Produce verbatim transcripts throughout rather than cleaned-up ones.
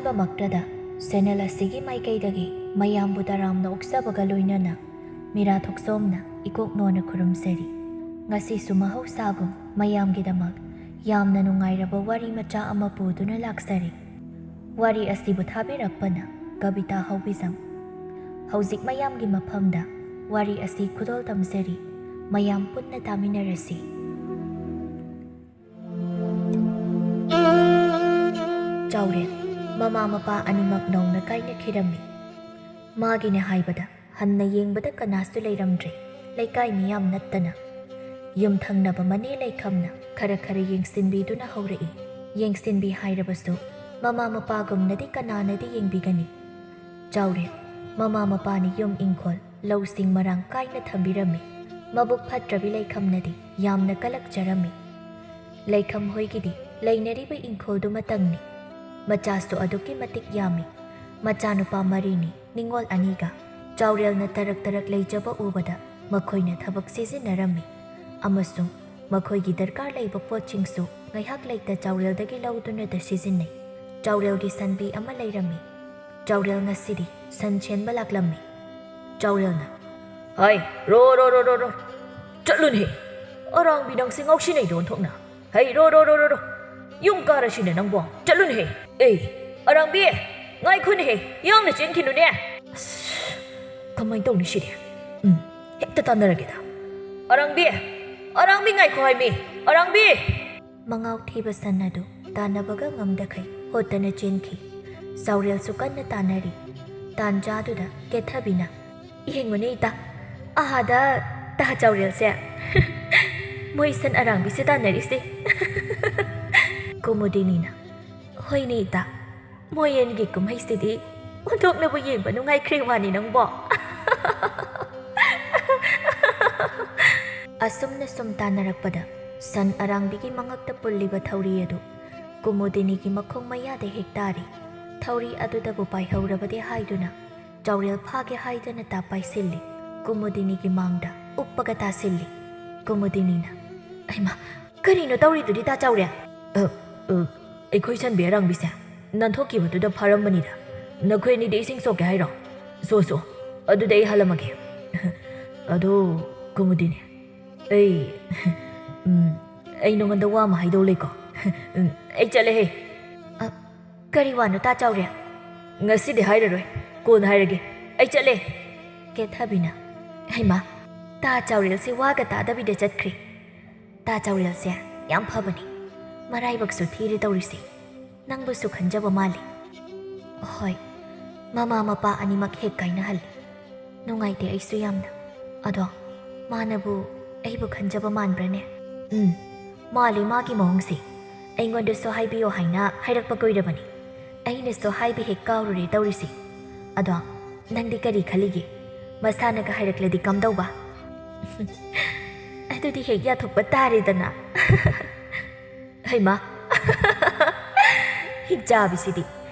ꯃꯛꯇꯗ channel ꯑꯁꯤꯒꯤ ꯃꯥꯏꯀꯩꯗꯒꯤ ꯃꯌꯥꯝꯕꯨ ꯇꯔꯥꯝꯅ ꯑꯣꯛꯆꯕꯒ ꯂꯣꯏꯅꯅ ꯃꯤꯔꯥ ꯊꯣꯛꯆꯣꯝꯅ ꯏꯀꯣꯛ ꯅꯣꯟꯅ ꯈꯨꯔꯨꯝꯖꯔꯤ꯫ ꯉꯁꯤꯁꯨ ꯃꯍꯧꯁꯥꯒꯨꯝ ꯃꯌꯥꯝꯒꯤꯗꯃꯛ ꯌꯥꯝꯅ ꯅꯨꯡꯉꯥꯏꯔꯕ ꯋꯥꯔꯤ ꯃꯆꯥ ꯑꯃ ꯄꯨꯗꯨꯅ ꯂꯥꯛꯆꯔꯤ꯫ ꯋꯥꯔꯤ ꯑꯁꯤꯕꯨ ꯊꯥꯕꯤꯔꯛꯄꯅ ꯀꯕꯤꯇꯥ ꯍꯧꯕꯤꯖꯝ꯫ ꯍꯧꯖꯤꯛ ꯃꯌꯥꯝꯒꯤ ꯃꯐꯝꯗ ꯋꯥꯔꯤ ꯑꯁꯤ ꯈꯨꯗꯣꯜ ꯇꯝꯖꯔꯤ꯫ ꯃꯌꯥꯝ ꯄꯨꯟꯅ ꯇꯥꯃꯤꯟꯅꯔꯁꯤ꯫ ꯆꯥꯎꯔꯦꯜ, ꯃꯃꯥ ꯃꯄꯥ ꯑꯅꯤꯃꯛ ꯅꯧꯅ ꯀꯥꯏꯅꯈꯤꯔꯝꯃꯤ꯫ ꯃꯥꯒꯤꯅꯦ ꯍꯥꯏꯕꯗ ꯍꯟꯅ ꯌꯦꯡꯕꯗ ꯀꯅꯥꯁꯨ ꯂꯩꯔꯝꯗ꯭ꯔꯦ, ꯂꯩꯀꯥꯏ ꯃꯤꯌꯥꯝ ꯅꯠꯇꯅ꯫ ꯌꯨꯝꯊꯪꯅꯕ ꯃꯅꯦ ꯂꯩꯈꯝꯅ ꯈꯔ ꯈꯔ ꯌꯦꯡꯁꯤꯟꯕꯤꯗꯨꯅ ꯍꯧꯔꯛꯏ꯫ ꯌꯦꯡꯁꯤꯟꯕꯤ ꯍꯥꯏꯔꯕꯁꯨ ꯃꯃꯥ ꯃꯄꯥꯒꯨꯝꯅꯗꯤ ꯀꯅꯥꯅꯗꯤ ꯌꯦꯡꯕꯤꯒꯅꯤ? ꯆꯥꯎꯔꯦꯜ, ꯃꯃꯥ ꯃꯄꯥꯅ ꯌꯨꯝ ꯏꯪꯈꯣꯜ, ꯂꯧꯁꯤꯡ ꯃꯔꯥꯡ ꯀꯥꯏꯅ ꯊꯝꯕꯤꯔꯝꯃꯤ꯫ ꯃꯕꯨꯛ ꯐꯠꯇ꯭ꯔꯕꯤ ꯂꯩꯈꯝꯅꯗꯤ ꯌꯥꯝꯅ ꯀꯂꯛꯆꯔꯝꯃꯤ꯫ ꯂꯩꯈꯝ ꯍꯣꯏꯒꯤꯗꯤ ꯂꯩꯅꯔꯤꯕ ꯏꯪꯈꯣꯜꯗꯨꯃꯇꯪꯅꯤ꯫ ꯃꯆꯥꯁꯨ ꯑꯗꯨꯛꯀꯤ ꯃꯇꯤꯛ ꯌꯥꯝꯃꯤ꯫ ꯃꯆꯥꯅꯨꯄꯥ ꯃꯔꯤꯅꯤ, ꯅꯤꯡꯉꯣꯜ ꯑꯅꯤꯒ꯫ ꯆꯥꯎꯔꯦꯜꯅ ꯇꯔꯛ ꯇꯔꯛ ꯂꯩꯖꯕ ꯎꯕꯗ ꯃꯈꯣꯏꯅ ꯊꯕꯛ ꯁꯤꯖꯤꯟꯅꯔꯝꯃꯤ ꯑꯃꯁꯨꯡ ꯃꯈꯣꯏꯒꯤ ꯗꯔꯀꯥꯔ ꯂꯩꯕ ꯄꯣꯠꯁꯤꯡꯁꯨ ꯉꯥꯏꯍꯥꯛ ꯂꯩꯇ ꯆꯥꯎꯔꯦꯜꯗꯒꯤ ꯂꯧꯗꯨꯅꯇ ꯁꯤꯖꯤꯟꯅꯩ꯫ ꯆꯥꯎꯔꯦꯜꯒꯤ ꯁꯟꯕꯤ ꯑꯃ ꯂꯩꯔꯝꯃꯤ꯫ ꯆꯥꯎꯔꯦꯜ ꯉꯁꯤꯗꯤ ꯁꯟ ꯁꯦꯟꯕ ꯂꯥꯛꯂꯝꯃꯤ꯫ ꯆꯥꯎꯔꯦꯜꯅ, "ꯍꯥꯏ, ꯔꯣ, ꯔꯣ, ꯔꯣ, ꯔꯣ, ꯔꯣ꯫ ꯆꯠꯂꯨꯅꯦꯍꯦ꯫ ꯑꯔꯥꯡꯕꯤ, ꯅꯪꯁꯦ ꯉꯥꯎꯁꯤꯟꯅꯩꯗꯣ ꯑꯣꯟꯊꯣꯛꯅ꯫ ꯍꯩ, ꯔꯣ, ꯔꯣ, ꯔꯣ, ꯔꯣ, ꯔꯣ꯫ ꯌꯨꯝ ꯀꯥꯔꯁꯤꯅꯦ ꯅꯪꯕꯣ꯫ ꯆꯠꯂꯨꯅꯦꯍꯦ꯫ ꯑꯦ, ꯑꯔꯥꯡꯕꯤ, ꯉꯥꯏꯈꯣꯅꯦꯍꯦ꯫ ꯌꯥꯡꯅ ꯆꯦꯟꯈꯤꯅꯨꯅꯦ꯫ ꯑꯁ, ꯀꯃꯥꯏꯅ ꯇꯧꯅꯤ ꯁꯤꯗꯤ? ꯎꯝ, ꯍꯦꯛꯇ ꯇꯥꯟꯅꯔꯒꯦꯗ꯫ ꯑꯔꯥꯡꯕꯤ, ꯑꯔꯥꯡꯕꯤ, ꯉꯥꯏꯈꯣ ꯍꯥꯏꯃꯤ꯫ ꯑꯔꯥꯡꯕꯤ!" ꯃꯉꯥꯎ ꯊꯤꯕ ꯁꯟ ꯑꯗꯨ ꯇꯥꯟꯅꯕꯒ ꯉꯝꯗꯈꯩ ꯍꯣꯠꯇꯅ ꯆꯦꯟꯈꯤ꯫ ꯆꯥꯎꯔꯦꯜꯁꯨ ꯀꯟꯅ ꯇꯥꯟꯅꯔꯤ꯫ ꯇꯥꯟꯖꯥꯗꯨꯗ ꯀꯦꯊꯕꯤꯅ, "ꯌꯦꯡꯉꯨꯅꯦ ꯏꯇꯥ, ꯑꯍꯥꯗ ꯇꯥ ꯆꯥꯎꯔꯦꯜꯁꯦ꯫ ꯃꯣꯏ ꯁꯟ ꯑꯔꯥꯡꯕꯤꯁꯦ ꯇꯥꯟꯅꯔꯤꯁꯦ꯫" ꯀꯨꯃꯨꯗꯤꯅꯤꯅ, "ꯍꯣꯏꯅꯦ ꯏꯇꯥ, ꯃꯣꯏ ꯑꯅꯤꯒꯤ ꯀꯨꯝꯍꯩꯁꯤꯗꯤ ꯑꯣꯟꯊꯣꯛꯅꯕꯨ ꯌꯦꯡꯕ ꯅꯨꯡꯉꯥꯏꯈ꯭ꯔꯦ ꯋꯥꯅꯤ ꯅꯪꯕꯣ꯫" ꯑꯁꯨꯝꯅ ꯁꯨꯝ ꯇꯥꯟꯅꯔꯛꯄꯗ ꯁꯟ ꯑꯔꯥꯡꯕꯤꯒꯤ ꯃꯉꯛꯇ ꯄꯨꯜꯂꯤꯕ ꯊꯧꯔꯤ ꯑꯗꯨ ꯀꯨꯃꯨꯗꯤꯅꯤꯒꯤ ꯃꯈꯣꯡ ꯃꯌꯥꯗ ꯍꯦꯛ ꯇꯥꯔꯤ꯫ ꯊꯧꯔꯤ ꯑꯗꯨꯗꯕꯨ ꯄꯥꯏꯍꯧꯔꯕꯗꯤ ꯍꯥꯏꯗꯨꯅ ꯆꯥꯎꯔꯦꯜ ꯐꯥꯒꯦ ꯍꯥꯏꯗꯅ ꯇꯥ ꯄꯥꯏꯁꯤꯜꯂꯤ꯫ ꯀꯨꯃꯨꯗꯤꯅꯤꯒꯤ ꯃꯥꯡꯗ ꯎꯞꯄꯒ ꯇꯥꯁꯤꯜꯂꯤ꯫ ꯀꯨꯃꯨꯗꯤꯅꯤꯅ, "ꯍꯩꯃꯥ, ꯀꯔꯤꯅꯣ ꯇꯧꯔꯤꯗꯨꯗꯤ ꯇꯥ ꯆꯥꯎꯔꯦꯜ?" "ꯑ, ꯑ, ꯑꯩꯈꯣꯏ ꯁꯟꯕꯤ ꯑꯔꯥꯡꯕꯤꯁꯦ ꯅꯥꯟꯊꯣꯛꯈꯤꯕꯗꯨꯗ ꯐꯥꯔꯝꯕꯅꯤꯗ꯫ ꯅꯈꯣꯏ ꯑꯅꯤꯗꯤ ꯏꯁꯤꯡ ꯁꯣꯛꯀꯦ ꯍꯥꯏꯔꯣ? ꯁꯣ, ꯁꯣ꯫ ꯑꯗꯨꯗꯤ ꯑꯩ ꯍꯜꯂꯝꯃꯒꯦ꯫ ꯑꯗꯣ, ꯀꯨꯃꯨꯗꯤꯅꯤ, ꯑꯩ, ꯎꯝ, ꯑꯩ ꯅꯉꯣꯟꯗ ꯋꯥ ꯑꯃ ꯍꯥꯏꯗꯧ ꯂꯩꯀꯣ꯫ ꯎꯝ, ꯑꯩ ꯆꯠꯂꯦꯍꯦ꯫ ꯑ, ꯀꯔꯤ ꯋꯥꯅꯣ, ꯇꯥ ꯆꯥꯎꯔꯦꯜ? ꯉꯁꯤꯗꯤ ꯍꯥꯏꯔꯔꯣꯏ, ꯀꯣꯟꯅ ꯍꯥꯏꯔꯒꯦ꯫ ꯑꯩ ꯆꯠꯂꯦ꯫ ꯀꯦꯊꯕꯤꯅ, ꯍꯩꯃꯥ, ꯇꯥ ꯆꯥꯎꯔꯦꯜꯁꯦ ꯋꯥꯒ ꯇꯥꯗꯕꯤꯗ ꯆꯠꯈ꯭ꯔꯦ꯫ ꯇꯥ ꯆꯥꯎꯔꯦꯜꯁꯦ ꯌꯥꯝ ꯐꯕꯅꯤ, ꯃꯔꯥꯏꯕꯛꯁꯨ ꯊꯤꯔꯦ ꯇꯧꯔꯤꯁꯦ꯫ ꯅꯪꯕꯨꯁꯨ ꯈꯟꯖꯕ ꯃꯥꯜꯂꯤ꯫ ꯍꯣꯏ, ꯃꯃꯥ ꯃꯄꯥ ꯑꯅꯤꯃꯛ ꯍꯦꯛ ꯀꯥꯏꯅꯍꯜꯂꯤ꯫ ꯅꯨꯡꯉꯥꯏꯇꯦ ꯑꯩꯁꯨ ꯌꯥꯝꯅ꯫ ꯑꯗꯣ ꯃꯥꯅꯕꯨ ꯑꯩꯕꯨ ꯈꯟꯖꯕ ꯃꯥꯟꯕ꯭ꯔꯅꯦ? ꯎꯝ, ꯃꯥꯜꯂꯤ ꯃꯥꯒꯤ ꯃꯑꯣꯡꯁꯦ꯫ ꯑꯩꯉꯣꯟꯗꯁꯨ ꯍꯥꯏꯕꯤꯌꯣ ꯍꯥꯏꯅ ꯍꯥꯏꯔꯛꯄ ꯀꯨꯏꯔꯕꯅꯤ꯫ ꯑꯩꯅꯁꯨ ꯍꯥꯏꯕ ꯍꯦꯛ ꯀꯥꯎꯔꯨꯔꯦ ꯇꯧꯔꯤꯁꯦ꯫ ꯑꯗꯣ ꯅꯪꯗꯤ ꯀꯔꯤ ꯈꯜꯂꯤꯒꯦ? ꯃꯁꯥꯅꯒ ꯍꯥꯏꯔꯛꯂꯗꯤ ꯀꯝꯗꯧꯕ? ꯑꯗꯨꯗꯤ ꯍꯦꯛ ꯌꯥꯊꯣꯛꯄ ꯇꯥꯔꯦꯗꯅ꯫ ꯍꯩꯃꯥ! ꯍꯤꯡꯆꯥꯕꯤꯁꯤꯗꯤ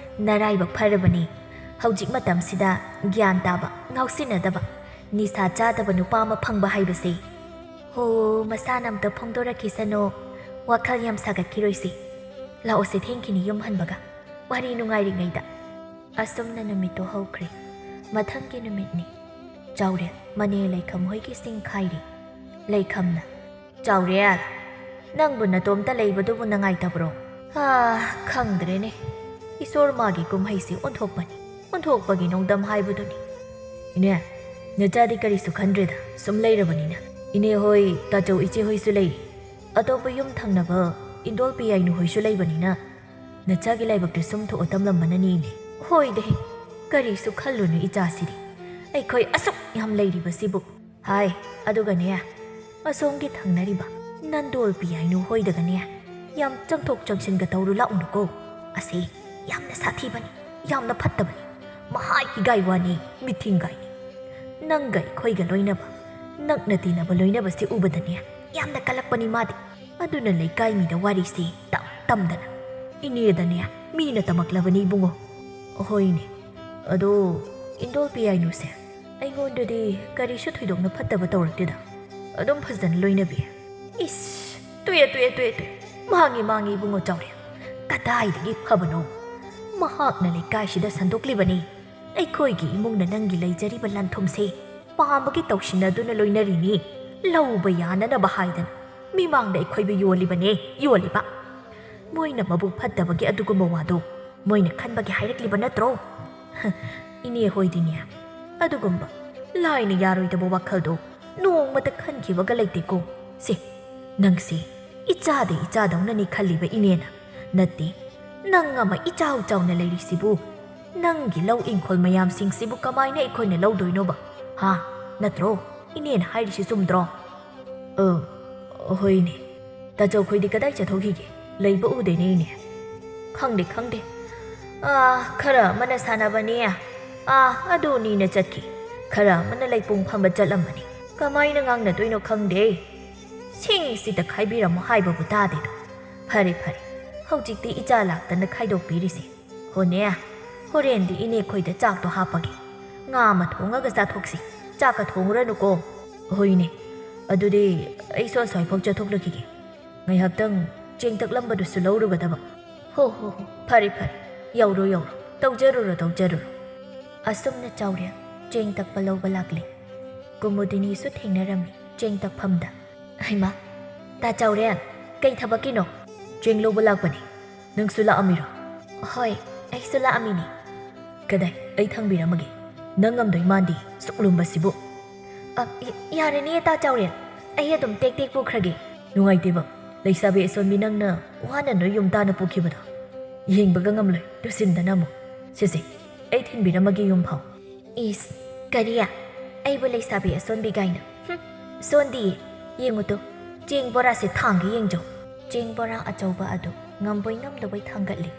ꯅꯔꯥꯏꯕꯛ ꯐꯔꯕꯅꯤ꯫ ꯍꯧꯖꯤꯛ ꯃꯇꯝꯁꯤꯗ ꯒ꯭ꯌꯥꯟ ꯇꯥꯕ, ꯉꯥꯎꯁꯤꯟꯅꯗꯕ, ꯅꯤꯁꯥ ꯆꯥꯗꯕ ꯅꯨꯄꯥ ꯑꯃ ꯐꯪꯕ ꯍꯥꯏꯕꯁꯦ꯫ ꯍꯣ, ꯃꯁꯥꯅ ꯑꯝꯇ ꯐꯣꯡꯗꯣꯔꯛꯈꯤꯁꯅꯣ꯫ ꯋꯥꯈꯜ ꯌꯥꯝ ꯁꯥꯒꯠꯈꯤꯔꯣꯏꯁꯤ꯫ ꯂꯥꯛꯑꯣꯁꯦ, ꯊꯦꯡꯈꯤꯅꯤ ꯌꯨꯝ ꯍꯟꯕꯒ꯫ ꯋꯥꯔꯤ ꯅꯨꯡꯉꯥꯏꯔꯤꯉꯩꯗ꯫ ꯑꯁꯨꯝꯅ ꯅꯨꯃꯤꯠꯇꯣ ꯍꯧꯈ꯭ꯔꯦ꯫ ꯃꯊꯪꯒꯤ ꯅꯨꯃꯤꯠꯅꯤ꯫ ꯆꯥꯎꯔꯦꯜ ꯃꯅꯦ ꯂꯩꯈꯝ ꯍꯣꯏꯒꯤ ꯁꯤꯡ ꯈꯥꯏꯔꯤ꯫ ꯂꯩꯈꯝꯅ, "ꯆꯥꯎꯔꯦꯜ, ꯅꯪꯕꯨ ꯅꯇꯣꯝꯇ ꯂꯩꯕꯗꯨꯕꯨ ꯅꯨꯡꯉꯥꯏꯇꯕ꯭ꯔꯣ?" "ꯑꯥ, ꯈꯪꯗ꯭ꯔꯦꯅꯦ꯫ ꯏꯁꯣꯔ ꯃꯥꯒꯤ ꯀꯨꯝꯍꯩꯁꯤ ꯑꯣꯟꯊꯣꯛꯄꯅꯤ꯫ ꯑꯣꯟꯊꯣꯛꯄꯒꯤ ꯅꯣꯡꯗꯝ ꯍꯥꯏꯕꯗꯨꯅꯤ꯫" "ꯏꯅꯦ, ꯅꯆꯥꯗꯤ ꯀꯔꯤꯁꯨ ꯈꯟꯗ꯭ꯔꯦꯗ, ꯁꯨꯝ ꯂꯩꯔꯕꯅꯤꯅ꯫ ꯏꯅꯦ ꯍꯣꯏ, ꯇꯥꯆꯧ ꯏꯆꯦ ꯍꯣꯏꯁꯨ ꯂꯩꯔꯤ꯫ ꯑꯇꯣꯞꯄ ꯌꯨꯝ ꯊꯪꯅꯕ ꯏꯟꯗꯣꯜ ꯄꯤꯌꯥꯏꯅꯨ ꯍꯣꯏꯁꯨ ꯂꯩꯕꯅꯤꯅ ꯅꯆꯥꯒꯤ ꯂꯥꯏꯕꯛꯇ ꯁꯨꯝ ꯊꯣꯛꯑ ꯇꯝꯂꯝꯕꯅꯅꯤꯅꯦ꯫" "ꯍꯣꯏꯗ ꯍꯦ, ꯀꯔꯤꯁꯨ ꯈꯜꯂꯨꯅꯨ ꯏꯆꯥꯁꯤꯗꯤ꯫ ꯑꯩꯈꯣꯏ ꯑꯁꯨꯛ ꯌꯥꯝ ꯂꯩꯔꯤꯕꯁꯤꯕꯨ꯫" "ꯍꯥꯏ, ꯑꯗꯨꯒꯅꯦ, ꯑꯁꯣꯝꯒꯤ ꯊꯪꯅꯔꯤꯕ ꯅꯟꯗꯣꯜ ꯄꯤꯌꯥꯏꯅꯨ ꯍꯣꯏꯗꯒꯅꯦ ꯌꯥꯝ ꯆꯪꯊꯣꯛ ꯆꯪꯁꯤꯟꯒ ꯇꯧꯔꯨ ꯂꯥꯛꯎꯅꯨꯀꯣ꯫ ꯑꯁꯤ ꯌꯥꯝꯅ ꯁꯥꯊꯤꯕꯅꯤ, ꯌꯥꯝꯅ ꯐꯠꯇꯕꯅꯤ꯫ ꯃꯍꯥꯏ ꯏꯒꯥꯏ ꯋꯥꯅꯤ, ꯃꯤꯊꯤꯡꯒꯥꯏꯅꯤ꯫ ꯅꯪꯒ ꯑꯩꯈꯣꯏꯒ ꯂꯣꯏꯅꯕ, ꯅꯛꯅ ꯇꯤꯟꯅꯕ ꯂꯣꯏꯅꯕꯁꯤ ꯎꯕꯗꯅꯦ ꯌꯥꯝꯅ ꯀꯜꯂꯛꯄꯅꯤ ꯃꯥꯗꯤ꯫ ꯑꯗꯨꯅ ꯂꯩꯀꯥꯏ ꯃꯤꯗ ꯋꯥꯔꯤꯁꯤ ꯇꯝ ꯇꯝꯗꯅ ꯏꯅꯦꯗꯅꯦ ꯃꯤꯅ ꯇꯝꯃꯛꯂꯕꯅꯤ ꯏꯕꯨꯡꯉꯣ꯫" "ꯍꯣꯏꯅꯦ, ꯑꯗꯣ ꯏꯟꯗꯣꯜ ꯄꯤꯌꯥꯏꯅꯨꯁꯦ ꯑꯩꯉꯣꯟꯗꯗꯤ ꯀꯔꯤꯁꯨ ꯊꯣꯏꯗꯣꯛꯅ ꯐꯠꯇꯕ ꯇꯧꯔꯛꯇꯦꯗ꯫ ꯑꯗꯨꯝ ꯐꯖꯅ ꯂꯣꯏꯅꯕꯤ꯫" "ꯏꯁ, ꯇꯣꯛꯑꯦ, ꯇꯣꯛꯑꯦ, ꯇꯣꯛꯑꯦ, ꯇꯣꯛꯑꯦ꯫ ꯃꯥꯡꯉꯤ, ꯃꯥꯡꯉꯤ ꯏꯕꯨꯡꯉꯣ ꯆꯥꯎꯔꯦꯜ꯫ ꯀꯗꯥꯏꯗꯒꯤ ꯐꯕꯅꯣ? ꯃꯍꯥꯛꯅ ꯂꯩꯀꯥꯏꯁꯤꯗ ꯁꯟꯗꯣꯛꯂꯤꯕꯅꯤ꯫ ꯑꯩꯈꯣꯏꯒꯤ ꯏꯃꯨꯡꯅ ꯅꯪꯒꯤ ꯂꯩꯖꯔꯤꯕ ꯂꯟ ꯊꯨꯝꯁꯦ ꯄꯥꯝꯕꯒꯤ ꯇꯧꯁꯤꯟꯅꯗꯨꯅ ꯂꯣꯏꯅꯔꯤꯅꯤ꯫ ꯂꯧꯕ ꯌꯥꯅꯅꯕ ꯍꯥꯏꯗꯅ ꯃꯤꯃꯥꯡꯗ ꯑꯩꯈꯣꯏꯕꯨ ꯌꯣꯜꯂꯤꯕꯅꯦ, ꯌꯣꯜꯂꯤꯕ꯫ ꯃꯣꯏꯅ ꯃꯕꯨꯛ ꯐꯠꯇꯕꯒꯤ ꯑꯗꯨꯒꯨꯝꯕ ꯋꯥꯗꯣ ꯃꯣꯏꯅ ꯈꯟꯕꯒꯤ ꯍꯥꯏꯔꯛꯂꯤꯕ ꯅꯠꯇ꯭ꯔꯣ? ꯏꯅꯦ ꯍꯣꯏꯗꯤꯅꯦ, ꯑꯗꯨꯒꯨꯝꯕ ꯂꯥꯏꯅ ꯌꯥꯔꯣꯏꯗꯕ ꯋꯥꯈꯜꯗꯣ ꯅꯣꯡꯃꯇ ꯈꯟꯈꯤꯕꯒ ꯂꯩꯇꯦꯀꯣ꯫ ꯁꯦ, ꯅꯪꯁꯦ ꯏꯆꯥꯗ ꯏꯆꯥꯗꯧꯅꯅꯤ ꯈꯜꯂꯤꯕ ꯏꯅꯦꯅ꯫ ꯅꯠꯇꯦ, ꯅꯪ ꯑꯃ ꯏꯆꯥꯎ ꯆꯥꯎꯅ ꯂꯩꯔꯤꯁꯤꯕꯨ, ꯅꯪꯒꯤ ꯂꯧ ꯏꯪꯈꯣꯜ ꯃꯌꯥꯝꯁꯤꯡꯁꯤꯕꯨ ꯀꯃꯥꯏꯅ ꯑꯩꯈꯣꯏꯅ ꯂꯧꯗꯣꯏꯅꯣꯕ? ꯍꯥ? ꯅꯠꯇ꯭ꯔꯣ? ꯏꯅꯦꯅ ꯍꯥꯏꯔꯤꯁꯤ ꯆꯨꯝꯗ꯭ꯔꯣ? ꯑ, ꯍꯣꯏꯅꯦ꯫ ꯇꯥꯆꯧꯈꯣꯏꯗꯤ ꯀꯗꯥꯏ ꯆꯠꯊꯣꯛꯈꯤꯒꯦ? ꯂꯩꯕ ꯎꯗꯦꯅꯦ ꯏꯅꯦ꯫ ꯈꯪꯗꯦ, ꯈꯪꯗꯦ꯫ ꯑꯥ, ꯈꯔ ꯑꯃꯅ ꯁꯥꯟꯅꯕꯅꯦ꯫ ꯑꯥ, ꯑꯗꯨꯅꯤꯅ ꯆꯠꯈꯤ꯫ ꯈꯔ ꯑꯃꯅ ꯂꯩꯄꯨꯡ ꯐꯝꯕ ꯆꯠꯂꯝꯕꯅꯤ꯫ ꯀꯃꯥꯏꯅ ꯉꯥꯡꯅꯗꯣꯏꯅꯣ ꯈꯪꯗꯦ꯫ ꯁꯤꯡꯁꯤꯗ ꯈꯥꯏꯕꯤꯔꯝꯃꯣ ꯍꯥꯏꯕꯕꯨ ꯇꯥꯗꯦꯗꯣ꯫ ꯐꯔꯦ, ꯐꯔꯦ꯫ ꯍꯧꯖꯤꯛꯇꯤ ꯏꯆꯥ ꯂꯥꯛꯇꯅ ꯈꯥꯏꯗꯣꯛꯄꯤꯔꯤꯁꯦ꯫ ꯍꯣꯅꯦ, ꯍꯣꯔꯦꯟꯗꯤ ꯏꯅꯦ ꯈꯣꯏꯗ ꯆꯥꯛꯇꯣ ꯍꯥꯞꯄꯒꯦ꯫ ꯉꯥ ꯑꯃ ꯊꯣꯡꯉꯒ ꯆꯥꯊꯣꯛꯁꯤ꯫ ꯆꯥꯛꯀ ꯊꯣꯡꯉꯨꯔꯅꯨꯀꯣ꯫ ꯍꯣꯏꯅꯦ꯫ ꯑꯗꯨꯗꯤ ꯑꯩꯁꯨ ꯑꯁ꯭ꯋꯥꯏꯐꯥꯎ ꯆꯠꯊꯣꯛꯂꯨꯈꯤꯒꯦ꯫ ꯉꯥꯏꯍꯥꯛꯇꯪ ꯆꯦꯡ ꯇꯛꯂꯝꯕꯗꯨꯁꯨ ꯂꯧꯔꯨꯒꯗꯕ꯫ ꯍꯣ, ꯍꯣ, ꯍꯣ꯫ ꯐꯔꯦ, ꯐꯔꯦ꯫ ꯌꯧꯔꯣ, ꯌꯧꯔꯣ꯫ ꯇꯧꯖꯔꯨꯔꯣ, ꯇꯧꯖꯔꯨꯔꯣ꯫ ꯑꯁꯨꯝꯅ ꯆꯥꯎꯔꯦꯜ ꯆꯦꯡ ꯇꯛꯄ ꯂꯧꯕ ꯂꯥꯛꯂꯦ꯫ ꯀꯨꯃꯨꯗꯤꯅꯤꯁꯨ ꯊꯦꯡꯅꯔꯝꯃꯤ ꯆꯦꯡ ꯇꯛꯐꯝꯗ꯫ ꯍꯩꯃꯥ, ꯇꯥ ꯆꯥꯎꯔꯦꯜ, ꯀꯩ ꯊꯕꯛꯀꯤꯅꯣ? ꯆꯦꯡ ꯂꯧꯕ ꯂꯥꯛꯄꯅꯤ꯫ ꯅꯪꯁꯨ ꯂꯥꯛꯑꯝꯃꯤꯔꯣ? ꯍꯣꯏ, ꯑꯩꯁꯨ ꯂꯥꯛꯑꯝꯃꯤꯅꯤ꯫ ꯀꯗꯥꯏ, ꯑꯩ ꯊꯥꯡꯕꯤꯔꯝꯃꯒꯦ꯫ ꯅꯪ ꯉꯝꯗꯣꯏ ꯃꯥꯟꯗꯦ, ꯁꯨꯛ ꯂꯨꯝꯕꯁꯤꯕꯨ꯫ ꯑ, ꯏ-, ꯌꯥꯔꯦꯅꯦ, ꯇꯥ ꯆꯥꯎꯔꯦꯜ, ꯑꯩ ꯑꯗꯨꯝ ꯇꯦꯛ ꯇꯦꯛ ꯄꯨꯈ꯭ꯔꯒꯦ꯫ ꯅꯨꯡꯉꯥꯏꯇꯦꯕ, ꯂꯩꯁꯥꯕꯤ ꯑꯁꯣꯟꯕꯤ ꯅꯪꯅ ꯋꯥꯅ ꯅꯣꯏ ꯌꯨꯝ ꯇꯥꯅ ꯄꯨꯈꯤꯕꯗꯣ꯫ ꯌꯦꯡꯕꯒ ꯉꯝꯂꯣꯏ, ꯇꯨꯁꯤꯟꯗꯅ ꯑꯃꯨꯛ꯫ ꯁꯦ, ꯁꯦ, ꯑꯩ ꯊꯤꯟꯕꯤꯔꯝꯃꯒꯦ ꯌꯨꯝ ꯐꯥꯎ꯫ ꯏꯁ, ꯀꯔꯤ? ꯑꯩꯕꯨ ꯂꯩꯁꯥꯕꯤ ꯑꯁꯣꯟꯕꯤ ꯀꯥꯏꯅ? ꯍꯨꯝ, ꯁꯣꯟꯗꯤꯌꯦ꯫ ꯌꯦꯡꯉꯨ ꯇꯨ, ꯆꯦꯡ ꯕꯣꯔꯥꯁꯦ ꯊꯥꯡꯒꯦ ꯌꯦꯡꯖꯧ꯫ ꯆꯦꯡ ꯕꯣꯔꯥ ꯑꯆꯧꯕ ꯑꯗꯨ ꯉꯝꯕꯣꯏ ꯉꯝꯗꯕꯣꯏ ꯊꯥꯡꯒꯠꯂꯤ꯫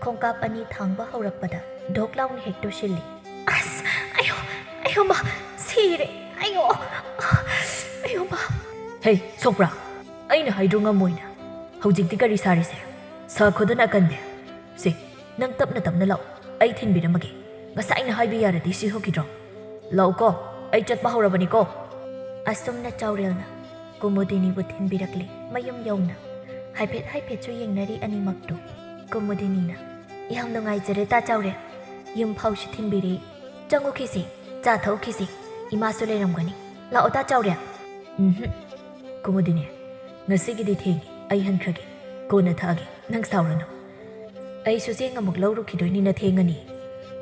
ꯈꯣꯡꯀꯥꯞ ꯑꯅꯤ ꯊꯥꯡꯕ ꯍꯧꯔꯛꯄꯗ ꯙꯣꯛ ꯂꯥꯎꯅ ꯍꯦꯛ ꯇꯨꯁꯤꯜꯂꯤ꯫ ꯑꯁ! ꯑꯌꯣ! ꯑꯌꯣ ꯃꯥ! ꯁꯤꯔꯦ! ꯑꯌꯣ! ꯑꯌꯣ ꯃꯥ! ꯍꯦ, ꯁꯣꯛꯄ꯭ꯔꯥ? ꯑꯩꯅ ꯍꯥꯏꯗ꯭ꯔꯣ ꯉꯝꯃꯣꯏꯅ? ꯍꯧꯖꯤꯛꯇꯤ ꯀꯔꯤ ꯁꯥꯔꯤꯁꯦ? ꯁꯥꯈꯣꯗꯅ ꯑꯀꯟꯕꯤ꯫ ꯁꯦ, ꯅꯪ ꯇꯞꯅ ꯇꯞꯅ ꯂꯥꯛꯑꯣ, ꯑꯩ ꯊꯤꯟꯕꯤꯔꯝꯃꯒꯦ꯫ ꯉꯁꯥꯏꯅ ꯍꯥꯏꯕ ꯌꯥꯔꯗꯤ ꯁꯤ ꯊꯣꯛꯈꯤꯗ꯭ꯔꯣ? ꯂꯥꯛꯑꯣꯀꯣ, ꯑꯩ ꯆꯠꯄ ꯍꯧꯔꯕꯅꯤꯀꯣ꯫ ꯑꯁꯨꯝꯅ ꯆꯥꯎꯔꯦꯜꯅ ꯀꯨꯃꯨꯗꯤꯅꯤꯕꯨ ꯊꯤꯟꯕꯤꯔꯛꯂꯦ ꯃꯌꯨꯝ ꯌꯧꯅ꯫ ꯍꯥꯏꯐꯦꯠ ꯍꯥꯏꯐꯦꯠꯁꯨ ꯌꯦꯡꯅꯔꯤ ꯑꯅꯤꯃꯛꯇꯨ꯫ ꯀꯨꯃꯨꯗꯤꯅꯤꯅ, ꯌꯥꯝ ꯅꯨꯡꯉꯥꯏꯖꯔꯦ ꯇꯥ ꯆꯥꯎꯔꯦꯜ꯫ ꯌꯨꯝ ꯐꯥꯎꯁꯨ ꯊꯤꯟꯕꯤꯔꯦ꯫ ꯆꯪꯉꯨꯈꯤꯁꯦ, ꯆꯥ ꯊꯛꯎꯈꯤꯁꯦ꯫ ꯏꯃꯥꯁꯨ ꯂꯩꯔꯝꯒꯅꯤ꯫ ꯂꯥꯛꯑꯣ ꯇꯥ ꯆꯥꯎꯔꯦꯜ꯫ ꯎꯝꯍꯨꯝ꯫ ꯀꯨꯃꯨꯗꯤꯅꯤ, ꯉꯁꯤꯒꯤꯗꯤ ꯊꯦꯡꯉꯦ, ꯑꯩ ꯍꯟꯈ꯭ꯔꯒꯦ꯫ ꯀꯣꯟꯅ ꯊꯛꯑꯒꯦ, ꯅꯪ ꯁꯥꯎꯔꯅꯨ꯫ ꯑꯩꯁꯨ ꯆꯦꯡ ꯑꯃꯨꯛ ꯂꯧꯔꯨꯈꯤꯗꯣꯏꯅꯤꯅ ꯊꯦꯡꯉꯅꯤ꯫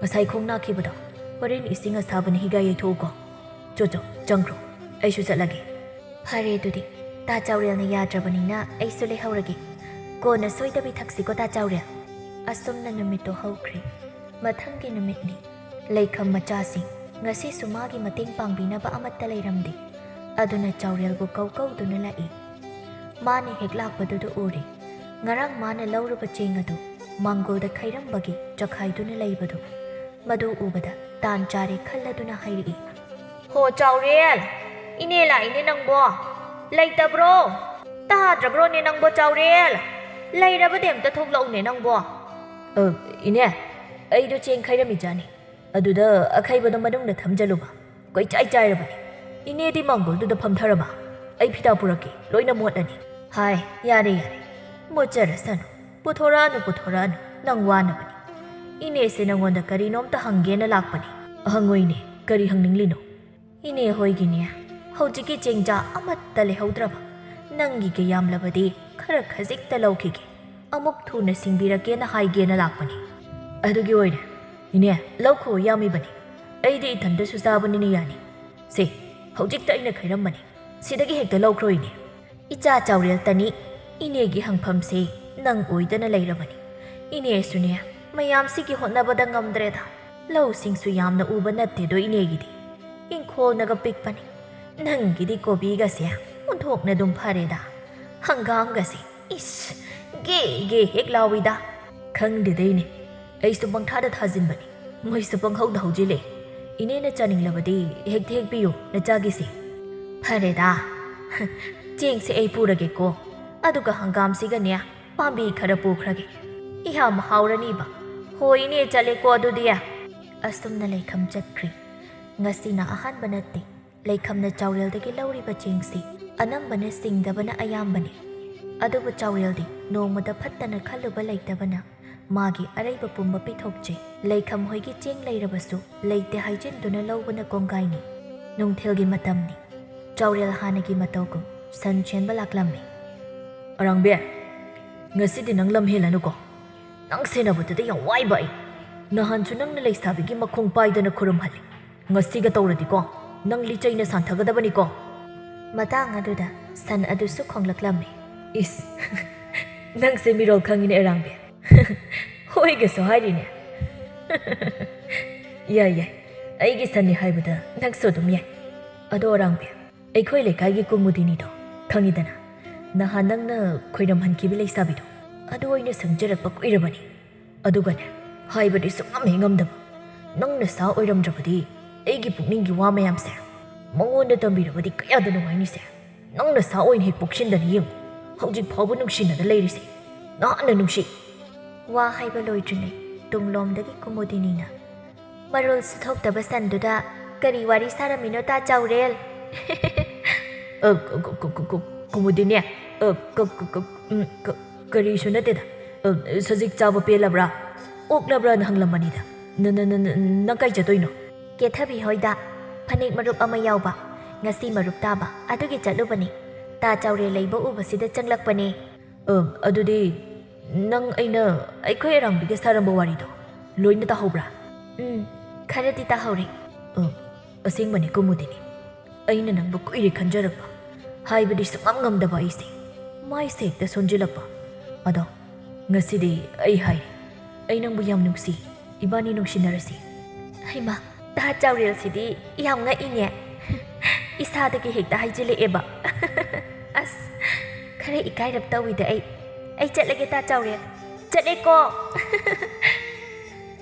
ꯉꯁꯥꯏ ꯈꯣꯡ ꯅꯥꯈꯤꯕꯗꯣ, ꯍꯣꯔꯦꯟ ꯏꯁꯤꯡ ꯑꯁꯥꯕꯅ ꯍꯤꯒꯥꯏ ꯌꯩꯊꯣꯛꯎꯀꯣ꯫ ꯆꯣ ꯆꯣ, ꯆꯪꯈ꯭ꯔꯣ, ꯑꯩꯁꯨ ꯆꯠꯂꯒꯦ꯫ ꯐꯔꯦ ꯑꯗꯨꯗꯤ, ꯇꯥ ꯆꯥꯎꯔꯦꯜꯅ ꯌꯥꯗ꯭ꯔꯕꯅꯤꯅ ꯑꯩꯁꯨ ꯂꯩꯍꯧꯔꯒꯦ꯫ ꯀꯣꯟꯅ ꯁꯣꯏꯗꯕꯤ ꯊꯛꯁꯤꯀꯣ ꯇꯥ ꯆꯥꯎꯔꯦꯜ꯫ ꯑꯁꯨꯝꯅ ꯅꯨꯃꯤꯠꯇꯣ ꯍꯧꯈ꯭ꯔꯦ꯫ ꯃꯊꯪꯒꯤ ꯅꯨꯃꯤꯠꯅꯤ꯫ ꯂꯩꯈꯝ ꯃꯆꯥꯁꯤꯡ, ꯉꯁꯤꯁꯨ ꯃꯥꯒꯤ ꯃꯇꯦꯡ ꯄꯥꯡꯕꯤꯅꯕ ꯑꯃꯠꯇ ꯂꯩꯔꯝꯗꯦ꯫ ꯑꯗꯨꯅ ꯆꯥꯎꯔꯦꯜꯕꯨ ꯀꯧ ꯀꯧꯗꯨꯅ ꯂꯥꯛꯏ꯫ ꯃꯥꯅ ꯍꯦꯛ ꯂꯥꯛꯄꯗꯨꯗ ꯎꯔꯦ꯫ ꯉꯔꯥꯡ ꯃꯥꯅ ꯂꯧꯔꯨꯕ ꯆꯦꯡ ꯑꯗꯨ ꯃꯥꯡꯒꯣꯜꯗ ꯈꯩꯔꯝꯕꯒꯤ ꯆꯈꯥꯏꯗꯨꯅ ꯂꯩꯕꯗꯨ꯫ ꯃꯗꯨ ꯎꯕꯗ ꯇꯥꯟ ꯆꯥꯔꯦ ꯈꯜꯂꯗꯨꯅ ꯍꯥꯏꯔꯛꯏ꯫ "ꯍꯣ ꯆꯥꯎꯔꯦꯜ, ꯏꯅꯦ ꯂꯥꯛꯏꯅꯦ ꯅꯪꯕꯣ꯫ ꯂꯩꯇꯕ꯭ꯔꯣ? ꯇꯥꯗ꯭ꯔꯕ꯭ꯔꯣꯅꯦ ꯅꯪꯕꯣ ꯆꯥꯎꯔꯦꯜ? ꯂꯩꯔꯕꯗꯤ ꯑꯝꯇ ꯊꯣꯛꯂꯛꯎꯅꯦ ꯅꯪꯕꯣ꯫" "ꯑ, ꯏꯅꯦ, ꯑꯩꯗꯣ ꯆꯦꯡ ꯈꯩꯔꯝꯃꯤꯖꯥꯠꯅꯤ꯫ ꯑꯗꯨꯗ ꯑꯈꯩꯕꯗꯣ ꯃꯅꯨꯡꯗ ꯊꯝꯖꯜꯂꯨꯕ꯫ ꯀꯣꯏꯆꯥꯏ ꯆꯥꯏꯔꯕꯅꯤ꯫ ꯏꯅꯦꯗꯤ ꯃꯥꯡꯒꯣꯜꯗꯨꯗ ꯐꯝꯊꯔꯕ? ꯑꯩ ꯐꯤꯗꯥ ꯄꯨꯔꯛꯀꯦ, ꯂꯣꯏꯅ ꯃꯣꯠꯂꯅꯤ꯫" "ꯍꯥꯏ, ꯌꯥꯔꯦ, ꯌꯥꯔꯦ꯫ ꯃꯣꯠꯆꯔꯁꯅꯨ꯫ ꯄꯨꯊꯣꯔꯛꯑꯅꯨ, ꯄꯨꯊꯣꯔꯛꯑꯅꯨ꯫ ꯅꯪ ꯋꯥꯅꯕꯅꯤ꯫ ꯏꯅꯦꯁꯦ ꯅꯪꯉꯣꯟꯗ ꯀꯔꯤꯅꯣꯝꯇ ꯍꯪꯒꯦꯅ ꯂꯥꯛꯄꯅꯤ꯫" "ꯍꯪꯉꯣ ꯏꯅꯦ, ꯀꯔꯤ ꯍꯪꯅꯤꯡꯂꯤꯅꯣ?" "ꯏꯅꯦ ꯍꯣꯏꯒꯤꯅꯦ, ꯍꯧꯖꯤꯛꯀꯤ ꯆꯦꯡꯖꯥ ꯑꯃꯠꯇ ꯂꯩꯍꯧꯗ꯭ꯔꯕ꯫ ꯅꯪꯒꯤꯒ ꯌꯥꯝꯂꯕꯗꯤ ꯈꯔ ꯈꯖꯤꯛꯇ ꯂꯧꯈꯤꯒꯦ꯫ ꯑꯃꯨꯛ ꯊꯨꯅ ꯁꯤꯡꯕꯤꯔꯛꯀꯦꯅ ꯍꯥꯏꯒꯦꯅ ꯂꯥꯛꯄꯅꯤ꯫" "ꯑꯗꯨꯒꯤ ꯑꯣꯏꯔꯦ꯫ ꯏꯅꯦ, ꯂꯧꯈꯣ, ꯌꯥꯝꯃꯤꯕꯅꯤ꯫ ꯑꯩꯗꯤ ꯏꯊꯟꯇꯁꯨ ꯆꯥꯕꯅꯤꯅ ꯌꯥꯅꯤ꯫ ꯁꯦ, ꯍꯧꯖꯤꯛꯇ ꯑꯩꯅ ꯈꯩꯔꯝꯕꯅꯤ꯫ ꯁꯤꯗꯒꯤ ꯍꯦꯛꯇ ꯂꯧꯈ꯭ꯔꯣ ꯏꯅꯦ꯫" "ꯏꯆꯥ ꯆꯥꯎꯔꯦꯜ ꯇꯅꯤ, ꯏꯅꯦꯒꯤ ꯍꯪꯐꯝꯁꯦ ꯅꯪ ꯑꯣꯏꯗꯅ ꯂꯩꯔꯕꯅꯤ꯫ ꯏꯅꯦꯁꯨꯅꯦ, ꯃꯌꯥꯝꯁꯤꯒꯤ ꯍꯣꯠꯅꯕꯗ ꯉꯝꯗ꯭ꯔꯦꯗ꯫ ꯂꯧꯁꯤꯡꯁꯨ ꯌꯥꯝꯅ ꯎꯕ ꯅꯠꯇꯦꯗꯣ ꯏꯅꯦꯒꯤꯗꯤ꯫ ꯏꯪꯈꯣꯜꯅꯒ ꯄꯤꯛꯄꯅꯤ꯫ ꯅꯪꯒꯤꯗꯤ ꯀꯣꯕꯤꯒꯁꯦ ꯑꯣꯟꯊꯣꯛꯅ ꯑꯗꯨꯝ ꯐꯔꯦꯗ꯫ ꯍꯪꯒꯥꯝꯒꯁꯦ, ꯏꯁ, ꯒꯦ ꯒꯦ ꯍꯦꯛ ꯂꯥꯎꯏꯗ꯫" "ꯈꯪꯗꯦꯗ ꯏꯅꯦ, ꯑꯩꯁꯨ ꯄꯪꯊꯥꯗ ꯊꯥꯖꯤꯟꯕꯅꯤ꯫ ꯃꯣꯏꯁꯨ ꯄꯪꯍꯧꯗ ꯍꯧꯖꯤꯜꯂꯦ꯫ ꯏꯅꯦꯅ ꯆꯥꯅꯤꯡꯂꯕꯗꯤ ꯍꯦꯛꯇ ꯍꯦꯛꯄꯤꯌꯨ ꯅꯆꯥꯒꯤꯁꯦ꯫" "ꯐꯔꯦꯗ, ꯆꯦꯡꯁꯦ ꯑꯩ ꯄꯨꯔꯒꯦꯀꯣ꯫ ꯑꯗꯨꯒ ꯍꯪꯒꯥꯝꯁꯤꯒꯅꯦ, ꯄꯥꯝꯕꯤ ꯈꯔ ꯄꯨꯈ꯭ꯔꯒꯦ꯫ ꯌꯥꯝ ꯍꯥꯎꯔꯅꯤꯕ꯫ ꯍꯣꯏ ꯏꯅꯦ, ꯆꯠꯂꯦꯀꯣ ꯑꯗꯨꯗꯤ꯫" ꯑꯁꯨꯝꯅ ꯂꯩꯈꯝ ꯆꯠꯈ꯭ꯔꯤ꯫ ꯉꯁꯤꯅ ꯑꯍꯥꯟꯕ ꯅꯠꯇꯦ꯫ ꯂꯩꯈꯝꯅ ꯆꯥꯎꯔꯦꯜꯗꯒꯤ ꯂꯧꯔꯤꯕ ꯆꯦꯡꯁꯤ ꯑꯅꯝꯕꯅ ꯁꯤꯡꯗꯕꯅ ꯑꯌꯥꯝꯕꯅꯤ꯫ ꯑꯗꯨꯕꯨ ꯆꯥꯎꯔꯦꯜꯗꯤ ꯅꯣꯡꯃꯗ ꯐꯠꯇꯅ ꯈꯜꯂꯨꯕ ꯂꯩꯇꯕꯅ ꯃꯥꯒꯤ ꯑꯔꯩꯕ ꯄꯨꯝꯕ ꯄꯤꯊꯣꯛꯆꯩ꯫ ꯂꯩꯈꯝ ꯍꯣꯏꯒꯤ ꯆꯦꯡ ꯂꯩꯔꯕꯁꯨ ꯂꯩꯇꯦ ꯍꯥꯏꯖꯤꯟꯗꯨꯅ ꯂꯧꯕꯅ ꯀꯣꯡꯒꯥꯏꯅꯤ꯫ ꯅꯨꯡꯊꯤꯜꯒꯤ ꯃꯇꯝꯅꯤ꯫ ꯆꯥꯎꯔꯦꯜ ꯍꯥꯟꯅꯒꯤ ꯃꯇꯧꯒꯨꯝ ꯁꯟ ꯁꯦꯟꯕ ꯂꯥꯛꯂꯝꯃꯤ꯫ "ꯑꯔꯥꯡꯕꯤ, ꯉꯁꯤꯗꯤ ꯅꯪ ꯂꯝ ꯍꯦꯜꯂꯅꯨꯀꯣ꯫ ꯅꯪ ꯁꯦꯟꯅꯕꯗꯨꯗ ꯌꯥꯝ ꯋꯥꯏꯕ ꯑꯩ꯫ ꯅꯍꯥꯟꯁꯨ ꯅꯪꯅ ꯂꯩꯁꯥꯕꯤꯒꯤ ꯃꯈꯣꯡ ꯄꯥꯏꯗꯅ ꯈꯨꯔꯨꯝꯍꯜꯂꯤ꯫ ꯉꯁꯤꯒ ꯇꯧꯔꯗꯤꯀꯣ, ꯅꯪ ꯂꯤꯆꯩꯅ ꯁꯥꯟꯊꯒꯗꯕꯅꯤꯀꯣ꯫" ꯃꯇꯥꯡ ꯑꯗꯨꯗ ꯁꯟ ꯑꯗꯨꯁꯨ ꯈꯣꯡꯂꯛꯂꯝꯃꯤ꯫ "ꯏꯁ, ꯅꯪꯁꯦ ꯃꯤꯔꯣꯜ ꯈꯪꯉꯤꯅꯦ ꯑꯔꯥꯡꯕꯤ꯫ ꯍꯣꯏꯒꯁꯨ ꯍꯥꯏꯔꯤꯅꯦ꯫" "ꯌꯥꯏ, ꯌꯥꯏ, ꯑꯩꯒꯤ ꯁꯟꯅꯤ ꯍꯥꯏꯕꯗ ꯅꯪꯁꯨ ꯑꯗꯨꯝ ꯌꯥꯏ꯫ ꯑꯗꯣ ꯑꯔꯥꯡꯕꯤ, ꯑꯩꯈꯣꯏ ꯂꯩꯀꯥꯏꯒꯤ ꯀꯨꯃꯨꯗꯤꯅꯤꯗꯣ ꯈꯪꯉꯤꯗꯅ, ꯅꯍꯥꯟ ꯅꯪꯅ ꯈꯣꯏꯔꯝꯍꯟꯈꯤꯕ ꯂꯩꯁꯥꯕꯤꯗꯣ, ꯑꯗꯨ ꯑꯩꯅ ꯁꯪꯖꯔꯛꯄ ꯀꯨꯏꯔꯕꯅꯤ꯫ ꯑꯗꯨꯒꯅꯦ, ꯍꯥꯏꯕꯗꯤ ꯁꯨꯡꯉꯝ ꯍꯦꯛ ꯉꯝꯗꯕ꯫ ꯅꯪ ꯅꯁꯥ ꯑꯣꯏꯔꯝꯗ꯭ꯔꯕꯗꯤ ꯑꯩꯒꯤ ꯄꯨꯛꯅꯤꯡꯒꯤ ꯋꯥ ꯃꯌꯥꯝꯁꯦ ꯃꯉꯣꯟꯗ ꯇꯝꯕꯤꯔꯕꯗꯤ ꯀꯌꯥꯗ ꯅꯨꯡꯉꯥꯏꯅꯤꯁꯦ꯫ ꯅꯪ ꯅꯁꯥ ꯑꯣꯏꯅ ꯍꯦꯛ ꯄꯣꯛꯁꯤꯟꯗꯅ ꯌꯦꯡꯉꯨ꯫ ꯍꯧꯖꯤꯛ ꯐꯥꯎꯕ ꯅꯨꯡꯁꯤꯅꯗ ꯂꯩꯔꯤꯁꯦ ꯅꯍꯥꯟꯅ ꯅꯨꯡꯁꯤ꯫" ꯋꯥ ꯍꯥꯏꯕ ꯂꯣꯏꯗ꯭ꯔꯤꯉꯩ ꯇꯨꯡꯂꯣꯝꯗꯒꯤ ꯀꯨꯃꯨꯗꯤꯅꯤꯅ, "ꯃꯔꯣꯜꯁꯨ ꯊꯣꯛꯇꯕ ꯁꯟꯗꯨꯗ ꯀꯔꯤ ꯋꯥꯔꯤ ꯁꯥꯔꯝꯃꯤꯅꯣ, ꯇꯥ ꯆꯥꯎꯔꯦꯜ?" "ꯑ, ꯀ-, ꯀ-, ꯀ-, ꯀ-, ꯀ-, ꯀꯨꯃꯨꯗꯤꯅꯤ, ꯑ, ꯀ-, ꯀ-, ꯀ-, ꯎꯝ, ꯀ-, ꯀꯔꯤꯁꯨ ꯅꯠꯇꯦꯗ꯫ ꯑ, ꯁꯖꯤꯛ ꯆꯥꯕ ꯄꯦꯜꯂꯕ꯭ꯔꯥ, ꯑꯣꯛꯂꯕ꯭ꯔꯥꯅ ꯍꯪꯂꯝꯕꯅꯤꯗ꯫ ꯅ-, ꯅ-, ꯅ-, ꯅ-, ꯅꯪ ꯀꯥꯏ ꯆꯠꯇꯣꯏꯅꯣ?" "ꯀꯦꯊꯕꯤ ꯍꯣꯏꯗ ꯐꯅꯦꯛ ꯃꯔꯨꯞ ꯑꯃ ꯌꯥꯎꯕ, ꯉꯁꯤ ꯃꯔꯨꯞ ꯇꯥꯕ, ꯑꯗꯨꯒꯤ ꯆꯠꯂꯨꯕꯅꯤ꯫ ꯇꯥ ꯆꯥꯎꯔꯦꯜ ꯂꯩꯕ ꯎꯕꯁꯤꯗ ꯆꯪꯂꯛꯄꯅꯦ꯫" "ꯑ, ꯑꯗꯨꯗꯤ ꯅꯪ ꯑꯩꯅ ꯑꯩꯈꯣꯏ ꯑꯔꯥꯡꯕꯤꯒ ꯁꯥꯔꯝꯕ ꯋꯥꯔꯤꯗꯣ ꯂꯣꯏꯅ ꯇꯥꯍꯧꯕ꯭ꯔꯥ?" "ꯎꯝ, ꯈꯔꯗꯤ ꯇꯥꯍꯧꯔꯦ꯫" "ꯑ, ꯑꯁꯦꯡꯕꯅꯤ ꯀꯨꯃꯨꯗꯤꯅꯤ, ꯑꯩꯅ ꯅꯪꯕꯨ ꯀꯨꯏꯔꯦ ꯈꯟꯖꯔꯛꯄ, ꯍꯥꯏꯕꯗꯤ ꯁꯨꯡꯉꯝ ꯉꯝꯗꯕ ꯑꯩꯁꯦ꯫ ꯃꯥꯏꯁꯦ ꯍꯦꯛꯇ ꯁꯣꯟꯖꯤꯜꯂꯛꯄ꯫ ꯑꯗꯣ ꯉꯁꯤꯗꯤ ꯑꯩ ꯍꯥꯏꯔꯦ, ꯑꯩ ꯅꯪꯕꯨ ꯌꯥꯝ ꯅꯨꯡꯁꯤ, ꯏꯕꯥꯅꯤ ꯅꯨꯡꯁꯤꯅꯔꯁꯤ꯫" ꯍꯩꯃꯥ, ꯇꯥ ꯆꯥꯎꯔꯦꯜꯁꯤꯗꯤ ꯌꯥꯝ ꯉꯛꯏꯅꯦ꯫ ꯏꯁꯥꯗꯒꯤ ꯍꯦꯛꯇ ꯍꯥꯏꯖꯤꯜꯂꯛꯑꯦꯕ꯫ ꯑꯁ, ꯈꯔ ꯏꯀꯥꯏꯔꯞ ꯇꯧꯏꯗ ꯑꯩ꯫ ꯑꯩ ꯆꯠꯂꯒꯦ, ꯇꯥ ꯆꯥꯎꯔꯦꯜ꯫ ꯆꯠꯂꯦꯀꯣ꯫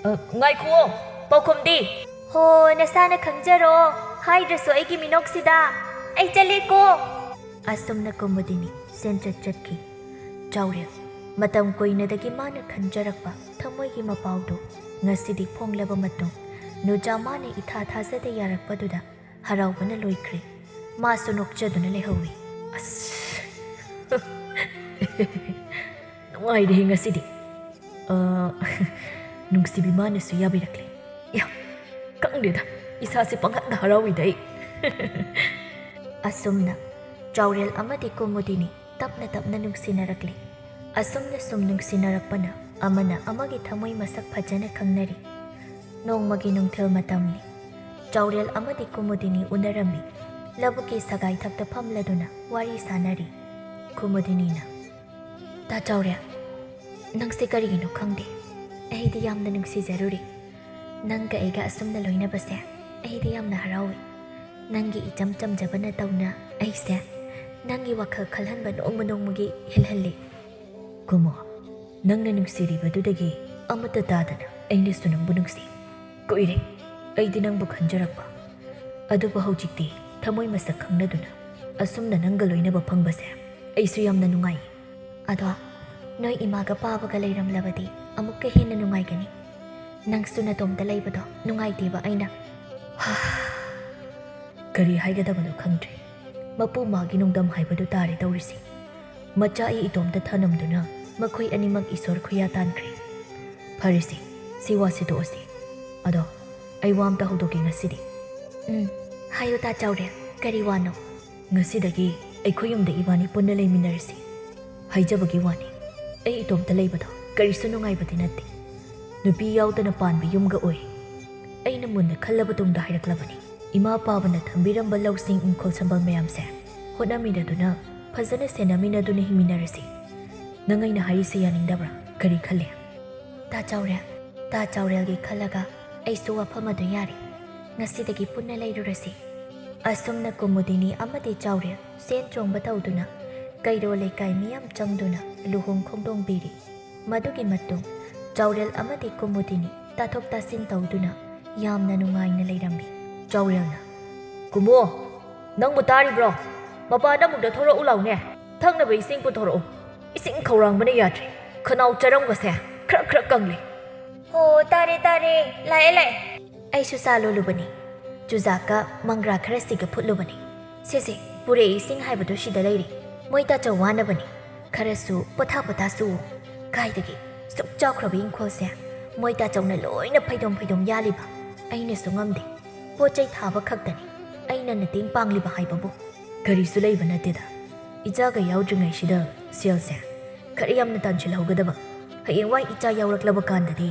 "ꯑ, ꯉꯥꯏꯈꯨꯑꯣ, ꯄꯥꯎꯈꯨꯝꯗꯤ?" "ꯍꯣ, ꯅꯁꯥꯅ ꯈꯪꯖꯔꯣ, ꯍꯥꯏꯗ꯭ꯔꯁꯨ ꯑꯩꯒꯤ ꯃꯤꯅꯣꯛꯁꯤꯗ꯫ ꯑꯩ ꯆꯠꯂꯦꯀꯣ꯫" ꯑꯁꯨꯝꯅ ꯀꯨꯃꯨꯗꯤꯅꯤ ꯆꯦꯟꯆꯠ ꯆꯠꯈꯤ꯫ ꯆꯥꯎꯔꯦꯜ, ꯃꯇꯝ ꯀꯨꯏꯅꯗꯒꯤ ꯃꯥꯅ ꯈꯟꯖꯔꯛꯄ ꯊꯃꯣꯏꯒꯤ ꯃꯄꯥꯎꯗꯨ ꯉꯁꯤꯗꯤ ꯐꯣꯡꯂꯕ ꯃꯇꯨꯡ, ꯅꯨꯖꯥ ꯃꯥꯅ ꯏꯊꯥ ꯊꯥꯖꯗ ꯌꯥꯔꯛꯄꯗꯨꯗ ꯍꯔꯥꯎꯕꯅ ꯂꯣꯏꯈ꯭ꯔꯦ꯫ ꯃꯥꯁꯨ ꯅꯣꯛꯆꯗꯨꯅ ꯂꯩꯍꯧꯏ꯫ ꯑꯁ! ꯅꯨꯡꯉꯥꯏꯔꯦꯍꯦ ꯉꯁꯤꯗꯤ꯫ ꯑ, ꯅꯨꯡꯁꯤꯕꯤ ꯃꯥꯅꯁꯨ ꯌꯥꯕꯤꯔꯛꯂꯦ꯫ ꯌꯥ, ꯈꯪꯗꯦꯗ, ꯏꯁꯥꯁꯦ ꯄꯪꯍꯠꯇ ꯍꯔꯥꯎꯏꯗ ꯑꯩ꯫ ꯑꯁꯨꯝꯅ ꯆꯥꯎꯔꯦꯜ ꯑꯃꯗꯤ ꯀꯨꯃꯨꯗꯤꯅꯤ ꯇꯞꯅ ꯇꯞꯅ ꯅꯨꯡꯁꯤꯅꯔꯛꯂꯦ꯫ ꯑꯁꯨꯝꯅ ꯁꯨꯝ ꯅꯨꯡꯁꯤꯅꯔꯛꯄꯅ ꯑꯃꯅ ꯑꯃꯒꯤ ꯊꯃꯣꯏ ꯃꯁꯛ ꯐꯖꯅ ꯈꯪꯅꯔꯤ꯫ ꯅꯣꯡꯃꯒꯤ ꯅꯨꯡꯊꯤꯜ ꯃꯇꯝꯅꯤ꯫ ꯆꯥꯎꯔꯦꯜ ꯑꯃꯗꯤ ꯀꯨꯃꯨꯗꯤꯅꯤ ꯎꯅꯔꯝꯃꯤ꯫ ꯂꯧꯕꯨꯛꯀꯤ ꯁꯒꯥꯏꯊꯛꯇ ꯐꯝꯂꯗꯨꯅ ꯋꯥꯔꯤ ꯁꯥꯅꯔꯤ꯫ ꯀꯨꯃꯨꯗꯤꯅꯤꯅ, "ꯇꯥ ꯆꯥꯎꯔꯦꯜ, ꯅꯪꯁꯦ ꯀꯔꯤꯒꯤꯅꯣ ꯈꯪꯗꯦ, ꯑꯩꯗꯤ ꯌꯥꯝꯅ ꯅꯨꯡꯁꯤꯖꯔꯨꯔꯦ꯫ ꯅꯪꯒ ꯑꯩꯒ ꯑꯁꯨꯝꯅ ꯂꯣꯏꯅꯕꯁꯦ ꯑꯩꯗꯤ ꯌꯥꯝꯅ ꯍꯔꯥꯎꯏ꯫ ꯅꯪꯒꯤ ꯏꯆꯝ ꯆꯝꯖꯕ ꯅꯇꯧꯅ ꯑꯩꯁꯦ ꯅꯪꯒꯤ ꯋꯥꯈꯜ ꯈꯜꯍꯟꯕ ꯅꯣꯡꯃ ꯅꯣꯡꯃꯒꯤ ꯍꯦꯜꯍꯜꯂꯤ꯫" "ꯀꯨꯃꯨ, ꯅꯪꯅ ꯅꯨꯡꯁꯤꯔꯤꯕꯗꯨꯗꯒꯤ ꯑꯃꯠꯇ ꯇꯥꯗꯅ ꯑꯩꯅꯁꯨ ꯅꯪꯕꯨ ꯅꯨꯡꯁꯤ꯫ ꯀꯨꯏꯔꯦ ꯑꯩꯗꯤ ꯅꯪꯕꯨ ꯈꯟꯖꯔꯛꯄ꯫ ꯑꯗꯨꯕꯨ ꯍꯧꯖꯤꯛꯇꯤ ꯊꯃꯣꯏ ꯃꯁꯛ ꯈꯪꯅꯗꯨꯅ ꯑꯁꯨꯝꯅ ꯅꯪꯒ ꯂꯣꯏꯅꯕ ꯐꯪꯕꯁꯦ ꯑꯩꯁꯨ ꯌꯥꯝꯅ ꯅꯨꯡꯉꯥꯏ꯫ ꯑꯗꯣ ꯅꯣꯏ ꯏꯃꯥꯒ ꯄꯥꯕꯒ ꯂꯩꯔꯝꯂꯕꯗꯤ ꯑꯃꯨꯛꯀ ꯍꯦꯟꯅ ꯅꯨꯡꯉꯥꯏꯒꯅꯤ꯫ ꯅꯪꯁꯨ ꯅꯇꯣꯝꯇ ꯂꯩꯕꯗꯣ ꯅꯨꯡꯉꯥꯏꯇꯦꯕ ꯑꯩꯅ꯫" ꯀꯔꯤ ꯍꯥꯏꯒꯗꯕꯅꯣ ꯈꯪꯗ꯭ꯔꯦ꯫ ꯃꯄꯨ ꯃꯥꯒꯤ ꯅꯨꯡꯗꯝ ꯍꯥꯏꯕꯗꯨ ꯇꯥꯔꯦ ꯇꯧꯔꯤꯁꯤ꯫ ꯃꯆꯥ ꯑꯩ ꯏꯇꯣꯝꯇ ꯊꯅꯝꯗꯨꯅ ꯃꯈꯣꯏ ꯑꯅꯤꯃꯛ ꯏꯁꯣꯔ ꯈꯨꯌꯥ ꯇꯥꯟꯈ꯭ꯔꯦ꯫ ꯐꯔꯦꯁꯦ, ꯁꯤ ꯋꯥꯁꯤ ꯇꯣꯛꯑꯁꯤ꯫ ꯑꯗꯣ ꯑꯩ ꯋꯥ ꯑꯝꯇ ꯍꯧꯗꯣꯛꯀꯦ ꯉꯁꯤꯗꯤ꯫ "ꯎꯝ, ꯍꯥꯏꯌꯨ ꯇꯥ ꯆꯥꯎꯔꯦꯜ, ꯀꯔꯤ ꯋꯥꯅꯣ?" "ꯉꯁꯤꯗꯒꯤ ꯑꯩꯈꯣꯏ ꯌꯨꯝꯗ ꯏꯕꯥꯅꯤ ꯄꯨꯟꯅ ꯂꯩꯃꯤꯟꯅꯔꯁꯤ꯫ ꯍꯥꯏꯖꯕꯒꯤ ꯋꯥꯅꯤ, ꯑꯩ ꯏꯇꯣꯝꯇ ꯂꯩꯕꯗꯣ ꯀꯔꯤꯁꯨ ꯅꯨꯡꯉꯥꯏꯕꯗꯤ ꯅꯠꯇꯦ꯫ ꯅꯨꯄꯤ ꯌꯥꯎꯗꯅ ꯄꯥꯟꯕ ꯌꯨꯝꯒ ꯑꯣꯏ꯫ ꯑꯩꯅ ꯃꯨꯟꯅ ꯈꯜꯂꯕ ꯇꯨꯡꯗ ꯍꯥꯏꯔꯛꯂꯕꯅꯤ꯫ ꯏꯃꯥ ꯄꯥꯕꯅ ꯊꯝꯕꯤꯔꯝꯕ ꯂꯧꯁꯤꯡ ꯏꯪꯈꯣꯜ ꯁꯝꯕꯜ ꯃꯌꯥꯝꯁꯦ ꯍꯣꯠꯅꯃꯤꯟꯅꯗꯨꯅ ꯐꯖꯅ ꯁꯦꯟꯅꯃꯤꯟꯅꯗꯨꯅ ꯍꯤꯡꯃꯤꯟꯅꯔꯁꯤ꯫ ꯅꯪ ꯑꯩꯅ ꯍꯥꯏꯔꯤꯁꯦ ꯌꯥꯅꯤꯡꯗꯕ꯭ꯔꯥ? ꯀꯔꯤ ꯈꯜꯂꯤ?" "ꯇꯥ ꯆꯥꯎꯔꯦꯜ, ꯇꯥ ꯆꯥꯎꯔꯦꯜꯒꯤ ꯈꯜꯂꯒ ꯑꯩꯁꯨ ꯋꯥꯐꯝ ꯑꯗꯨ ꯌꯥꯔꯦ꯫ ꯉꯁꯤꯗꯒꯤ ꯄꯨꯟꯅ ꯂꯩꯔꯨꯔꯁꯤ꯫" ꯑꯁꯨꯝꯅ ꯀꯨꯃꯨꯗꯤꯅꯤ ꯑꯃꯗꯤ ꯆꯥꯎꯔꯦꯜ ꯆꯦꯟ ꯆꯣꯡꯕ ꯇꯧꯗꯨꯅ ꯀꯩꯔꯣꯜ ꯂꯩꯀꯥꯏ ꯃꯤꯌꯥꯝ ꯆꯪꯗꯨꯅ ꯂꯨꯍꯣꯡ ꯈꯣꯡꯗꯣꯡꯕꯤꯔꯤ꯫ ꯃꯗꯨꯒꯤ ꯃꯇꯨꯡ ꯆꯥꯎꯔꯦꯜ ꯑꯃꯗꯤ ꯀꯨꯃꯨꯗꯤꯅꯤ ꯇꯥꯊꯣꯛ ꯇꯥꯁꯤꯟ ꯇꯧꯗꯨꯅ ꯌꯥꯝꯅ ꯅꯨꯡꯉꯥꯏꯅ ꯂꯩꯔꯝꯃꯤ꯫ ꯆꯥꯎꯔꯦꯜꯅ, "ꯀꯨꯃꯨ, ꯅꯪꯕꯨ ꯇꯥꯔꯤꯕ꯭ꯔꯣ? ꯃꯄꯥꯟꯗ ꯑꯃꯨꯛꯇ ꯊꯣꯔꯛꯎ ꯂꯥꯎꯅꯦ꯫ ꯊꯛꯅꯕ ꯏꯁꯤꯡ ꯄꯨꯊꯣꯔꯛꯎ꯫ ꯏꯁꯤꯡ ꯈꯧꯔꯥꯡꯕꯅ ꯌꯥꯗ꯭ꯔꯦ꯫ ꯈꯅꯥꯎ ꯆꯔꯝꯒꯁꯦ ꯈ꯭ꯔꯛ ꯈ꯭ꯔꯛ ꯀꯪꯂꯦ꯫" "ꯍꯣ, ꯇꯥꯔꯦ, ꯇꯥꯔꯦ꯫ ꯂꯥꯛꯑꯦ, ꯂꯥꯛꯑꯦ꯫" ꯑꯩꯁꯨ ꯆꯥ ꯂꯣꯜꯂꯨꯕꯅꯤ꯫ ꯆꯨꯖꯥꯛꯀ ꯃꯪꯒ꯭ꯔꯥ ꯈꯔꯁꯤꯒ ꯐꯨꯠꯂꯨꯕꯅꯤ꯫ "ꯁꯦ, ꯁꯦ, ꯄꯨꯔꯛꯏ ꯏꯁꯤꯡ ꯍꯥꯏꯕꯗꯣ ꯁꯤꯗ ꯂꯩꯔꯦ꯫ ꯃꯣꯏ ꯇꯥꯆꯧ ꯋꯥꯅꯕꯅꯤ꯫ ꯈꯔꯁꯨ ꯄꯣꯊꯥ ꯄꯣꯊꯥ ꯆꯨꯋꯣ꯫ ꯀꯥꯏꯗꯒꯤ ꯁꯨꯛ ꯆꯥꯎꯈ꯭ꯔꯕ ꯏꯪꯈꯣꯜꯁꯦ ꯃꯣꯏ ꯇꯥꯆꯧꯅ ꯂꯣꯏꯅ ꯐꯩꯗꯣꯝ ꯐꯩꯗꯣꯝ ꯌꯥꯜꯂꯤꯕ꯫ ꯑꯩꯅꯁꯨ ꯉꯝꯗꯦ꯫ ꯄꯣꯠ ꯆꯩ ꯊꯥꯕ ꯈꯛꯇꯅꯤ ꯑꯩꯅ ꯃꯇꯦꯡ ꯄꯥꯡꯂꯤꯕ ꯍꯥꯏꯕꯕꯨ꯫ ꯀꯔꯤꯁꯨ ꯂꯩꯕ ꯅꯠꯇꯦꯗ꯫ ꯏꯆꯥꯒ ꯌꯥꯎꯗ꯭ꯔꯤꯉꯩꯁꯤꯗ ꯁꯦꯜꯁꯦ ꯈꯔ ꯌꯥꯝꯅ ꯇꯥꯟꯁꯤꯜꯍꯧꯒꯗꯕ꯫ ꯍꯌꯦꯡꯋꯥꯏ ꯏꯆꯥ ꯌꯥꯎꯔꯛꯂꯕ ꯀꯥꯟꯗꯗꯤ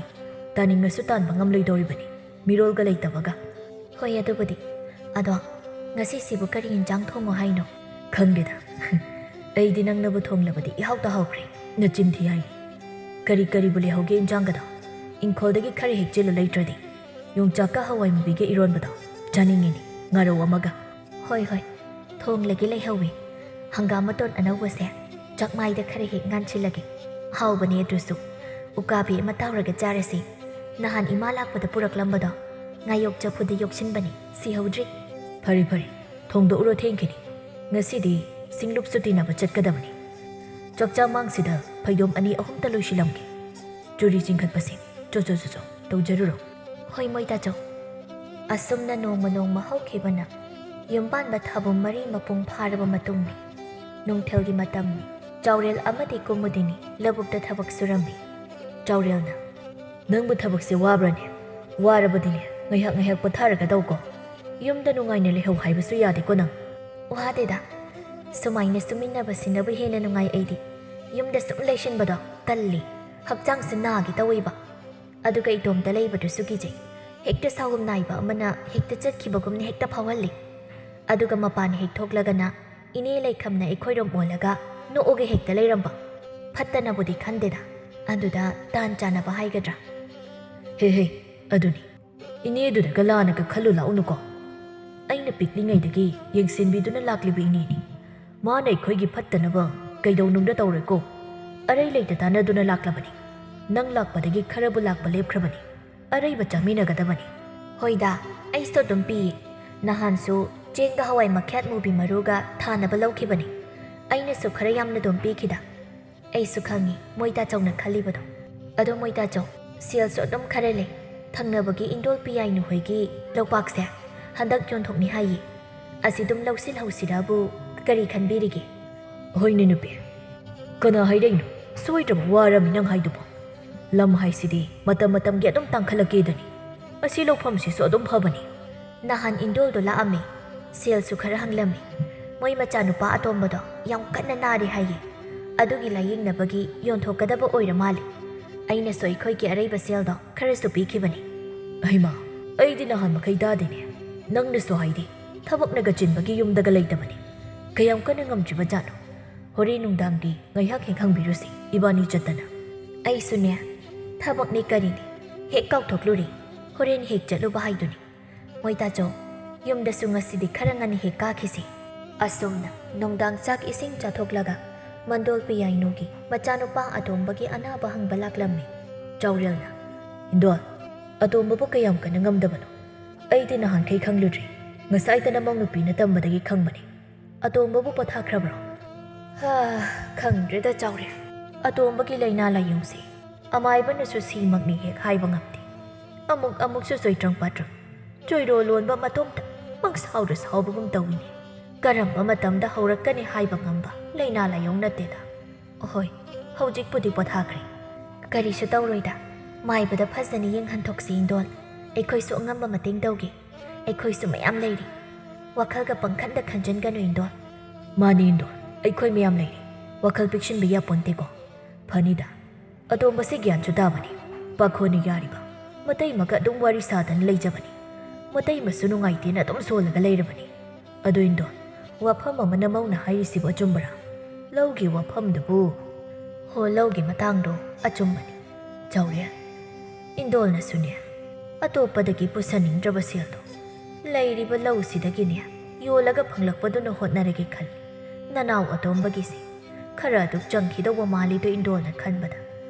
ꯇꯥꯅꯤꯡꯉꯁꯨ ꯇꯥꯟꯕ ꯉꯝꯂꯣꯏꯗꯧꯔꯤꯕꯅꯤ, ꯃꯤꯔꯣꯜꯒ ꯂꯩꯇꯕꯒ꯫ ꯍꯣꯏ, ꯑꯗꯨꯕꯨꯗꯤ꯫ ꯑꯗꯣ, ꯉꯁꯤꯁꯤꯕꯨ ꯀꯔꯤ ꯌꯦꯟꯖꯥꯡ ꯊꯣꯡꯉꯣ ꯍꯥꯏꯅꯣ? ꯈꯪꯗꯦꯗ꯫ ꯑꯩꯗꯤ ꯅꯪꯅꯕꯨ ꯊꯣꯡꯂꯕꯗꯤ ꯏꯍꯥꯎꯇ ꯍꯥꯎꯈ꯭ꯔꯦ꯫ ꯅꯆꯤꯟ ꯊꯤ ꯍꯥꯏꯅꯤ꯫ ꯀꯔꯤ ꯀꯔꯤꯕꯨ ꯂꯩꯍꯧꯒꯦ ꯏꯟꯖꯥꯡꯒꯗꯣ? ꯏꯪꯈꯣꯜꯗꯒꯤ ꯈꯔ ꯍꯦꯛꯆꯤꯜꯂꯨ ꯂꯩꯇ꯭ꯔꯗꯤ꯫ ꯌꯣꯡꯆꯥꯛꯀ ꯍꯋꯥꯏ ꯃꯨꯕꯤꯒ ꯏꯔꯣꯟꯕꯗꯣ ꯆꯥꯅꯤꯡꯉꯤꯅꯤ, ꯉꯥꯔꯧ ꯑꯃꯒ꯫ ꯍꯣꯏ, ꯍꯣꯏ, ꯊꯣꯡꯂꯒꯦ ꯂꯩꯍꯧꯋꯤ꯫ ꯍꯪꯒꯥꯝ ꯃꯇꯣꯟ ꯑꯅꯧꯕꯁꯦ ꯆꯥꯛꯃꯥꯏꯗ ꯈꯔ ꯍꯦꯛ ꯉꯥꯟꯁꯤꯜꯂꯒꯦ꯫ ꯍꯥꯎꯕꯅꯦ ꯑꯗꯨꯁꯨ꯫ ꯎꯀꯥꯕꯤ ꯑꯃ ꯇꯥꯎꯔꯒ ꯆꯥꯔꯁꯤ꯫ ꯅꯍꯥꯟ ꯏꯃꯥ ꯂꯥꯛꯄꯗ ꯄꯨꯔꯛꯂꯝꯕꯗꯣ꯫ ꯉꯥꯌꯣꯛ ꯆꯐꯨꯗ ꯌꯣꯛꯁꯤꯟꯕꯅꯤ, ꯁꯤꯍꯧꯗ꯭ꯔꯤ꯫ ꯐꯔꯦ, ꯐꯔꯦ, ꯊꯣꯡꯗꯣꯛꯎꯔꯣ, ꯊꯦꯡꯈꯤꯅꯤ꯫ ꯉꯁꯤꯗꯤ ꯁꯤꯡꯂꯨꯞꯁꯨ ꯇꯤꯟꯅꯕ ꯆꯠꯀꯗꯕꯅꯤ꯫ ꯆꯥꯛꯆꯥ ꯃꯥꯡꯁꯤꯗ ꯐꯩꯗꯣꯝ ꯑꯅꯤ ꯑꯍꯨꯝꯇ ꯂꯣꯏꯁꯤꯜꯂꯝꯒꯦ꯫ ꯆꯨꯔꯤ ꯆꯤꯡꯈꯠꯄꯁꯤꯡ, ꯆꯣ, ꯆꯣ, ꯆꯣ, ꯆꯣ, ꯇꯧꯖꯔꯨꯔꯣ꯫ ꯍꯣꯏ, ꯃꯣꯏ ꯇꯥꯆꯧ꯫ ꯑꯁꯨꯝꯅ ꯅꯣꯡꯃ ꯅꯣꯡꯃ ꯍꯧꯈꯤꯕꯅ ꯌꯨꯝꯕꯥꯟꯕ ꯊꯥꯕꯨꯝ ꯃꯔꯤ ꯃꯄꯨꯡ ꯐꯥꯔꯕ ꯃꯇꯨꯡꯅꯤ꯫ ꯅꯨꯡꯊꯤꯜꯒꯤ ꯃꯇꯝꯅꯤ꯫ ꯆꯥꯎꯔꯦꯜ ꯑꯃꯗꯤ ꯀꯨꯃꯨꯗꯤꯅꯤ ꯂꯧꯕꯨꯛꯇ ꯊꯕꯛ ꯁꯨꯔꯝꯃꯤ꯫ ꯆꯥꯎꯔꯦꯜꯅ, "ꯅꯪꯕꯨ ꯊꯕꯛꯁꯦ ꯋꯥꯕ꯭ꯔꯅꯦ? ꯋꯥꯔꯕꯗꯤꯅꯦ, ꯉꯥꯏꯍꯥꯛ ꯉꯥꯏꯍꯥꯛ ꯄꯣꯊꯥꯔꯒ ꯇꯧꯀꯣ꯫ ꯌꯨꯝꯗ ꯅꯨꯡꯉꯥꯏꯅ ꯂꯩꯍꯧ ꯍꯥꯏꯕꯁꯨ ꯌꯥꯗꯦꯀꯣ ꯅꯪ?" "ꯋꯥꯗꯦꯗ꯫ ꯁꯨꯃꯥꯏꯅ ꯁꯨꯃꯤꯟꯅꯕꯁꯤꯅꯕꯨ ꯍꯦꯟꯅ ꯅꯨꯡꯉꯥꯏ ꯑꯩꯗꯤ꯫ ꯌꯨꯝꯗ ꯁꯨꯝ ꯂꯩꯁꯤꯟꯕꯗꯣ ꯇꯜꯂꯤ꯫ ꯍꯛꯆꯥꯡꯁꯦ ꯅꯥꯒꯦ ꯇꯧꯋꯦꯕ꯫ ꯑꯗꯨꯒ ꯏꯇꯣꯝꯇ ꯂꯩꯕꯗꯨꯁꯨ ꯀꯤꯖꯩ꯫ ꯍꯦꯛꯇ ꯁꯥꯎꯒꯨꯝ ꯅꯥꯏꯕ ꯑꯃꯅ ꯍꯦꯛꯇ ꯆꯠꯈꯤꯕꯒꯨꯝꯅ ꯍꯦꯛꯇ ꯐꯥꯎꯍꯜꯂꯤ꯫ ꯑꯗꯨꯒ ꯃꯄꯥꯟ ꯍꯦꯛ ꯊꯣꯛꯂꯒꯅ ꯏꯅꯦ ꯂꯩꯈꯝꯅ ꯑꯩꯈꯣꯏꯔꯣꯝ ꯑꯣꯜꯂꯒ ꯅꯣꯛꯑꯒ ꯍꯦꯛꯇ ꯂꯩꯔꯝꯕ꯫ ꯐꯠꯇꯅꯕꯨꯗꯤ ꯈꯟꯗꯦꯗ꯫ ꯑꯗꯨꯗ ꯇꯥꯟ ꯆꯥꯅꯕ ꯍꯥꯏꯒꯗ꯭ꯔꯥ?" "ꯍꯦ ꯍꯦ, ꯑꯗꯨꯅꯤ꯫ ꯏꯅꯦꯗꯨꯅꯒ ꯂꯥꯟꯅꯒ ꯈꯜꯂꯨ ꯂꯥꯛꯎꯅꯨꯀꯣ꯫ ꯑꯩꯅ ꯄꯤꯛꯂꯤꯉꯩꯗꯒꯤ ꯌꯦꯡꯁꯤꯟꯕꯤꯗꯨꯅ ꯂꯥꯛꯂꯤꯕ ꯏꯅꯦꯅꯤ꯫ ꯃꯥꯅ ꯑꯩꯈꯣꯏꯒꯤ ꯐꯠꯇꯅꯕ ꯀꯩꯗꯧꯅꯨꯡꯗ ꯇꯧꯔꯣꯏꯀꯣ꯫ ꯑꯔꯩ ꯂꯩꯇ ꯇꯥꯟꯅꯗꯨꯅ ꯂꯥꯛꯂꯕꯅꯤ꯫ ꯅꯪ ꯂꯥꯛꯄꯗꯒꯤ ꯈꯔꯕꯨ ꯂꯥꯛꯄ ꯂꯦꯞꯈ꯭ꯔꯕꯅꯤ꯫ ꯑꯔꯩꯕ ꯆꯥꯃꯤꯟꯅꯒꯗꯕꯅꯤ꯫" "ꯍꯣꯏꯗ, ꯑꯩꯁꯨ ꯑꯗꯨꯝ ꯄꯤꯌꯦ꯫ ꯅꯍꯥꯟꯁꯨ ꯆꯦꯡꯒ ꯍꯋꯥꯏ ꯃꯈ꯭ꯌꯥꯠ ꯃꯨꯕꯤ ꯃꯔꯨꯒ ꯊꯥꯅꯕ ꯂꯧꯈꯤꯕꯅꯤ꯫ ꯑꯩꯅꯁꯨ ꯈꯔ ꯌꯥꯝꯅ ꯑꯗꯨꯝ ꯄꯤꯈꯤꯗ꯫ ꯑꯩꯁꯨ ꯈꯪꯉꯤ ꯃꯣꯏ ꯇꯥꯆꯧꯅ ꯈꯜꯂꯤꯕꯗꯣ꯫ ꯑꯗꯣ ꯃꯣꯏ ꯇꯥꯆꯧ, ꯁꯦꯜꯁꯨ ꯑꯗꯨꯝ ꯈꯔ ꯂꯩ꯫ ꯊꯪꯅꯕꯒꯤ ꯏꯟꯗꯣꯜ ꯄꯤꯌꯥꯏꯅꯨ ꯍꯣꯏꯒꯤ ꯂꯧꯄꯥꯛꯁꯦ ꯍꯟꯗꯛ ꯌꯣꯟꯊꯣꯛꯅꯤ ꯍꯥꯏꯌꯦ꯫ ꯑꯁꯤ ꯑꯗꯨꯝ ꯂꯧꯁꯤꯜꯍꯧꯁꯤꯔꯕꯨ ꯀꯔꯤ ꯈꯟꯕꯤꯔꯤꯒꯦ?" "ꯍꯣꯏꯅꯦ ꯅꯨꯄꯤ, ꯀꯅꯥ ꯍꯥꯏꯔꯛꯏꯅꯣ? ꯁꯣꯏꯗ꯭ꯔꯕ ꯋꯥꯔꯝꯃꯤ ꯅꯪ ꯍꯥꯏꯗꯨꯕꯣ꯫ ꯂꯝ ꯍꯥꯏꯁꯤꯗꯤ ꯃꯇꯝ ꯃꯇꯝꯒꯤ ꯑꯗꯨꯝ ꯇꯥꯡꯈꯠꯂꯛꯀꯦꯗꯨꯅꯤ꯫ ꯑꯁꯤ ꯂꯧꯐꯝꯁꯤꯁꯨ ꯑꯗꯨꯝ ꯐꯕꯅꯤ꯫ ꯅꯍꯥꯟ ꯏꯟꯗꯣꯜꯗꯣ ꯂꯥꯛꯑꯝꯃꯤ, ꯁꯦꯜꯁꯨ ꯈꯔ ꯍꯪꯂꯝꯃꯤ꯫ ꯃꯣꯏ ꯃꯆꯥꯅꯨꯄꯥ ꯑꯇꯣꯝꯕꯗꯣ ꯌꯥꯝ ꯀꯟꯅ ꯅꯥꯔꯤ ꯍꯥꯏꯌꯦ꯫ ꯑꯗꯨꯒꯤ ꯂꯥꯌꯦꯡꯅꯕꯒꯤ ꯌꯣꯟꯊꯣꯛꯀꯗꯕ ꯑꯣꯏꯔ ꯃꯥꯜꯂꯦ꯫ ꯑꯩꯅꯁꯨ ꯑꯩꯈꯣꯏꯒꯤ ꯑꯔꯩꯕ ꯁꯦꯜꯗꯣ ꯈꯔꯁꯨ ꯄꯤꯈꯤꯕꯅꯤ꯫ ꯍꯩꯃꯥ, ꯑꯩꯗꯤ ꯅꯍꯥꯟ ꯃꯈꯩ ꯇꯥꯗꯦꯅꯦ꯫ ꯅꯪꯅꯁꯨ ꯍꯥꯏꯗꯦ, ꯊꯕꯛꯅꯒ ꯆꯤꯟꯕꯒꯤ ꯌꯨꯝꯗꯒ ꯂꯩꯇꯕꯅꯤ꯫ ꯀꯌꯥꯝ ꯀꯟꯅ ꯉꯝꯗ꯭ꯔꯤꯕ ꯖꯥꯠꯅꯣ? ꯍꯣꯔꯦꯟ ꯅꯨꯡꯗꯥꯡꯗꯤ ꯉꯥꯏꯍꯥꯛ ꯍꯦꯛ ꯍꯪꯕꯤꯔꯨꯁꯤ, ꯏꯕꯥꯅꯤ ꯆꯠꯇꯅ꯫ ꯑꯩꯁꯨꯅꯦ, ꯊꯕꯛꯅꯤ ꯀꯔꯤꯅꯤ, ꯍꯦꯛ ꯀꯥꯎꯊꯣꯛꯂꯨꯔꯦ꯫ ꯍꯣꯔꯦꯟ ꯍꯦꯛ ꯆꯠꯂꯨꯕ ꯍꯥꯏꯗꯨꯅꯤ꯫ ꯃꯣꯏ ꯇꯥꯆꯧ, ꯌꯨꯝꯗꯁꯨ ꯉꯁꯤꯗꯤ ꯈꯔ ꯉꯟꯅ ꯍꯦꯛ ꯀꯥꯈꯤꯁꯤ꯫ ꯑꯁꯨꯝꯅ ꯅꯨꯡꯗꯥꯡ ꯆꯥꯛ ꯏꯁꯤꯡ ꯆꯥꯊꯣꯛꯂꯒ ꯃꯟꯗꯣꯜ ꯄꯤꯌꯥꯏꯅꯨꯒꯤ ꯃꯆꯥꯅꯨꯄꯥ ꯑꯇꯣꯝꯕꯒꯤ ꯑꯅꯥꯕ ꯍꯪꯕ ꯂꯥꯛꯂꯝꯃꯤ꯫ ꯆꯥꯎꯔꯦꯜꯅ, "ꯏꯟꯗꯣꯜ, ꯑꯇꯣꯝꯕꯕꯨ ꯀꯌꯥꯝ ꯀꯟꯅ ꯉꯝꯗꯕꯅꯣ? ꯑꯩꯗꯤ ꯅꯍꯥꯟꯈꯩ ꯈꯪꯂꯨꯗ꯭ꯔꯤ꯫ ꯉꯁꯥꯏꯗ ꯅꯃꯧ ꯅꯨꯄꯤꯅ ꯇꯝꯕꯗꯒꯤ ꯈꯪꯕꯅꯤ꯫ ꯑꯇꯣꯝꯕꯕꯨ ꯄꯣꯊꯥꯈ꯭ꯔꯕ꯭ꯔꯣ?" "ꯍꯥ, ꯈꯪꯗ꯭ꯔꯦꯗ ꯆꯥꯎꯔꯦꯜ꯫ ꯑꯇꯣꯝꯕꯒꯤ ꯂꯥꯏꯅꯥ ꯂꯥꯏꯌꯣꯡꯁꯦ ꯑꯃꯥꯏꯕꯅꯁꯨ ꯁꯤꯃꯛꯅꯤ ꯍꯦꯛ ꯍꯥꯏꯕ ꯉꯝꯗꯦ꯫ ꯑꯃꯨꯛ ꯑꯃꯨꯛꯁꯨ ꯆꯣꯏꯇ꯭ꯔꯪ ꯄꯥꯇ꯭ꯔꯪ, ꯆꯣꯏꯔꯣ ꯂꯣꯟꯕ ꯃꯇꯣꯝꯇ ꯄꯪꯁꯥꯎꯗ ꯁꯥꯎꯕꯒꯨꯝ ꯇꯧꯏꯅꯦ꯫ ꯀꯔꯝꯕ ꯃꯇꯝꯗ ꯍꯧꯔꯛꯀꯅꯤ ꯍꯥꯏꯕ ꯉꯝꯕ ꯂꯥꯏꯅꯥ ꯂꯥꯏꯌꯣꯡ ꯅꯠꯇꯦꯗ꯫ ꯑꯍꯣꯏ, ꯍꯧꯖꯤꯛꯄꯨꯗꯤ ꯄꯣꯊꯥꯈ꯭ꯔꯦ꯫ ꯀꯔꯤꯁꯨ ꯇꯧꯔꯣꯏꯗ, ꯃꯥꯏꯕꯗ ꯐꯖꯅ ꯌꯦꯡꯍꯟꯊꯣꯛꯁꯤ ꯏꯟꯗꯣꯜ꯫ ꯑꯩꯈꯣꯏꯁꯨ ꯑꯉꯝꯕ ꯃꯇꯦꯡ ꯇꯧꯒꯦ꯫ ꯑꯩꯈꯣꯏꯁꯨ ꯃꯌꯥꯝ ꯂꯩꯔꯤ꯫ ꯋꯥꯈꯜꯒ ꯄꯪꯈꯟꯗ ꯈꯟꯖꯟꯒꯅꯨ ꯏꯟꯗꯣꯜ꯫ ꯃꯥꯅꯤ ꯏꯟꯗꯣꯜ, ꯑꯩꯈꯣꯏ ꯃꯌꯥꯝ ꯂꯩꯔꯤ꯫ ꯋꯥꯈꯜ ꯄꯤꯛꯁꯤꯟꯕ ꯌꯥꯄꯣꯟꯇꯦꯀꯣ꯫ ꯐꯅꯤꯗ꯫ ꯑꯇꯣꯝꯕꯁꯤ ꯒ꯭ꯌꯥꯟꯁꯨ ꯇꯥꯕꯅꯤ, ꯄꯥꯈꯣꯟꯅ ꯌꯥꯔꯤꯕ꯫ ꯃꯇꯩꯃꯒ ꯑꯗꯨꯝ ꯋꯥꯔꯤ ꯁꯥꯗꯅ ꯂꯩꯖꯕꯅꯤ꯫ ꯃꯇꯩꯃꯁꯨ ꯅꯨꯡꯉꯥꯏꯇꯦꯅ ꯑꯗꯨꯝ ꯁꯣꯜꯂꯒ ꯂꯩꯔꯕꯅꯤ꯫ ꯑꯗꯨ ꯏꯟꯗꯣꯜ, ꯋꯥꯐꯝ ꯑꯃꯅ ꯃꯧꯅ ꯍꯥꯏꯔꯤꯁꯤꯕꯨ ꯑꯆꯨꯝꯕꯔꯥ? ꯂꯧꯒꯤ ꯋꯥꯐꯝꯗꯨꯕꯨ? ꯍꯣ, ꯂꯧꯒꯤ ꯃꯇꯥꯡꯗꯣ ꯑꯆꯨꯝꯕꯅꯤ꯫ ꯆꯥꯎꯔꯦꯜ, ꯏꯟꯗꯣꯜꯅꯁꯨꯅꯦ, ꯑꯇꯣꯞꯄꯗꯒꯤ ꯄꯨꯁꯟꯅꯤꯡꯗ꯭ꯔꯕ ꯁꯦꯜꯗꯣ ꯂꯩꯔꯤꯕ ꯂꯧꯁꯤꯗꯒꯤꯅꯦ ꯌꯣꯜꯂꯒ ꯐꯪꯂꯛꯄꯗꯨꯅ ꯍꯣꯠꯅꯔꯒꯦ ꯈꯜꯂꯤ꯫ ꯅꯅꯥꯎ ꯑꯇꯣꯝꯕꯒꯤꯁꯦ ꯈꯔ ꯑꯗꯨꯛ ꯆꯪꯈꯤꯗꯧꯕ ꯃꯥꯜꯂꯤꯗꯣ ꯏꯟꯗꯣꯜꯅ ꯈꯟꯕꯗ꯫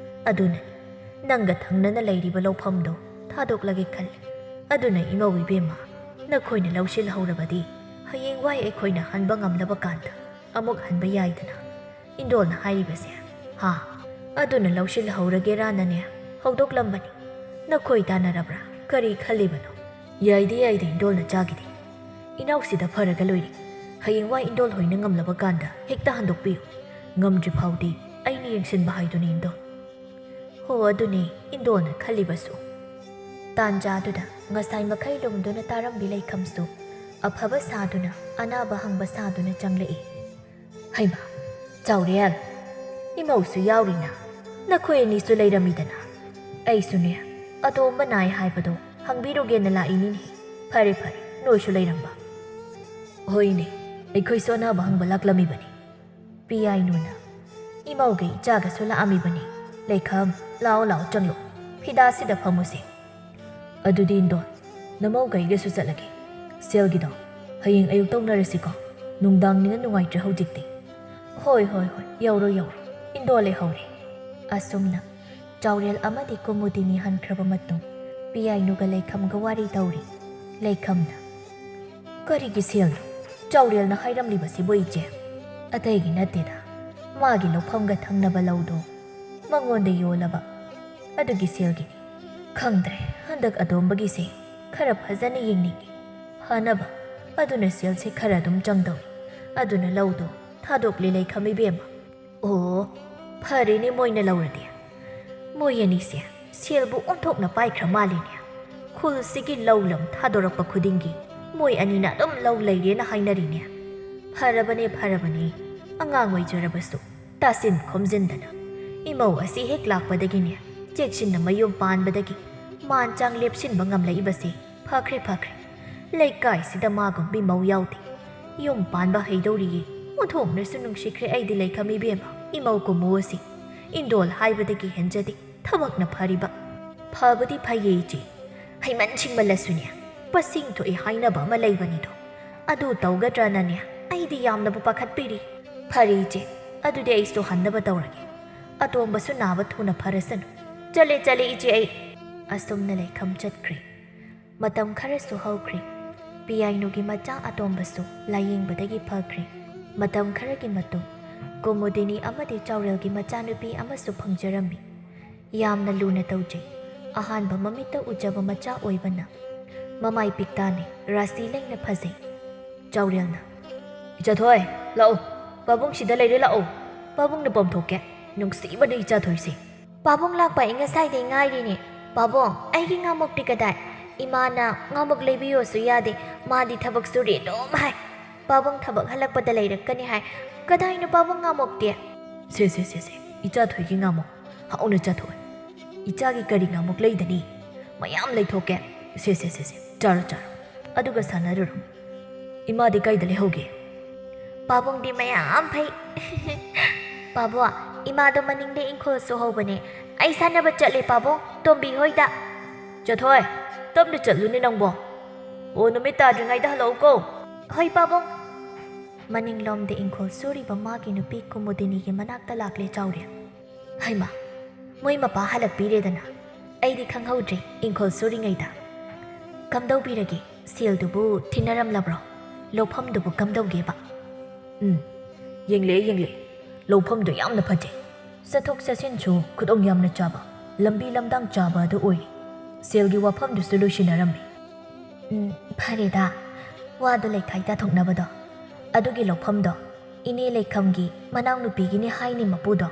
ꯑꯗꯨꯅꯅꯤ ꯅꯪꯒ ꯊꯪꯅꯅ ꯂꯩꯔꯤꯕ ꯂꯧꯐꯝꯗꯣ ꯊꯥꯗꯣꯛꯂꯒꯦ ꯈꯜꯂꯤ꯫ ꯑꯗꯨꯅ ꯏꯃꯧ ꯏꯕꯦꯝꯃ, ꯅꯈꯣꯏꯅ ꯂꯧꯁꯤꯜꯍꯧꯔꯕꯗꯤ ꯍꯌꯦꯡꯋꯥꯏ ꯑꯩꯈꯣꯏꯅ ꯍꯟꯕ ꯉꯝꯂꯕ ꯀꯥꯟꯗ ꯑꯃꯨꯛ ꯍꯟꯕ ꯌꯥꯏꯗꯅ꯫ ꯏꯟꯗꯣꯜꯅ ꯍꯥꯏꯔꯤꯕꯁꯦ꯫ ꯍꯥ? ꯑꯗꯨꯅ ꯂꯧꯁꯤꯜꯍꯧꯔꯒꯦꯔꯥꯅꯅꯦ ꯍꯧꯗꯣꯛꯂꯝꯕꯅꯤ꯫ ꯅꯈꯣꯏ ꯇꯥꯟꯅꯔꯕ꯭ꯔꯥ? ꯀꯔꯤ ꯈꯜꯂꯤꯕꯅꯣ? ꯌꯥꯏꯗ ꯌꯥꯏꯗ ꯏꯟꯗꯣꯜꯅ ꯆꯥꯒꯤꯗꯤ꯫ ꯏꯅꯥꯎꯁꯤꯗ ꯐꯔꯒ ꯂꯣꯏꯔꯦ꯫ ꯍꯌꯦꯡꯋꯥꯏ ꯏꯟꯗꯣꯜ ꯍꯣꯏꯅ ꯉꯝꯂꯕ ꯀꯥꯟꯗ ꯍꯦꯛꯇ ꯍꯟꯗꯣꯛꯄꯤꯌꯨ꯫ ꯉꯝꯗ꯭ꯔꯤ ꯐꯥꯎꯗꯤ ꯑꯩꯅ ꯌꯦꯡꯁꯤꯟꯕ ꯍꯥꯏꯗꯨꯅꯤ ꯏꯟꯗꯣꯜ꯫ ꯑꯣ, ꯑꯗꯨꯅꯦ ꯏꯟꯗꯣꯅ ꯈꯜꯂꯤꯕꯁꯨ꯫ ꯇꯥꯟꯖꯥꯗꯨꯗ ꯉꯁꯥꯏ ꯃꯈꯩ ꯂꯨꯝꯗꯨꯅ ꯇꯥꯔꯝꯕꯤ ꯂꯩꯈꯝꯁꯨ ꯑꯐꯕ ꯁꯥꯗꯨꯅ, ꯑꯅꯥꯕ ꯍꯪꯕ ꯁꯥꯗꯨꯅ ꯆꯪꯂꯛꯏ꯫ "ꯍꯩꯃꯥ, ꯆꯥꯎꯔꯦꯜ, ꯏꯃꯧꯁꯨ ꯌꯥꯎꯔꯤꯅ? ꯅꯈꯣꯏ ꯑꯅꯤꯁꯨ ꯂꯩꯔꯝꯃꯤꯗꯅ? ꯑꯩꯁꯨꯅꯦ, ꯑꯇꯣꯝꯕ ꯅꯥꯏ ꯍꯥꯏꯕꯗꯣ ꯍꯪꯕꯤꯔꯨꯒꯦꯅ ꯂꯥꯛꯏꯅꯤꯅꯦ꯫ ꯐꯔꯦ ꯐꯔꯦ, ꯅꯣꯏꯁꯨ ꯂꯩꯔꯝꯕ꯫" "ꯍꯣꯏꯅꯦ, ꯑꯩꯈꯣꯏꯁꯨ ꯑꯅꯥꯕ ꯍꯪꯕ ꯂꯥꯛꯂꯝꯃꯤꯕꯅꯤ꯫" ꯄꯤꯌꯥꯏꯅꯨꯅ, "ꯏꯃꯧꯒ ꯏꯆꯥꯒꯁꯨ ꯂꯥꯛꯑꯝꯃꯤꯕꯅꯤ꯫ ꯂꯩꯈꯝ, ꯂꯥꯛꯑꯣ ꯂꯥꯛꯑꯣ, ꯆꯪꯂꯣ꯫ ꯐꯤꯗꯥꯁꯤꯗ ꯐꯝꯃꯨꯁꯦ꯫ ꯑꯗꯨꯗꯤ ꯏꯟꯗꯣ, ꯅꯃꯧꯒ ꯑꯩꯒꯁꯨ ꯆꯠꯂꯒꯦ꯫ ꯁꯦꯜꯒꯤꯗꯣ ꯍꯌꯦꯡ ꯑꯌꯨꯛ ꯇꯧꯅꯔꯁꯤꯀꯣ꯫ ꯅꯨꯡꯗꯥꯡꯅꯤꯅ ꯅꯨꯡꯉꯥꯏꯇ꯭ꯔꯦ ꯍꯧꯖꯤꯛꯇꯤ꯫" "ꯍꯣꯏ ꯍꯣꯏ ꯍꯣꯏ, ꯌꯧꯔꯣ ꯌꯧꯔꯣ, ꯏꯟꯗꯣ ꯂꯩꯍꯧꯔꯦ꯫" ꯑꯁꯨꯝꯅ ꯆꯥꯎꯔꯦꯜ ꯑꯃꯗꯤ ꯀꯨꯃꯨꯗꯤꯅꯤ ꯍꯟꯈ꯭ꯔꯕ ꯃꯇꯨꯡ, ꯄꯤꯌꯥꯏꯅꯨꯒ ꯂꯩꯈꯝꯒ ꯋꯥꯔꯤ ꯇꯧꯔꯤ꯫ ꯂꯩꯈꯝꯅ, "ꯀꯔꯤꯒꯤ ꯁꯦꯜꯅꯣ ꯆꯥꯎꯔꯦꯜꯅ ꯍꯥꯏꯔꯝꯂꯤꯕꯁꯤꯕꯨ, ꯏꯆꯦ?" "ꯑꯇꯩꯒꯤ ꯅꯠꯇꯦꯗ, ꯃꯥꯒꯤ ꯂꯧꯐꯝꯒ ꯊꯪꯅꯕ ꯂꯧꯗꯣ ꯃꯉꯣꯟꯗ ꯌꯣꯜꯂꯕ, ꯑꯗꯨꯒꯤ ꯁꯦꯜꯒꯤꯅꯤ꯫ ꯈꯪꯗ꯭ꯔꯦ, ꯍꯟꯗꯛ ꯑꯇꯣꯝꯕꯒꯤꯁꯦ ꯈꯔ ꯐꯖꯅ ꯌꯦꯡꯅꯤꯡꯉꯤ꯫ ꯐꯅꯕ ꯑꯗꯨꯅ ꯁꯦꯜꯁꯦ ꯈꯔ ꯑꯗꯨꯝ ꯆꯪꯗꯧꯔꯤ꯫ ꯑꯗꯨꯅ ꯂꯧꯗꯣ ꯊꯥꯗꯣꯛꯂꯦ, ꯂꯩꯈꯝ ꯏꯕꯦꯝꯃ꯫" "ꯑꯣ, ꯐꯔꯦꯅꯦ, ꯃꯣꯏꯅ ꯂꯧꯔꯗꯤ꯫ ꯃꯣꯏ ꯑꯅꯤꯁꯦ ꯁꯦꯜꯕꯨ ꯑꯣꯟꯊꯣꯛꯅ ꯄꯥꯏꯈ꯭ꯔ ꯃꯥꯜꯂꯤꯅꯦ꯫ ꯈꯨꯜꯁꯤꯒꯤ ꯂꯧ ꯂꯝ ꯊꯥꯗꯣꯔꯛꯄ ꯈꯨꯗꯤꯡꯒꯤ ꯃꯣꯏ ꯑꯅꯤꯅ ꯑꯗꯨꯝ ꯂꯧ ꯂꯩꯔꯦꯅ ꯍꯥꯏꯅꯔꯤꯅꯦ꯫ ꯐꯔꯕꯅꯦ, ꯐꯔꯕꯅꯦ, ꯑꯉꯥꯡ ꯑꯣꯏꯖꯔꯕꯁꯨ ꯇꯥꯁꯤꯟ ꯈꯣꯝꯖꯤꯟꯗꯅ ꯏꯃꯧ ꯑꯁꯤ ꯍꯦꯛ ꯂꯥꯛꯄꯗꯒꯤꯅꯦ, ꯆꯦꯛꯁꯤꯟꯅ ꯃꯌꯨꯝ ꯄꯥꯟꯕꯗꯒꯤ ꯃꯥꯟ ꯆꯥꯡ ꯂꯦꯞꯁꯤꯟꯕ ꯉꯝꯂꯛꯏꯕꯁꯦ ꯐꯈ꯭ꯔꯦ, ꯐꯈ꯭ꯔꯦ꯫ ꯂꯩꯀꯥꯏꯁꯤꯗ ꯃꯥꯒꯨꯝꯕꯤ ꯃꯧ ꯌꯥꯎꯗꯦ꯫ ꯌꯨꯝ ꯄꯥꯟꯕ ꯍꯩꯗꯧꯔꯤꯌꯦ꯫ ꯑꯣꯟꯊꯣꯛꯅꯁꯨ ꯅꯨꯡꯁꯤꯈ꯭ꯔꯦ ꯑꯩꯗꯤ, ꯂꯩꯈꯝ ꯏꯕꯦꯝꯃ, ꯏꯃꯧ ꯀꯨꯝꯃꯨ ꯑꯁꯤ꯫ ꯏꯟꯗꯣꯜ ꯍꯥꯏꯕꯗꯒꯤ ꯍꯦꯟꯖꯗꯦ꯫ ꯊꯕꯛꯅ ꯐꯔꯤꯕ꯫" "ꯐꯕꯨꯗꯤ ꯐꯩꯌꯦ ꯏꯆꯦ, ꯍꯩꯃꯟ ꯁꯤꯡꯃꯜꯂꯁꯨꯅꯦ, ꯄꯁꯤꯡ ꯊꯣꯛꯏ ꯍꯥꯏꯅꯕ ꯑꯃ ꯂꯩꯕꯅꯤꯗꯣ, ꯑꯗꯨ ꯇꯧꯒꯗ꯭ꯔꯅꯅꯦ ꯑꯩꯗꯤ ꯌꯥꯝꯅꯕꯨ ꯄꯥꯈꯠꯄꯤꯔꯤ꯫" "ꯐꯔꯦ ꯏꯆꯦ, ꯑꯗꯨꯗꯤ ꯑꯩꯁꯨ ꯍꯟꯅꯕ ꯇꯧꯔꯒꯦ꯫ ꯑꯇꯣꯝꯕꯁꯨ ꯅꯥꯕ ꯊꯨꯅ ꯐꯔꯁꯅꯨ꯫ ꯆꯠꯂꯦ, ꯆꯠꯂꯦ ꯏꯆꯦ ꯑꯩ꯫" ꯑꯁꯨꯝꯅ ꯂꯩꯈꯝ ꯆꯠꯈ꯭ꯔꯦ꯫ ꯃꯇꯝ ꯈꯔꯁꯨ ꯍꯧꯈ꯭ꯔꯦ꯫ ꯄꯤꯌꯥꯏꯅꯨꯒꯤ ꯃꯆꯥ ꯑꯇꯣꯝꯕꯁꯨ ꯂꯥꯌꯦꯡꯕꯗꯒꯤ ꯐꯈ꯭ꯔꯦ꯫ ꯃꯇꯝ ꯈꯔꯒꯤ ꯃꯇꯨꯡ ꯀꯨꯃꯨꯗꯤꯅꯤ ꯑꯃꯗꯤ ꯆꯥꯎꯔꯦꯜꯒꯤ ꯃꯆꯥꯅꯨꯄꯤ ꯑꯃꯁꯨ ꯐꯪꯖꯔꯝꯃꯤ꯫ ꯌꯥꯝꯅ ꯂꯨꯅ ꯇꯧꯖꯩ꯫ ꯑꯍꯥꯟꯕ ꯃꯃꯤꯠꯇ ꯎꯖꯕ ꯃꯆꯥ ꯑꯣꯏꯕꯅ ꯃꯃꯥꯏ ꯄꯤꯛꯇꯥꯅꯤ, ꯔꯥꯁꯤ ꯂꯩꯅ ꯐꯖꯩ꯫ ꯆꯥꯎꯔꯦꯜꯅ, "ꯏꯆꯥꯊꯣꯏ, ꯂꯥꯛꯑꯣ, ꯄꯥꯕꯨꯡꯁꯤꯗ ꯂꯩꯔꯦ, ꯂꯥꯛꯑꯣ, ꯄꯥꯕꯨꯡꯅ ꯄꯝꯊꯣꯛꯀꯦ꯫ ꯅꯨꯡꯁꯤꯕꯅ ꯏꯆꯥꯊꯣꯏꯁꯦ꯫ ꯄꯥꯕꯨꯡ ꯂꯥꯛꯄ ꯑꯩ ꯉꯁꯥꯏꯗꯩ ꯉꯥꯏꯔꯤꯅꯦ꯫ ꯄꯥꯕꯨꯡ, ꯑꯩꯒꯤ ꯉꯥꯃꯨꯛꯇꯤ ꯀꯗꯥꯏ? ꯏꯃꯥꯅ ꯉꯥꯃꯨꯛ ꯂꯩꯕꯤꯌꯣꯁꯨ ꯌꯥꯗꯦ, ꯃꯥꯗꯤ ꯊꯕꯛ ꯁꯨꯔꯤ ꯑꯗꯨꯝ ꯍꯥꯏ꯫ ꯄꯥꯕꯨꯡ ꯊꯕꯛ ꯍꯜꯂꯛꯄꯗ ꯂꯩꯔꯛꯀꯅꯤ ꯍꯥꯏ꯫ ꯀꯗꯥꯏꯅꯣ ꯄꯥꯕꯨꯡ ꯉꯥꯃꯨꯛꯇꯤ? ꯁꯦ, ꯁꯦ, ꯁꯦ, ꯁꯦ, ꯏꯆꯥ ꯊꯣꯏꯒꯤ ꯉꯥꯃꯨꯛ ꯍꯥꯎꯅ ꯆꯥꯊꯣꯛꯑꯦ꯫ ꯏꯆꯥꯒꯤ ꯀꯔꯤ ꯉꯥꯃꯨꯛ ꯂꯩꯗꯅꯤ? ꯃꯌꯥꯝ ꯂꯩꯊꯣꯛꯀꯦ꯫ ꯁꯦ, ꯁꯦ, ꯁꯦ, ꯁꯦ, ꯆꯥꯔꯣ, ꯆꯥꯔꯣ꯫ ꯑꯗꯨꯒ ꯁꯥꯟꯅꯔꯨꯔꯣ꯫ ꯏꯃꯥꯗꯤ ꯀꯥꯏꯗ ꯂꯩꯍꯧꯒꯦ? ꯄꯥꯕꯨꯡꯗꯤ ꯃꯌꯥꯝ ꯐꯩ꯫ ꯄꯥꯕꯨꯡ, ꯏꯃꯥꯗꯣ ꯃꯅꯤꯡꯗ ꯏꯪꯈꯣꯜ ꯁꯨꯍꯧꯕꯅꯦ꯫ ꯑꯩ ꯁꯥꯟꯅꯕ ꯆꯠꯂꯦ ꯄꯥꯕꯨꯡ, ꯇꯣꯝꯕꯤ ꯍꯣꯏꯗ꯫ ꯆꯠꯊꯣꯏ, ꯇꯞꯅ ꯆꯠꯂꯨꯅꯦ ꯅꯪꯕꯣ꯫ ꯑꯣ, ꯅꯨꯃꯤꯠ ꯇꯥꯗ꯭ꯔꯤꯉꯩꯗ ꯍꯜꯂꯛꯎꯀꯣ꯫ ꯍꯣꯏ ꯄꯥꯕꯨꯡ꯫ ꯃꯅꯤꯡꯂꯣꯝꯗ ꯏꯪꯈꯣꯜ ꯁꯨꯔꯤꯕ ꯃꯥꯒꯤ ꯅꯨꯄꯤ ꯀꯨꯃꯨꯗꯤꯅꯤꯒꯤ ꯃꯅꯥꯛꯇ ꯂꯥꯛꯂꯦ ꯆꯥꯎꯔꯦꯜ꯫ ꯍꯩꯃꯥ, ꯃꯣꯏ ꯃꯄꯥ ꯍꯜꯂꯛꯄꯤꯔꯦꯗꯅ꯫ ꯑꯩꯗꯤ ꯈꯪꯍꯧꯗ꯭ꯔꯦ ꯏꯪꯈꯣꯜ ꯁꯨꯔꯤꯉꯩꯗ꯫ ꯀꯝꯗꯧꯕꯤꯔꯒꯦ? ꯁꯦꯜꯗꯨꯕꯨ ꯊꯤꯟꯅꯔꯝꯂꯕ꯭ꯔꯣ? ꯂꯧꯐꯝꯗꯨꯕꯨ ꯀꯝꯗꯧꯒꯦꯕ? ꯎꯝ, ꯌꯦꯡꯂꯦ, ꯌꯦꯡꯂꯦ꯫ ꯂꯧꯐꯝꯗꯨ ꯌꯥꯝꯅ ꯐꯖꯩ꯫ ꯆꯠꯊꯣꯛ ꯆꯠꯁꯤꯟꯁꯨ ꯈꯨꯗꯣꯡ ꯌꯥꯝꯅ ꯆꯥꯕ, ꯂꯝꯕꯤ ꯂꯝꯗꯥꯡ ꯆꯥꯕ ꯑꯗꯨ ꯑꯣꯏꯔꯦ꯫ ꯁꯦꯜꯒꯤ ꯋꯥꯐꯝꯗꯨꯁꯨ ꯂꯣꯏꯁꯤꯟꯅꯔꯝꯃꯤ꯫ ꯎꯝ, ꯐꯔꯦꯗ, ꯋꯥꯗꯣ ꯂꯩꯈꯥꯏ ꯇꯥꯊꯣꯛꯅꯕꯗꯣ꯫ ꯑꯗꯨꯒꯤ ꯂꯧꯐꯝꯗꯣ ꯏꯅꯦ ꯂꯩꯈꯝꯒꯤ ꯃꯅꯥꯎꯅꯨꯄꯤꯒꯤꯅꯦ ꯍꯥꯏꯅꯦ ꯃꯄꯨꯗꯣ꯫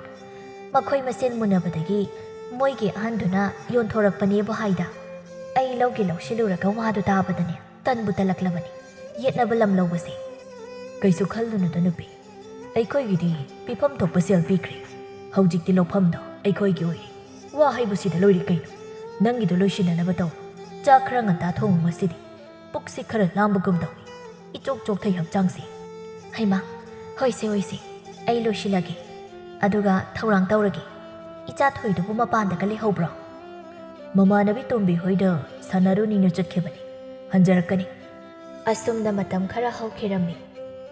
ꯃꯈꯣꯏ ꯃꯁꯦꯟ ꯃꯨꯟꯅꯕꯗꯒꯤ ꯃꯣꯏꯒꯤ ꯑꯍꯟꯗꯨꯅ ꯌꯣꯟꯊꯣꯔꯛꯄꯅꯦꯕꯨ ꯍꯥꯏꯗ꯫ ꯑꯩ ꯂꯧꯒꯤ ꯂꯧꯁꯤꯜꯂꯨꯔꯒ ꯋꯥꯗꯨ ꯇꯥꯕꯗꯅꯦ ꯇꯟꯕꯨ ꯇꯜꯂꯛꯂꯕꯅꯤ ꯌꯦꯠꯅꯕ ꯂꯝ ꯂꯧꯕꯁꯦ꯫ ꯀꯩꯁꯨ ꯈꯜꯂꯨꯅꯨꯗ ꯅꯨꯄꯤ, ꯑꯩꯈꯣꯏꯒꯤꯗꯤ ꯄꯤꯐꯝ ꯊꯣꯛꯄ ꯁꯦꯜ ꯄꯤꯈ꯭ꯔꯦ꯫ ꯍꯧꯖꯤꯛꯇꯤ ꯂꯧꯐꯝꯗꯣ ꯑꯩꯈꯣꯏꯒꯤ ꯑꯣꯏꯔꯦ꯫ ꯋꯥ ꯍꯥꯏꯕꯁꯤꯗ ꯂꯣꯏꯔꯦ ꯀꯩꯅꯣ꯫ ꯅꯪꯒꯤꯗꯣ ꯂꯣꯏꯁꯤꯟꯅꯅꯕ ꯇꯧ꯫ ꯆꯥꯛ ꯈꯔ ꯉꯟꯇꯥ ꯊꯣꯡꯉꯨ ꯉꯁꯤꯗꯤ꯫ ꯄꯨꯛꯁꯤ ꯈꯔ ꯂꯥꯝꯕꯒꯨꯝ ꯇꯧꯏ꯫ ꯏꯆꯣꯛ ꯆꯣꯛꯊꯩ ꯍꯛꯆꯥꯡꯁꯦ꯫ ꯍꯩꯃꯥ, ꯍꯣꯏꯁꯦ, ꯍꯣꯏꯁꯦ, ꯑꯩ ꯂꯣꯏꯁꯤꯜꯂꯒꯦ꯫ ꯑꯗꯨꯒ ꯊꯧꯔꯥꯡ ꯇꯧꯔꯒꯦ꯫ ꯏꯆꯥ ꯊꯣꯏꯗꯨꯕꯨ ꯃꯄꯥꯟꯗꯒ ꯂꯩꯍꯧꯕ꯭ꯔꯣ? ꯃꯃꯥꯟꯅꯕꯤ ꯇꯣꯝꯕꯤ ꯍꯣꯏꯗ ꯁꯥꯟꯅꯔꯨꯅꯤꯅ ꯆꯠꯈꯤꯕꯅꯤ꯫ ꯍꯟꯖꯔꯛꯀꯅꯤ꯫ ꯑꯁꯨꯝꯅ ꯃꯇꯝ ꯈꯔ ꯍꯧꯈꯤꯔꯝꯃꯤ꯫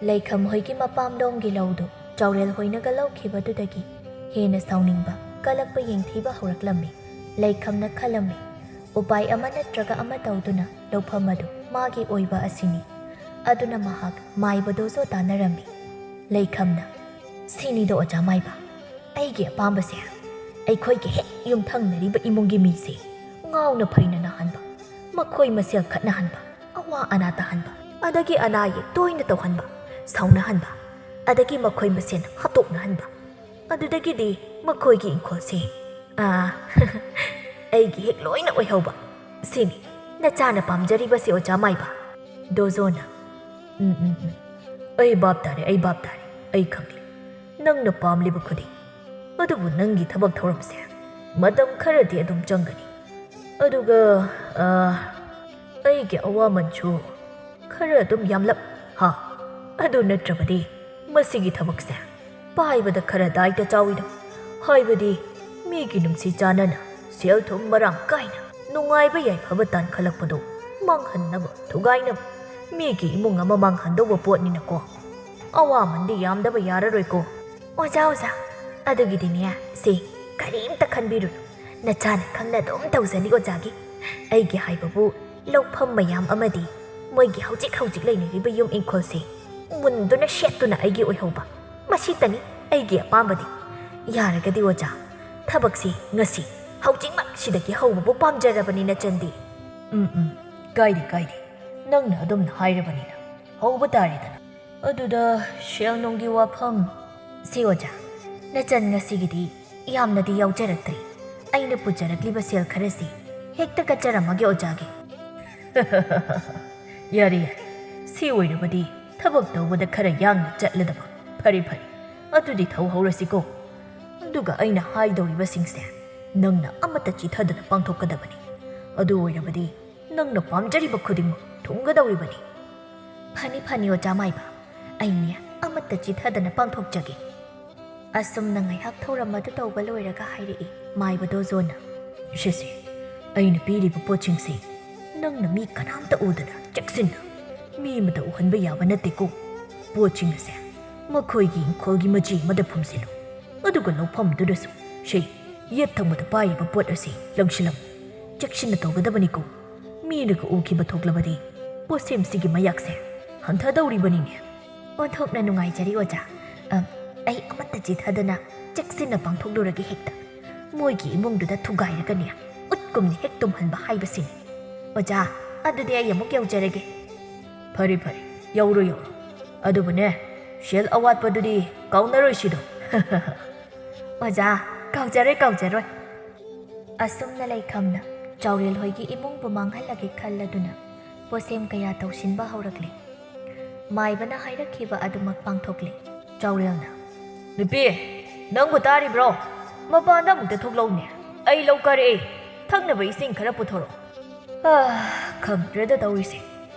ꯂꯩꯈꯝ ꯍꯣꯏꯒꯤ ꯃꯄꯥꯝꯂꯣꯝꯒꯤ ꯂꯧꯗꯨ ꯆꯥꯎꯔꯦꯜ ꯍꯣꯏꯅꯒ ꯂꯧꯈꯤꯕꯗꯨꯗꯒꯤ ꯍꯦꯟꯅ ꯁꯥꯎꯅꯤꯡꯕ, ꯀꯂꯛꯄ ꯌꯦꯡꯊꯤꯕ ꯍꯧꯔꯛꯂꯝꯃꯤ꯫ ꯂꯩꯈꯝꯅ ꯈꯜꯂꯝꯃꯤ, ꯎꯄꯥꯏ ꯑꯃ ꯅꯠꯇ꯭ꯔꯒ ꯑꯃ ꯇꯧꯗꯨꯅ ꯂꯧꯐꯝ ꯑꯗꯨ ꯃꯥꯒꯤ ꯑꯣꯏꯕ ꯑꯁꯤꯅꯤ꯫ ꯑꯗꯨꯅ ꯃꯍꯥꯛ ꯃꯥꯏꯕꯗꯨꯁꯨ ꯇꯥꯟꯅꯔꯝꯃꯤ꯫ ꯂꯩꯈꯝꯅ, "ꯁꯤꯅꯤꯗ ꯑꯣꯖꯥ ꯃꯥꯏꯕ, ꯑꯩꯒꯤ ꯑꯄꯥꯝꯕꯁꯦ꯫ ꯑꯩꯈꯣꯏꯒꯤ ꯍꯦꯛ ꯌꯨꯝꯊꯪꯅꯔꯤꯕ ꯏꯃꯨꯡꯒꯤ ꯃꯤꯁꯦ ꯉꯥꯎꯅ ꯐꯩꯅ ꯅꯥꯍꯟꯕ, ꯃꯈꯣꯏ ꯃꯁꯦꯜ ꯈꯠꯅꯍꯟꯕ, ꯑꯋꯥ ꯑꯅꯥ ꯇꯥꯍꯟꯕ, ꯑꯗꯒꯤ ꯑꯅꯥ ꯑꯌꯦꯛ ꯇꯣꯏꯅ ꯇꯧꯍꯟꯕ, ꯁꯥꯎꯅꯍꯟꯕ, ꯑꯗꯒꯤ ꯃꯈꯣꯏ ꯃꯁꯦꯜ ꯍꯥꯠꯇꯣꯛꯅꯍꯟꯕ꯫ ꯑꯗꯨꯗꯒꯤꯗꯤ ꯃꯈꯣꯏꯒꯤ ꯏꯪꯈꯣꯜꯁꯦ ꯑꯥ, ꯑꯩꯒꯤ ꯍꯦꯛ ꯂꯣꯏꯅ ꯑꯣꯏꯍꯧꯕ꯫ ꯁꯤꯅꯤ ꯅꯆꯥꯅ ꯄꯥꯝꯖꯔꯤꯕꯁꯤ, ꯑꯣꯖꯥ ꯃꯥꯏꯕ꯫ ꯗꯣꯖꯣꯅ, "ꯎꯝ, ꯎꯝ, ꯎꯝ꯫ ꯑꯩ ꯚꯥꯞ ꯇꯥꯔꯦ, ꯑꯩ ꯚꯥꯞ ꯇꯥꯔꯦ꯫ ꯑꯩ ꯈꯪꯂꯦ꯫ ꯅꯪꯅ ꯄꯥꯝꯂꯤꯕ ꯈꯨꯗꯤꯡ꯫ ꯑꯗꯨꯕꯨ ꯅꯪꯒꯤ ꯊꯕꯛ ꯊꯧꯔꯝꯁꯦ ꯃꯇꯝ ꯈꯔꯗꯤ ꯑꯗꯨꯝ ꯆꯪꯒꯅꯤ꯫ ꯑꯗꯨꯒ, ꯑꯥ, ꯑꯩꯒꯤ ꯑꯋꯥꯃꯟꯁꯨ ꯈꯔ ꯑꯗꯨꯝ ꯌꯥꯝꯂꯞ, ꯍꯥ? ꯑꯗꯨ ꯅꯠꯇ꯭ꯔꯕꯗꯤ ꯃꯁꯤꯒꯤ ꯊꯕꯛꯁꯦ ꯄꯥꯏꯕꯗ ꯈꯔ ꯗꯥꯏꯇ ꯆꯥꯎꯏꯗꯣ꯫ ꯍꯥꯏꯕꯗꯤ ꯃꯤꯒꯤ ꯅꯨꯡꯁꯤ ꯆꯥꯟꯅꯅ, ꯁꯦꯜ ꯊꯨꯝ ꯃꯔꯥꯡ ꯀꯥꯏꯅ, ꯅꯨꯡꯉꯥꯏꯕ ꯌꯥꯏꯐꯕ ꯇꯥꯟꯈꯠꯂꯛꯄꯗꯣ ꯃꯥꯡꯍꯟꯅꯕ, ꯊꯨꯒꯥꯏꯅꯕ, ꯃꯤꯒꯤ ꯏꯃꯨꯡ ꯑꯃ ꯃꯥꯡꯍꯟꯗꯧꯕ ꯄꯣꯠꯅꯤꯅꯀꯣ꯫ ꯑꯋꯥꯃꯟꯗꯤ ꯌꯥꯝꯗꯕ ꯌꯥꯔꯔꯣꯏꯀꯣ꯫ ꯑꯣꯖꯥ, ꯑꯣꯖꯥ, ꯑꯗꯨꯒꯤꯗꯤꯅꯦ, ꯁꯦ, ꯀꯔꯤꯝꯇ ꯈꯟꯕꯤꯔꯨꯅꯨ꯫ ꯅꯆꯥꯅ ꯈꯪꯅ ꯑꯗꯨꯝ ꯇꯧꯖꯅꯤ ꯑꯣꯖꯥꯒꯤ꯫ ꯑꯩꯒꯤ ꯍꯥꯏꯕꯕꯨ ꯂꯧꯐꯝ ꯃꯌꯥꯝ ꯑꯃꯗꯤ ꯃꯣꯏꯒꯤ ꯍꯧꯖꯤꯛ ꯍꯧꯖꯤꯛ ꯂꯩꯅꯔꯤꯕ ꯌꯨꯝ ꯏꯪꯈꯣꯜꯁꯦ ꯃꯨꯟꯗꯨꯅ ꯁꯦꯠꯇꯨꯅ ꯑꯩꯒꯤ ꯑꯣꯏꯍꯧꯕ꯫ ꯃꯁꯤꯇꯅꯤ ꯑꯩꯒꯤ ꯑꯄꯥꯝꯕꯗꯤ꯫ ꯌꯥꯔꯒꯗꯤ ꯑꯣꯖꯥ, ꯊꯕꯛꯁꯤ ꯉꯁꯤ ꯍꯧꯖꯤꯛꯃꯛ ꯁꯤꯗꯒꯤ ꯍꯧꯕꯕꯨ ꯄꯥꯝꯖꯔꯕꯅꯤ ꯅꯆꯟꯗꯤ꯫ ꯎꯝ, ꯎꯝ, ꯀꯥꯏꯗꯦ, ꯀꯥꯏꯗꯦ꯫ ꯅꯪꯅ ꯑꯗꯨꯝꯅ ꯍꯥꯏꯔꯕꯅꯤꯅ ꯍꯧꯕ ꯇꯥꯔꯦꯗꯅ꯫ ꯑꯗꯨꯗ ꯁꯦꯜ ꯅꯨꯡꯒꯤ ꯋꯥꯐꯝ? ꯁꯤ ꯑꯣꯖꯥ, ꯅꯆꯟ ꯉꯁꯤꯒꯤꯗꯤ ꯌꯥꯝꯅꯗꯤ ꯌꯥꯎꯖꯔꯛꯇ꯭ꯔꯤ꯫ ꯑꯩꯅ ꯄꯨꯖꯔꯛꯂꯤꯕ ꯁꯦꯜ ꯈꯔꯁꯤ ꯍꯦꯛꯇ ꯀꯠꯆꯔꯝꯃꯒꯦ ꯑꯣꯖꯥꯒꯤ꯫ ꯌꯥꯔꯦ, ꯌꯥꯔꯦ꯫ ꯁꯤ ꯑꯣꯏꯔꯕꯗꯤ ꯊꯕꯛ ꯇꯧꯕꯗ ꯈꯔ ꯌꯥꯡꯅ ꯆꯠꯂꯗꯕ꯫ ꯐꯔꯦ, ꯐꯔꯦ꯫ ꯑꯗꯨꯗꯤ ꯊꯧꯍꯧꯔꯁꯤꯀꯣ꯫ ꯑꯗꯨꯒ ꯑꯩꯅ ꯍꯥꯏꯗꯧꯔꯤꯕꯁꯤꯡꯁꯦ ꯅꯪꯅ ꯑꯃꯠꯇ ꯆꯤꯊꯗꯅ ꯄꯥꯡꯊꯣꯛꯀꯗꯕꯅꯤ꯫ ꯑꯗꯨ ꯑꯣꯏꯔꯕꯗꯤ ꯅꯪꯅ ꯄꯥꯝꯖꯔꯤꯕ ꯈꯨꯗꯤꯡꯃꯛ ꯊꯨꯡꯒꯗꯧꯔꯤꯕꯅꯤ꯫ ꯐꯅꯤ, ꯐꯅꯤ, ꯑꯣꯖꯥ ꯃꯥꯏꯕ꯫ ꯑꯩꯅꯦ ꯑꯃꯠꯇ ꯆꯤꯊꯗꯅ ꯄꯥꯡꯊꯣꯛꯆꯒꯦ꯫ ꯑꯁꯨꯝꯅ ꯉꯥꯏꯍꯥꯛ ꯊꯧꯔꯝ ꯑꯗꯨ ꯇꯧꯕ ꯂꯣꯏꯔꯒ ꯍꯥꯏꯔꯛꯏ ꯃꯥꯏꯕ ꯗꯣꯖꯣꯅ, "ꯁꯤꯁꯦ, ꯑꯩꯅ ꯄꯤꯔꯤꯕ ꯄꯣꯠꯁꯤꯡꯁꯦ ꯅꯪꯅ ꯃꯤ ꯀꯅꯥꯝꯇ ꯎꯗꯅ ꯆꯦꯛꯁꯤꯟꯅ, ꯃꯤ ꯑꯃꯗ ꯎꯍꯟꯕ ꯌꯥꯕ ꯅꯠꯇꯦꯀꯣ꯫ ꯄꯣꯠꯁꯤꯡ ꯑꯁꯦ ꯃꯈꯣꯏꯒꯤ ꯏꯪꯈꯣꯜꯒꯤ ꯃꯆꯤ ꯑꯃꯗ ꯐꯨꯝꯖꯤꯜꯂꯨ꯫ ꯑꯗꯨꯒ ꯂꯧꯐꯝꯗꯨꯗꯁꯨ, ꯁꯦ, ꯌꯦꯠ ꯊꯪꯕꯗ ꯄꯥꯏꯔꯤꯕ ꯄꯣꯠ ꯑꯁꯤ ꯂꯪꯁꯤꯜꯂꯝꯃꯨ꯫ ꯆꯦꯛꯁꯤꯟꯅ ꯇꯧꯒꯗꯕꯅꯤꯀꯣ꯫ ꯃꯤꯅꯒ ꯎꯈꯤꯕ ꯊꯣꯛꯂꯕꯗꯤ ꯄꯣꯠꯁꯦꯝꯁꯤꯒꯤ ꯃꯌꯥꯛꯁꯦ ꯍꯟꯊꯗꯧꯔꯤꯕꯅꯤꯅꯦ꯫" "ꯑꯣꯟꯊꯣꯛꯅ ꯅꯨꯡꯉꯥꯏꯖꯔꯤ ꯑꯣꯖꯥ꯫ ꯑꯝ, ꯑꯩ ꯑꯃꯠꯇ ꯆꯤꯊꯗꯅ ꯆꯦꯛꯁꯤꯟꯅ ꯄꯥꯡꯊꯣꯛꯂꯨꯔꯒꯦ ꯍꯦꯛꯇ꯫ ꯃꯣꯏꯒꯤ ꯏꯃꯨꯡꯗꯨꯗ ꯊꯨꯒꯥꯏꯔꯒꯅꯦ, ꯎꯠꯀꯨꯝꯅ ꯍꯦꯛ ꯇꯨꯝꯍꯟꯕ ꯍꯥꯏꯕꯁꯤꯅꯤ꯫ ꯑꯣꯖꯥ, ꯑꯗꯨꯗꯤ ꯑꯩ ꯑꯃꯨꯛ ꯌꯧꯖꯔꯒꯦ꯫" "ꯐꯔꯦ, ꯐꯔꯦ, ꯌꯧꯔꯣ, ꯌꯧꯔꯣ꯫ ꯑꯗꯨꯕꯨꯅꯦ, ꯁꯦꯜ ꯑꯋꯥꯠꯄꯗꯨꯗꯤ ꯀꯥꯎꯅꯔꯣꯏꯁꯤꯗꯣ꯫" "ꯑꯣꯖꯥ, ꯀꯥꯎꯖꯔꯣꯏ, ꯀꯥꯎꯖꯔꯣꯏ꯫ ꯑꯁꯨꯝꯅ ꯂꯩꯈꯝꯅ ꯆꯥꯎꯔꯦꯜ ꯍꯣꯏꯒꯤ ꯏꯃꯨꯡꯕꯨ ꯃꯥꯡꯍꯜꯂꯒꯦ ꯈꯜꯂꯗꯨꯅ ꯄꯣꯠꯁꯦꯝ ꯀꯌꯥ ꯇꯧꯁꯤꯟꯕ ꯍꯧꯔꯛꯂꯦ꯫ ꯃꯥꯏꯕꯅ ꯍꯥꯏꯔꯛꯈꯤꯕ ꯑꯗꯨꯃꯛ ꯄꯥꯡꯊꯣꯛꯂꯦ꯫ ꯆꯥꯎꯔꯦꯜꯅ, "ꯅꯨꯄꯤ, ꯅꯪꯕꯨ ꯇꯥꯔꯤꯕ꯭ꯔꯣ? ꯃꯄꯥꯟꯗ ꯑꯃꯨꯛꯇ ꯊꯣꯛꯂꯛꯎꯅꯦ꯫ ꯑꯩ ꯂꯧ ꯀꯥꯔꯛꯑꯦ꯫ ꯊꯛꯅꯕ ꯏꯁꯤꯡ ꯈꯔ ꯄꯨꯊꯣꯔꯛꯑꯣ꯫ ꯑꯥ, ꯈꯪꯗ꯭ꯔꯦꯗ ꯇꯧꯔꯤꯁꯦ꯫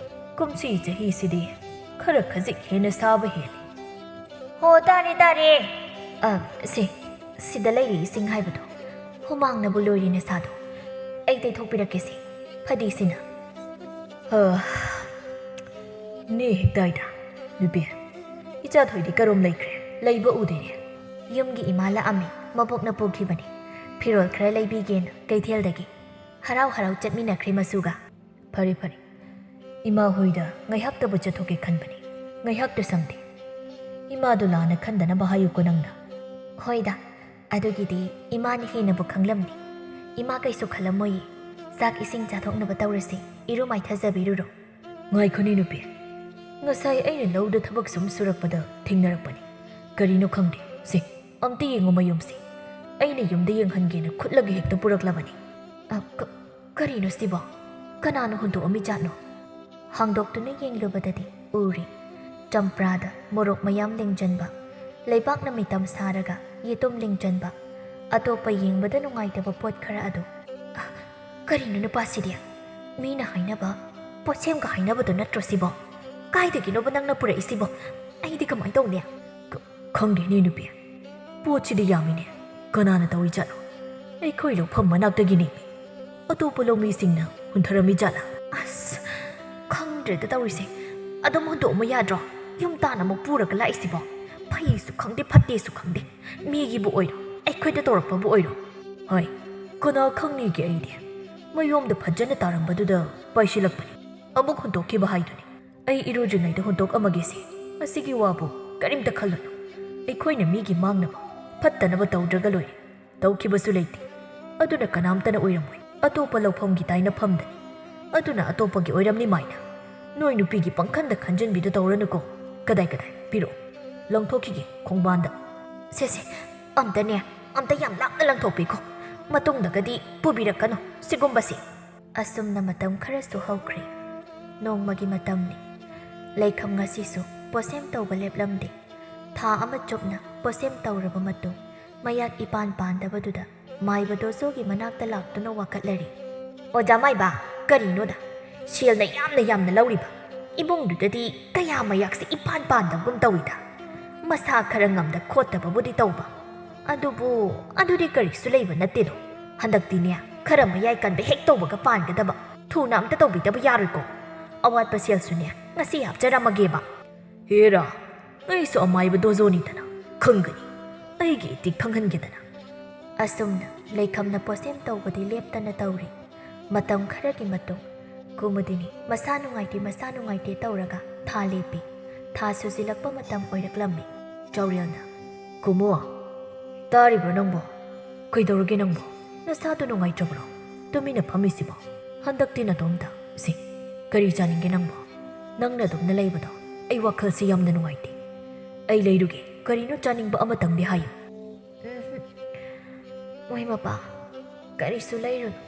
ꯀꯨꯝꯁꯤ ꯆꯍꯤꯁꯤꯗꯤ ꯈꯔ ꯈꯖꯤꯛ ꯍꯦꯟꯅ ꯁꯥꯕ ꯍꯦꯜꯂꯤ꯫" "ꯍꯣ, ꯇꯥꯔꯦ, ꯇꯥꯔꯦ꯫ ꯑ, ꯁꯦ, ꯁꯤꯗ ꯂꯩꯔꯤ ꯏꯁꯤꯡ ꯍꯥꯏꯕꯗꯣ꯫ ꯍꯨꯃꯥꯡꯅꯕꯨ ꯂꯣꯏꯔꯦ ꯅꯁꯥꯗꯣ꯫ ꯑꯩ ꯇꯩꯊꯣꯛꯄꯤꯔꯛꯀꯦꯁꯦ, ꯐꯗꯤꯁꯤꯅ꯫" "ꯍ, ꯅꯦ ꯍꯦꯛꯇꯥꯏꯗ꯫ ꯅꯨꯄꯤ, ꯏꯆꯥ ꯊꯣꯏꯗꯤ ꯀꯔꯣꯝ ꯂꯩꯈ꯭ꯔꯦ? ꯂꯩꯕ ꯎꯗꯦꯅꯦ꯫" "ꯌꯨꯝꯒꯤ ꯏꯃꯥ ꯂꯥꯛꯑꯝꯃꯤ, ꯃꯕꯣꯛꯅ ꯄꯨꯈꯤꯕꯅꯤ꯫ ꯐꯤꯔꯣꯜ ꯈꯔ ꯂꯩꯕꯤꯒꯦꯅ ꯀꯩꯊꯦꯜꯗꯒꯤ꯫ ꯍꯔꯥꯎ ꯍꯔꯥꯎ ꯆꯠꯃꯤꯟꯅꯈ꯭ꯔꯦ ꯃꯆꯨꯒ꯫" "ꯐꯔꯦ, ꯐꯔꯦ꯫ ꯏꯃꯥ ꯍꯣꯏꯗ ꯉꯥꯏꯍꯥꯛꯇꯕꯨ ꯆꯠꯊꯣꯛꯀꯦ ꯈꯟꯕꯅꯤ꯫ ꯉꯥꯏꯍꯥꯛꯇ ꯁꯪꯗꯦ꯫ ꯏꯃꯥꯗꯣ ꯂꯥꯟꯅ ꯈꯟꯗꯅꯕ ꯍꯥꯏꯌꯨꯀꯣ ꯅꯪꯅ꯫" "ꯍꯣꯏꯗ, ꯑꯗꯨꯒꯤꯗꯤ ꯏꯃꯥꯅ ꯍꯦꯟꯅꯕꯨ ꯈꯪꯂꯝꯅꯤ꯫ ꯏꯃꯥ ꯀꯩꯁꯨ ꯈꯜꯂꯝꯃꯣꯏꯌꯦ꯫ ꯆꯥꯛ ꯏꯁꯤꯡ ꯆꯥꯊꯣꯛꯅꯕ ꯇꯧꯔꯁꯤ, ꯏꯔꯨ ꯃꯥꯏꯊꯖꯕꯤꯔꯨꯔꯣ꯫" "ꯉꯥꯏꯈꯣꯅꯦ ꯅꯨꯄꯤ, ꯉꯁꯥꯏ ꯑꯩꯅ ꯂꯧꯗ ꯊꯕꯛ ꯁꯨꯝ ꯁꯨꯔꯛꯄꯗ ꯊꯦꯡꯅꯔꯛꯄꯅꯤ꯫ ꯀꯔꯤꯅꯣ ꯈꯪꯗꯦ, ꯁꯦ, ꯑꯝꯇ ꯌꯦꯡꯉꯨ ꯃꯌꯨꯝꯁꯦ꯫ ꯑꯩꯅ ꯌꯨꯝꯗ ꯌꯦꯡꯍꯟꯒꯦꯅ ꯈꯨꯠꯂꯒ ꯍꯦꯛꯇ ꯄꯨꯔꯛꯂꯕꯅꯤ꯫" "ꯑ, ꯀ-, ꯀꯔꯤꯅꯣ ꯁꯤꯕꯣ? ꯀꯅꯥꯅ ꯍꯨꯟꯗꯣꯛꯑꯝꯃꯤꯖꯥꯠꯅꯣ?" ꯍꯥꯡꯗꯣꯛꯇꯨꯅ ꯌꯦꯡꯂꯨꯕꯗꯗꯤ ꯎꯔꯦ, ꯆꯝꯄ꯭ꯔꯥꯗ ꯃꯣꯔꯣꯛ ꯃꯌꯥꯝ ꯂꯦꯡꯖꯟꯕ, ꯂꯩꯕꯥꯛꯅ ꯃꯤꯇꯝ ꯁꯥꯔꯒ ꯌꯦꯇꯨꯝ ꯂꯦꯡꯖꯟꯕ, ꯑꯇꯣꯞꯄ ꯌꯦꯡꯕꯗ ꯅꯨꯡꯉꯥꯏꯇꯕ ꯄꯣꯠ ꯈꯔ ꯑꯗꯨ꯫ "ꯑ, ꯀꯔꯤꯅꯣ ꯅꯨꯄꯥꯁꯤꯗꯤ? ꯃꯤꯅ ꯍꯥꯏꯅꯕ ꯄꯣꯠꯁꯦꯝꯒ ꯍꯥꯏꯅꯕꯗꯣ ꯅꯠꯇ꯭ꯔꯣ ꯁꯤꯕꯣ? ꯀꯥꯏꯗꯒꯤꯅꯣꯕ ꯅꯪꯅ ꯄꯨꯔꯛꯏꯁꯤꯕꯣ? ꯑꯩꯗꯤ ꯀꯃꯥꯏꯅ ꯇꯧꯅꯤ?" "ꯈ-, ꯈꯪꯗꯦꯅꯦ ꯅꯨꯄꯤ, ꯄꯣꯠꯁꯤꯗꯤ ꯌꯥꯝꯃꯤꯅꯦ꯫ ꯀꯅꯥꯅ ꯇꯧꯔꯤꯖꯥꯠꯅꯣ? ꯑꯩꯈꯣꯏ ꯂꯧꯐꯝ ꯃꯅꯥꯛꯇꯒꯤꯅꯦ꯫ ꯑꯇꯣꯞꯄ ꯂꯧꯃꯤꯁꯤꯡꯅ ꯍꯨꯟꯊꯔꯝꯃꯤ ꯖꯥꯠꯂꯥ?" "ꯑꯁ, ꯈꯪꯗ꯭ꯔꯦꯗ ꯇꯧꯔꯤꯁꯦ꯫ ꯑꯗꯨꯝ ꯍꯨꯟꯗꯣꯛꯑꯝꯃꯨ ꯌꯥꯗ꯭ꯔꯣ? ꯌꯨꯝ ꯇꯥꯅ ꯑꯃꯨꯛ ꯄꯨꯔꯒ ꯂꯥꯛꯏꯁꯤꯕꯣ? ꯐꯩꯁꯨ ꯈꯪꯗꯦ, ꯐꯠꯇꯦꯁꯨ ꯈꯪꯗꯦ꯫ ꯃꯤꯒꯤꯕꯨ ꯑꯣꯏꯔꯣ, ꯑꯩꯈꯣꯏꯗ ꯇꯧꯔꯛꯄꯕꯨ ꯑꯣꯏꯔꯣ꯫" "ꯍꯣꯏ, ꯀꯅꯥ ꯈꯪꯅꯤꯒꯦ ꯑꯩꯗꯤ? ꯃꯌꯣꯝꯗ ꯐꯖꯅ ꯇꯥꯔꯝꯕꯗꯨꯗ ꯄꯥꯏꯁꯤꯜꯂꯛꯄꯅꯤ꯫ ꯑꯃꯨꯛ ꯍꯨꯟꯗꯣꯛꯈꯤꯕ ꯍꯥꯏꯗꯨꯅꯤ꯫ ꯑꯩ ꯏꯔꯨꯗ꯭ꯔꯤꯉꯩꯗ ꯍꯨꯟꯗꯣꯛꯑꯝꯃꯒꯦꯁꯦ꯫ ꯃꯁꯤꯒꯤ ꯋꯥꯕꯨ ꯀꯔꯤꯝꯇ ꯈꯜꯂꯨꯅꯨ꯫ ꯑꯩꯈꯣꯏꯅ ꯃꯤꯒꯤ ꯃꯥꯡꯅꯕ, ꯐꯠꯇꯅꯕ ꯇꯧꯗ꯭ꯔꯒ ꯂꯣꯏꯔꯦ꯫ ꯇꯧꯈꯤꯕꯁꯨ ꯂꯩꯇꯦ꯫ ꯑꯗꯨꯅ ꯀꯅꯥꯝꯇꯅ ꯑꯣꯏꯔꯝꯃꯣꯏ꯫ ꯑꯇꯣꯞꯄ ꯂꯧꯐꯝꯒꯤ ꯇꯥꯏꯅꯐꯝꯗꯅꯤ꯫ ꯑꯗꯨꯅ ꯑꯇꯣꯞꯄꯒꯤ ꯑꯣꯏꯔꯝꯅꯤ ꯃꯥꯏꯅ꯫ ꯅꯣꯏ ꯅꯨꯄꯤꯒꯤ ꯄꯪꯈꯟꯗ ꯈꯟꯖꯟꯕꯤꯗꯨ ꯇꯧꯔꯅꯨꯀꯣ꯫ ꯀꯗꯥꯏ ꯀꯗꯥꯏ? ꯄꯤꯔꯛꯑꯣ꯫ ꯂꯪꯊꯣꯛꯈꯤꯒꯦ ꯈꯣꯡꯕꯥꯟꯗ꯫ ꯁꯦ ꯁꯦ, ꯑꯝꯇꯅꯦ, ꯑꯝꯇ ꯌꯥꯝ ꯂꯥꯞꯅ ꯂꯪꯊꯣꯛꯄꯤꯈꯣ꯫ ꯃꯇꯨꯡꯗꯒꯗꯤ ꯄꯨꯕꯤꯔꯛꯀꯅꯨ ꯁꯤꯒꯨꯝꯕꯁꯦ꯫ ꯑꯁꯨꯝꯅ ꯃꯇꯝ ꯈꯔꯁꯨ ꯍꯧꯈ꯭ꯔꯦ꯫ ꯅꯣꯡꯃꯒꯤ ꯃꯇꯝꯅꯤ꯫ ꯂꯩꯈꯝ ꯉꯁꯤꯁꯨ ꯄꯣꯠꯁꯦꯝ ꯇꯧꯕ ꯂꯦꯞꯂꯝꯗꯦ꯫ ꯊꯥ ꯑꯃ ꯆꯨꯞꯅ ꯄꯣꯠꯁꯦꯝ ꯇꯧꯔꯕ ꯃꯇꯨꯡ, ꯃꯌꯥꯛ ꯏꯄꯥꯟ ꯄꯥꯟꯗꯕꯗꯨꯗ ꯃꯥꯏꯕ ꯗꯣꯖꯣꯒꯤ ꯃꯅꯥꯛꯇ ꯂꯥꯛꯇꯨꯅ ꯋꯥꯀꯠꯂꯔꯦ꯫ "ꯑꯣꯖꯥ ꯃꯥꯏꯕ, ꯀꯔꯤꯅꯣꯗ? ꯁꯦꯜꯅ ꯌꯥꯝꯅ ꯌꯥꯝꯅ ꯂꯧꯔꯤꯕ ꯏꯃꯨꯡꯗꯨꯗꯗꯤ ꯀꯌꯥ ꯃꯌꯥꯛꯁꯦ ꯏꯄꯥꯟ ꯄꯥꯟꯗꯕꯒꯨꯝ ꯇꯧꯏꯗ꯫ ꯃꯁꯥ ꯈꯔ ꯉꯝꯗ ꯈꯣꯠꯇꯕꯕꯨꯗꯤ ꯇꯧꯕ, ꯑꯗꯨꯕꯨ ꯑꯗꯨꯗꯤ ꯀꯔꯤꯁꯨ ꯂꯩꯕ ꯅꯠꯇꯦꯗꯣ꯫ ꯍꯟꯗꯛꯇꯤꯅꯦ, ꯈꯔ ꯃꯌꯥꯏ ꯀꯟꯕ ꯍꯦꯛ ꯇꯧꯕꯒ ꯄꯥꯟꯒꯗꯕ꯫ ꯊꯨꯅ ꯑꯝꯇ ꯇꯧꯕꯤꯗꯕ ꯌꯥꯔꯣꯏꯀꯣ꯫ ꯑꯋꯥꯠꯄ ꯁꯦꯜꯁꯨꯅꯦ, ꯉꯁꯤ ꯍꯥꯞꯆꯔꯝꯃꯒꯦꯕ꯫" "ꯍꯦꯔꯥ, ꯑꯩꯁꯨ ꯑꯃꯥꯏꯕ ꯗꯣꯖꯣꯅꯤꯗꯅ, ꯈꯪꯒꯅꯤ꯫ ꯑꯩꯒꯤ ꯏꯇꯤꯛ ꯈꯪꯍꯟꯒꯦꯗꯅ꯫" ꯑꯁꯨꯝꯅ ꯂꯩꯈꯝꯅ ꯄꯣꯠꯁꯦꯝ ꯇꯧꯕꯗꯤ ꯂꯦꯞꯇꯅ ꯇꯧꯔꯤ꯫ ꯃꯇꯝ ꯈꯔꯒꯤ ꯃꯇꯨꯡ, ꯀꯨꯃꯨꯗꯤꯅꯤ ꯃꯁꯥ ꯅꯨꯡꯉꯥꯏꯇꯦ, ꯃꯁꯥ ꯅꯨꯡꯉꯥꯏꯇꯦ ꯇꯧꯔꯒ ꯊꯥ ꯂꯦꯞꯄꯤ꯫ ꯊꯥ ꯁꯨꯖꯤꯜꯂꯛꯄ ꯃꯇꯝ ꯑꯣꯏꯔꯛꯂꯝꯃꯤ꯫ ꯆꯥꯎꯔꯦꯜꯅ, "ꯀꯨꯃꯨ, ꯇꯥꯔꯤꯕ꯭ꯔꯣ ꯅꯪꯕꯣ? ꯀꯩꯗꯧꯔꯒꯦ ꯅꯪꯕꯣ? ꯅꯁꯥꯗꯣ ꯅꯨꯡꯉꯥꯏꯇ꯭ꯔꯕ꯭ꯔꯣ? ꯇꯨꯃꯤꯟꯅ ꯐꯝꯃꯤꯁꯤꯕꯣ? ꯍꯟꯗꯛꯇꯤ ꯅꯇꯣꯝꯇ? ꯁꯤ, ꯀꯔꯤ ꯆꯥꯅꯤꯡꯒꯦ ꯅꯪꯕꯣ? ꯅꯪꯅ ꯑꯗꯨꯝꯅ ꯂꯩꯕꯗꯣ ꯑꯩ ꯋꯥꯈꯜꯁꯤ ꯌꯥꯝꯅ ꯅꯨꯡꯉꯥꯏꯇꯦ꯫ ꯑꯩ ꯂꯩꯔꯨꯒꯦ, ꯀꯔꯤꯅꯣ ꯆꯥꯅꯤꯡꯕ ꯑꯃꯇꯪꯗꯤ ꯍꯥꯏꯌꯨ꯫" "ꯎꯝꯍꯨꯝ꯫ ꯃꯣꯏ ꯃꯄꯥ, ꯀꯔꯤꯁꯨ ꯂꯩꯔꯨꯅꯨ꯫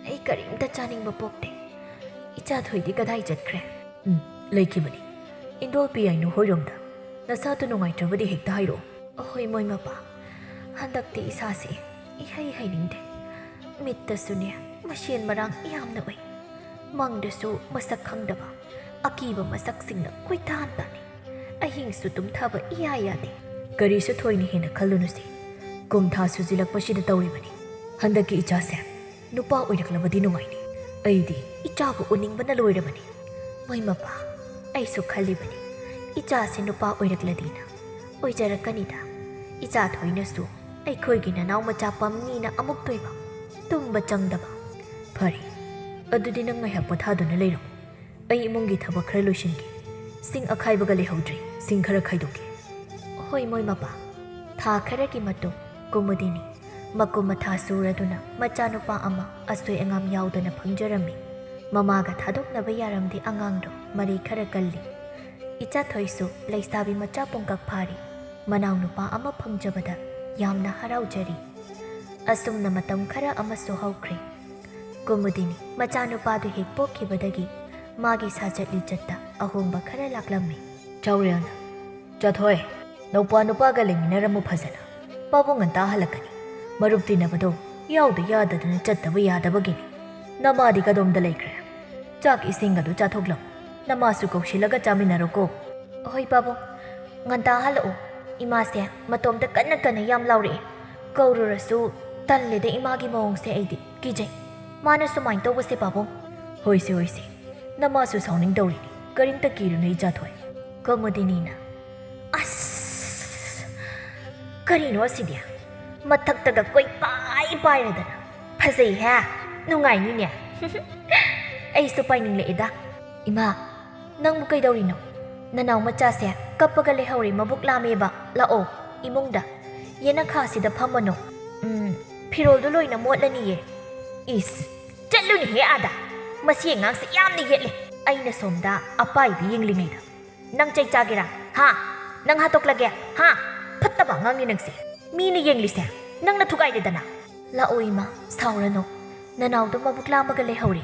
ꯑꯩ ꯀꯔꯤꯝꯇ ꯆꯥꯅꯤꯡꯕ ꯄꯣꯛꯇꯦ꯫ ꯏꯆꯥ ꯊꯣꯏꯗꯤ ꯀꯗꯥꯏ ꯆꯠꯈ꯭ꯔꯦ?" "ꯎꯝ, ꯂꯩꯈꯤꯕꯅꯤ꯫ ꯏꯟꯗꯣꯜ ꯄꯤꯌꯥꯏꯅꯨ ꯍꯣꯏꯔꯣꯝꯗ꯫ ꯅꯁꯥꯗꯨ ꯅꯨꯡꯉꯥꯏꯇ꯭ꯔꯕꯗꯤ ꯍꯦꯛꯇ ꯍꯥꯏꯔꯛꯑꯣ꯫" "ꯑꯍꯣꯏ, ꯃꯣꯏ ꯃꯄꯥ꯫ ꯍꯟꯗꯛꯇꯤ ꯏꯁꯥꯁꯦ ꯏꯍꯩ ꯍꯩꯅꯤꯡꯗꯦ꯫ ꯃꯤꯠꯇꯁꯨꯅꯦ, ꯃꯁꯦꯟ ꯃꯔꯥꯡ ꯌꯥꯝꯅ ꯎꯏ꯫ ꯃꯪꯗꯁꯨ ꯃꯁꯛ ꯈꯪꯗꯕ ꯑꯀꯤꯕ ꯃꯁꯛꯁꯤꯡꯅ ꯀꯣꯏꯇꯥꯟ ꯇꯥꯟꯅꯩ꯫ ꯑꯍꯤꯡꯁꯨ ꯇꯨꯝꯊꯕ ꯏꯌꯥ ꯌꯥꯗꯦ꯫" "ꯀꯔꯤꯁꯨ ꯊꯣꯏꯅ ꯍꯦꯟꯅ ꯈꯜꯂꯨꯅꯨꯁꯦ꯫ ꯀꯨꯝꯊꯥ ꯁꯨꯖꯤꯜꯂꯛꯄꯁꯤꯗ ꯇꯧꯔꯤꯕꯅꯤ꯫ ꯍꯟꯗꯛꯀꯤ ꯏꯆꯥꯁꯦ ꯅꯨꯄꯥ ꯑꯣꯏꯔꯛꯂꯕꯗꯤ ꯅꯨꯡꯉꯥꯏꯅꯤ꯫ ꯑꯩꯗꯤ ꯏꯆꯥꯕꯨ ꯎꯅꯤꯡꯕꯅ ꯂꯣꯏꯔꯕꯅꯤ꯫" "ꯃꯣꯏ ꯃꯄꯥ, ꯑꯩꯁꯨ ꯈꯜꯂꯤꯕꯅꯤ, ꯏꯆꯥꯁꯤ ꯅꯨꯄꯥ ꯑꯣꯏꯔꯛꯂꯗꯤꯅ꯫ ꯑꯣꯏꯖꯔꯛꯀꯅꯤꯗ꯫ ꯏꯆꯥ ꯊꯣꯏꯅꯁꯨ ꯑꯩꯈꯣꯏꯒꯤ ꯅꯅꯥꯎ ꯃꯆꯥ ꯄꯝꯅꯤꯅ ꯑꯃꯨꯛꯇꯣꯏꯕ꯫ ꯇꯨꯝꯕ ꯆꯪꯗꯕ꯫" "ꯐꯔꯦ, ꯑꯗꯨꯗꯤ ꯅꯪ ꯉꯥꯏꯍꯥꯛ ꯄꯣꯊꯥꯗꯨꯅ ꯂꯩꯔꯝꯃꯨ꯫ ꯑꯩ ꯏꯃꯨꯡꯒꯤ ꯊꯕꯛ ꯈꯔ ꯂꯣꯏꯁꯤꯟꯒꯦ꯫ ꯁꯤꯡ ꯑꯈꯥꯏꯕꯒ ꯂꯩꯍꯧꯗ꯭ꯔꯦ, ꯁꯤꯡ ꯈꯔ ꯈꯥꯏꯗꯣꯛꯀꯦ꯫" "ꯍꯣꯏ, ꯃꯣꯏ ꯃꯄꯥ꯫" ꯊꯥ ꯈꯔꯒꯤ ꯃꯇꯨꯡ, ꯀꯨꯃꯨꯗꯤꯅꯤ ꯃꯀꯨꯝ ꯃꯊꯥ ꯁꯨꯔꯗꯨꯅ ꯃꯆꯥꯅꯨꯄꯥ ꯑꯃ ꯑꯁꯣꯏ ꯑꯉꯥꯝ ꯌꯥꯎꯗꯅ ꯐꯪꯖꯔꯝꯃꯤ꯫ ꯃꯃꯥꯒ ꯊꯥꯗꯣꯛꯅꯕ ꯌꯥꯔꯝꯗꯦ ꯑꯉꯥꯡꯗꯣ, ꯃꯔꯩ ꯈꯔ ꯀꯜꯂꯤ꯫ ꯏꯆꯥꯊꯣꯏꯁꯨ ꯂꯩꯁꯥꯕꯤ ꯃꯆꯥ ꯄꯨꯡꯀꯛ ꯐꯥꯔꯤ꯫ ꯃꯅꯥꯎꯅꯨꯄꯥ ꯑꯃ ꯐꯪꯖꯕꯗ ꯌꯥꯝꯅ ꯍꯔꯥꯎꯖꯔꯤ꯫ ꯑꯁꯨꯝꯅ ꯃꯇꯝ ꯈꯔ ꯑꯃꯁꯨ ꯍꯧꯈ꯭ꯔꯦ꯫ ꯀꯨꯃꯨꯗꯤꯅꯤ ꯃꯆꯥꯅꯨꯄꯥꯗꯨ ꯍꯦꯛ ꯄꯣꯛꯈꯤꯕꯗꯒꯤ ꯃꯥꯒꯤ ꯁꯥꯖꯠ ꯂꯤꯆꯠꯇ ꯑꯍꯣꯡꯕ ꯈꯔ ꯂꯥꯛꯂꯝꯃꯤ꯫ ꯆꯥꯎꯔꯦꯜꯅ, "ꯆꯥꯊꯣꯏ, ꯅꯧꯄꯥ ꯅꯨꯄꯥꯒ ꯂꯩꯃꯤꯟꯅꯔꯝꯃꯨ ꯐꯖꯅ꯫ ꯄꯥꯕꯨꯡ ꯉꯟꯇꯥ ꯍꯜꯂꯛꯀꯅꯤ꯫ ꯃꯔꯨꯞ ꯇꯤꯟꯅꯕꯗꯣ ꯌꯥꯎꯗ ꯌꯥꯗꯗꯅ ꯆꯠꯇꯕ ꯌꯥꯗꯕꯒꯤꯅꯤ꯫ ꯅꯃꯥꯗꯤ ꯀꯗꯣꯝꯗ ꯂꯩꯈ꯭ꯔꯦ? ꯆꯥꯛ ꯏꯁꯤꯡ ꯑꯗꯨ ꯆꯥꯊꯣꯛꯂꯝꯃꯨ꯫ ꯅꯃꯥꯁꯨ ꯀꯧꯁꯤꯜꯂꯒ ꯆꯥꯃꯤꯟꯅꯔꯣꯀꯣ꯫" "ꯍꯣꯏ ꯄꯥꯕꯨꯡ, ꯉꯟꯇꯥ ꯍꯜꯂꯛꯑꯣ꯫ ꯏꯃꯥꯁꯦ ꯃꯇꯣꯝꯇ ꯀꯟꯅ ꯀꯟꯅ ꯌꯥꯝ ꯂꯥꯎꯔꯛꯑꯦ꯫ ꯀꯧꯔꯨꯔꯁꯨ ꯇꯜꯂꯦꯗ ꯏꯃꯥꯒꯤ ꯃꯑꯣꯡꯁꯦ, ꯑꯩꯗꯤ ꯀꯤꯖꯩ ꯃꯥꯅ ꯁꯨꯃꯥꯏꯅ ꯇꯧꯕꯁꯦ ꯄꯥꯕꯨꯡ꯫" "ꯍꯣꯏꯁꯦ, ꯍꯣꯏꯁꯦ, ꯅꯃꯥꯁꯨ ꯁꯥꯎꯅꯤꯡꯗꯧꯔꯤꯅꯤ, ꯀꯔꯤꯝꯇ ꯀꯤꯔꯨꯅꯨ ꯏꯆꯥꯊꯣꯏ꯫" ꯀꯧꯃꯨꯗꯤꯅꯤꯅ, "ꯑꯁ, ꯀꯔꯤꯅꯣ ꯑꯁꯤꯗꯤ? ꯃꯊꯛꯇꯒ ꯀꯣꯏꯄꯥꯏ ꯄꯥꯏꯔꯗꯅ꯫ ꯐꯖꯩꯍꯦ, ꯅꯨꯡꯉꯥꯏꯅꯤꯅꯦ꯫" "ꯑꯩꯁꯨ ꯄꯥꯏꯅꯤꯡꯂꯛꯑꯦꯗ꯫" "ꯏꯃꯥ, ꯅꯪꯕꯨ ꯀꯩꯗꯧꯔꯤꯅꯣ? ꯅꯅꯥꯎ ꯃꯆꯥꯁꯦ ꯀꯞꯄꯒ ꯂꯩꯍꯧꯔꯦ, ꯃꯕꯨꯛ ꯂꯥꯝꯃꯦꯕ꯫ ꯂꯥꯛꯑꯣ, ꯏꯃꯨꯡꯗ ꯌꯦꯅꯈꯥꯁꯤꯗ ꯐꯝꯃꯅꯣ꯫ ꯎꯝ, ꯐꯤꯔꯣꯜꯗꯣ ꯂꯣꯏꯅ ꯃꯣꯠꯂꯅꯤꯌꯦ꯫" "ꯏꯁ, ꯆꯠꯂꯨꯅꯦꯍꯦ ꯑꯥꯗ꯫ ꯃꯁꯤ ꯑꯉꯥꯡꯁꯦ ꯌꯥꯝꯅ ꯌꯦꯠꯂꯦ꯫ ꯑꯩꯅ ꯁꯣꯝꯗ ꯑꯄꯥꯏꯕꯤ ꯌꯦꯡꯂꯤꯉꯩꯗ ꯅꯪ ꯆꯩ ꯆꯥꯒꯦꯔꯥ? ꯍꯥ? ꯅꯪ ꯍꯥꯠꯇꯣꯛꯂꯒꯦ? ꯍꯥ? ꯐꯠꯇꯕ ꯑꯉꯥꯡꯅꯤ ꯅꯪꯁꯦ꯫ ꯃꯤꯅ ꯌꯦꯡꯂꯤꯁꯦ ꯅꯪꯅ ꯊꯨꯒꯥꯏꯔꯦꯗꯅ꯫" "ꯂꯥꯛꯑꯣ ꯏꯃꯥ, ꯁꯥꯎꯔꯅꯨ꯫ ꯅꯅꯥꯎꯗꯣ ꯃꯕꯨꯛ ꯂꯥꯝꯃꯒ ꯂꯩꯍꯧꯔꯦ꯫"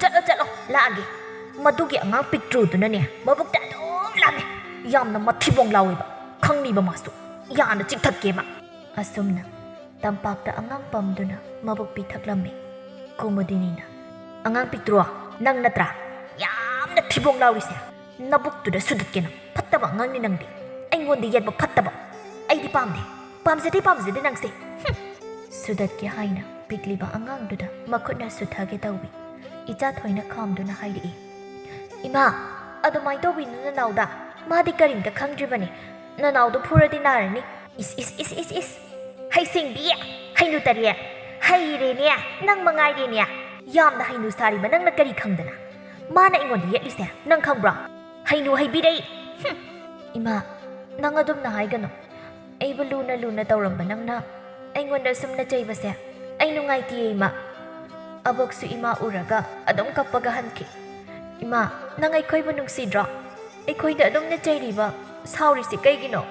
"ꯆꯠꯂꯣ, ꯆꯠꯂꯣ, ꯂꯥꯛꯑꯒꯦ꯫ ꯃꯗꯨꯒꯤ ꯑꯉꯥꯡ ꯄꯤꯛꯇ꯭ꯔꯨꯗꯨꯅꯅꯦ ꯃꯕꯨꯛꯇ ꯑꯗꯨꯝ ꯂꯥꯝꯃꯦ꯫ ꯌꯥꯝꯅ ꯃꯊꯤꯕꯣꯡ ꯂꯥꯎꯋꯦꯕ꯫ ꯈꯪꯅꯤꯕ ꯃꯥꯁꯨ꯫ ꯌꯥꯅ ꯆꯤꯛꯊꯠꯀꯦꯕ꯫" ꯑꯁꯨꯝꯅ ꯇꯝꯄꯥꯛꯇ ꯑꯉꯥꯡ ꯄꯝꯗꯨꯅ ꯃꯕꯨꯛ ꯄꯤꯊꯛꯂꯝꯃꯤ꯫ ꯀꯨꯃꯨꯗꯤꯅꯤꯅ, "ꯑꯉꯥꯡ ꯄꯤꯛꯇ꯭ꯔꯣ, ꯅꯪ ꯅꯠꯇ꯭ꯔꯥ ꯌꯥꯝꯅ ꯊꯤꯕꯣꯡ ꯂꯥꯎꯔꯤꯁꯦ? ꯅꯕꯨꯛꯇꯨꯗ ꯁꯨꯗꯠꯀꯦ ꯅꯪ꯫ ꯐꯠꯇꯕ ꯑꯉꯥꯡꯅꯤ ꯅꯪꯗꯤ꯫ ꯑꯩꯉꯣꯟꯗ ꯌꯦꯠꯄ ꯐꯠꯇꯕ꯫ ꯑꯩꯗꯤ ꯄꯥꯝꯗꯦ꯫ ꯄꯥꯝꯖꯗꯦ, ꯄꯥꯝꯖꯗꯦ ꯅꯪꯁꯦ꯫ ꯍꯨꯝ!" ꯁꯨꯗꯠꯀꯦ ꯍꯥꯏꯅ ꯄꯤꯛꯂꯤꯕ ꯑꯉꯥꯡꯗꯨꯗ ꯃꯈꯨꯠꯅ ꯁꯨꯊꯒꯦ ꯇꯧꯏ꯫ ꯏꯆꯥꯊꯣꯏꯅ ꯈꯥꯝꯗꯨꯅ ꯍꯥꯏꯔꯛꯏ, "ꯏꯃꯥ, ꯑꯗꯨꯃꯥꯏꯅ ꯇꯧꯕꯤꯅꯨ ꯅꯅꯥꯎꯗ꯫ ꯃꯥꯗꯤ ꯀꯔꯤꯝꯇ ꯈꯪꯗ꯭ꯔꯤꯕꯅꯤ꯫ ꯅꯅꯥꯎꯗꯣ ꯐꯨꯔꯗꯤ ꯅꯥꯔꯅꯤ꯫" "ꯏꯁ, ꯏꯁ, ꯏꯁ, ꯏꯁ, ꯏꯁ! ꯍꯩꯁꯤꯡꯕꯤ! ꯍꯩꯅꯨ ꯇꯔꯦꯠ! ꯍꯩꯔꯦꯅꯦ! ꯅꯪ ꯃꯉꯥꯏꯔꯦꯅꯦ! ꯌꯥꯝꯅ ꯍꯩꯅꯨ ꯁꯥꯔꯤꯕ ꯅꯪꯅ ꯀꯔꯤ ꯈꯪꯗꯅ? ꯃꯥꯅ ꯑꯩꯉꯣꯟꯗ ꯌꯦꯠꯂꯤꯁꯦ ꯅꯪ ꯈꯪꯕ꯭ꯔꯣ? ꯍꯩꯅꯨ ꯍꯩꯕꯤꯔꯩ! ꯍꯨꯝ!" "ꯏꯃꯥ, ꯅꯪ ꯑꯗꯨꯝꯅ ꯍꯥꯏꯒꯅꯨ꯫ ꯑꯩꯕꯨ ꯂꯨꯅ ꯂꯨꯅ ꯇꯧꯔꯝꯕ ꯅꯪꯅ ꯑꯩꯉꯣꯟꯗ ꯁꯨꯝꯅ ꯆꯩꯕꯁꯦ ꯑꯩ ꯅꯨꯡꯉꯥꯏꯇꯦꯌꯦ, ꯏꯃꯥ꯫ ꯑꯕꯣꯛꯁꯨ ꯏꯃꯥ ꯎꯔꯒ ꯑꯗꯨꯝ ꯀꯞꯄꯒ ꯍꯟꯈꯤ꯫ ꯏꯃꯥ, ꯅꯪ ꯑꯩꯈꯣꯏꯕꯨ ꯅꯨꯡꯁꯤꯗ꯭ꯔꯣ? ꯑꯩꯈꯣꯏꯗ ꯑꯗꯨꯝꯅ ꯆꯩꯔꯤꯕ, ꯁꯥꯎꯔꯤꯁꯤ ꯀꯩꯒꯤꯅꯣ?"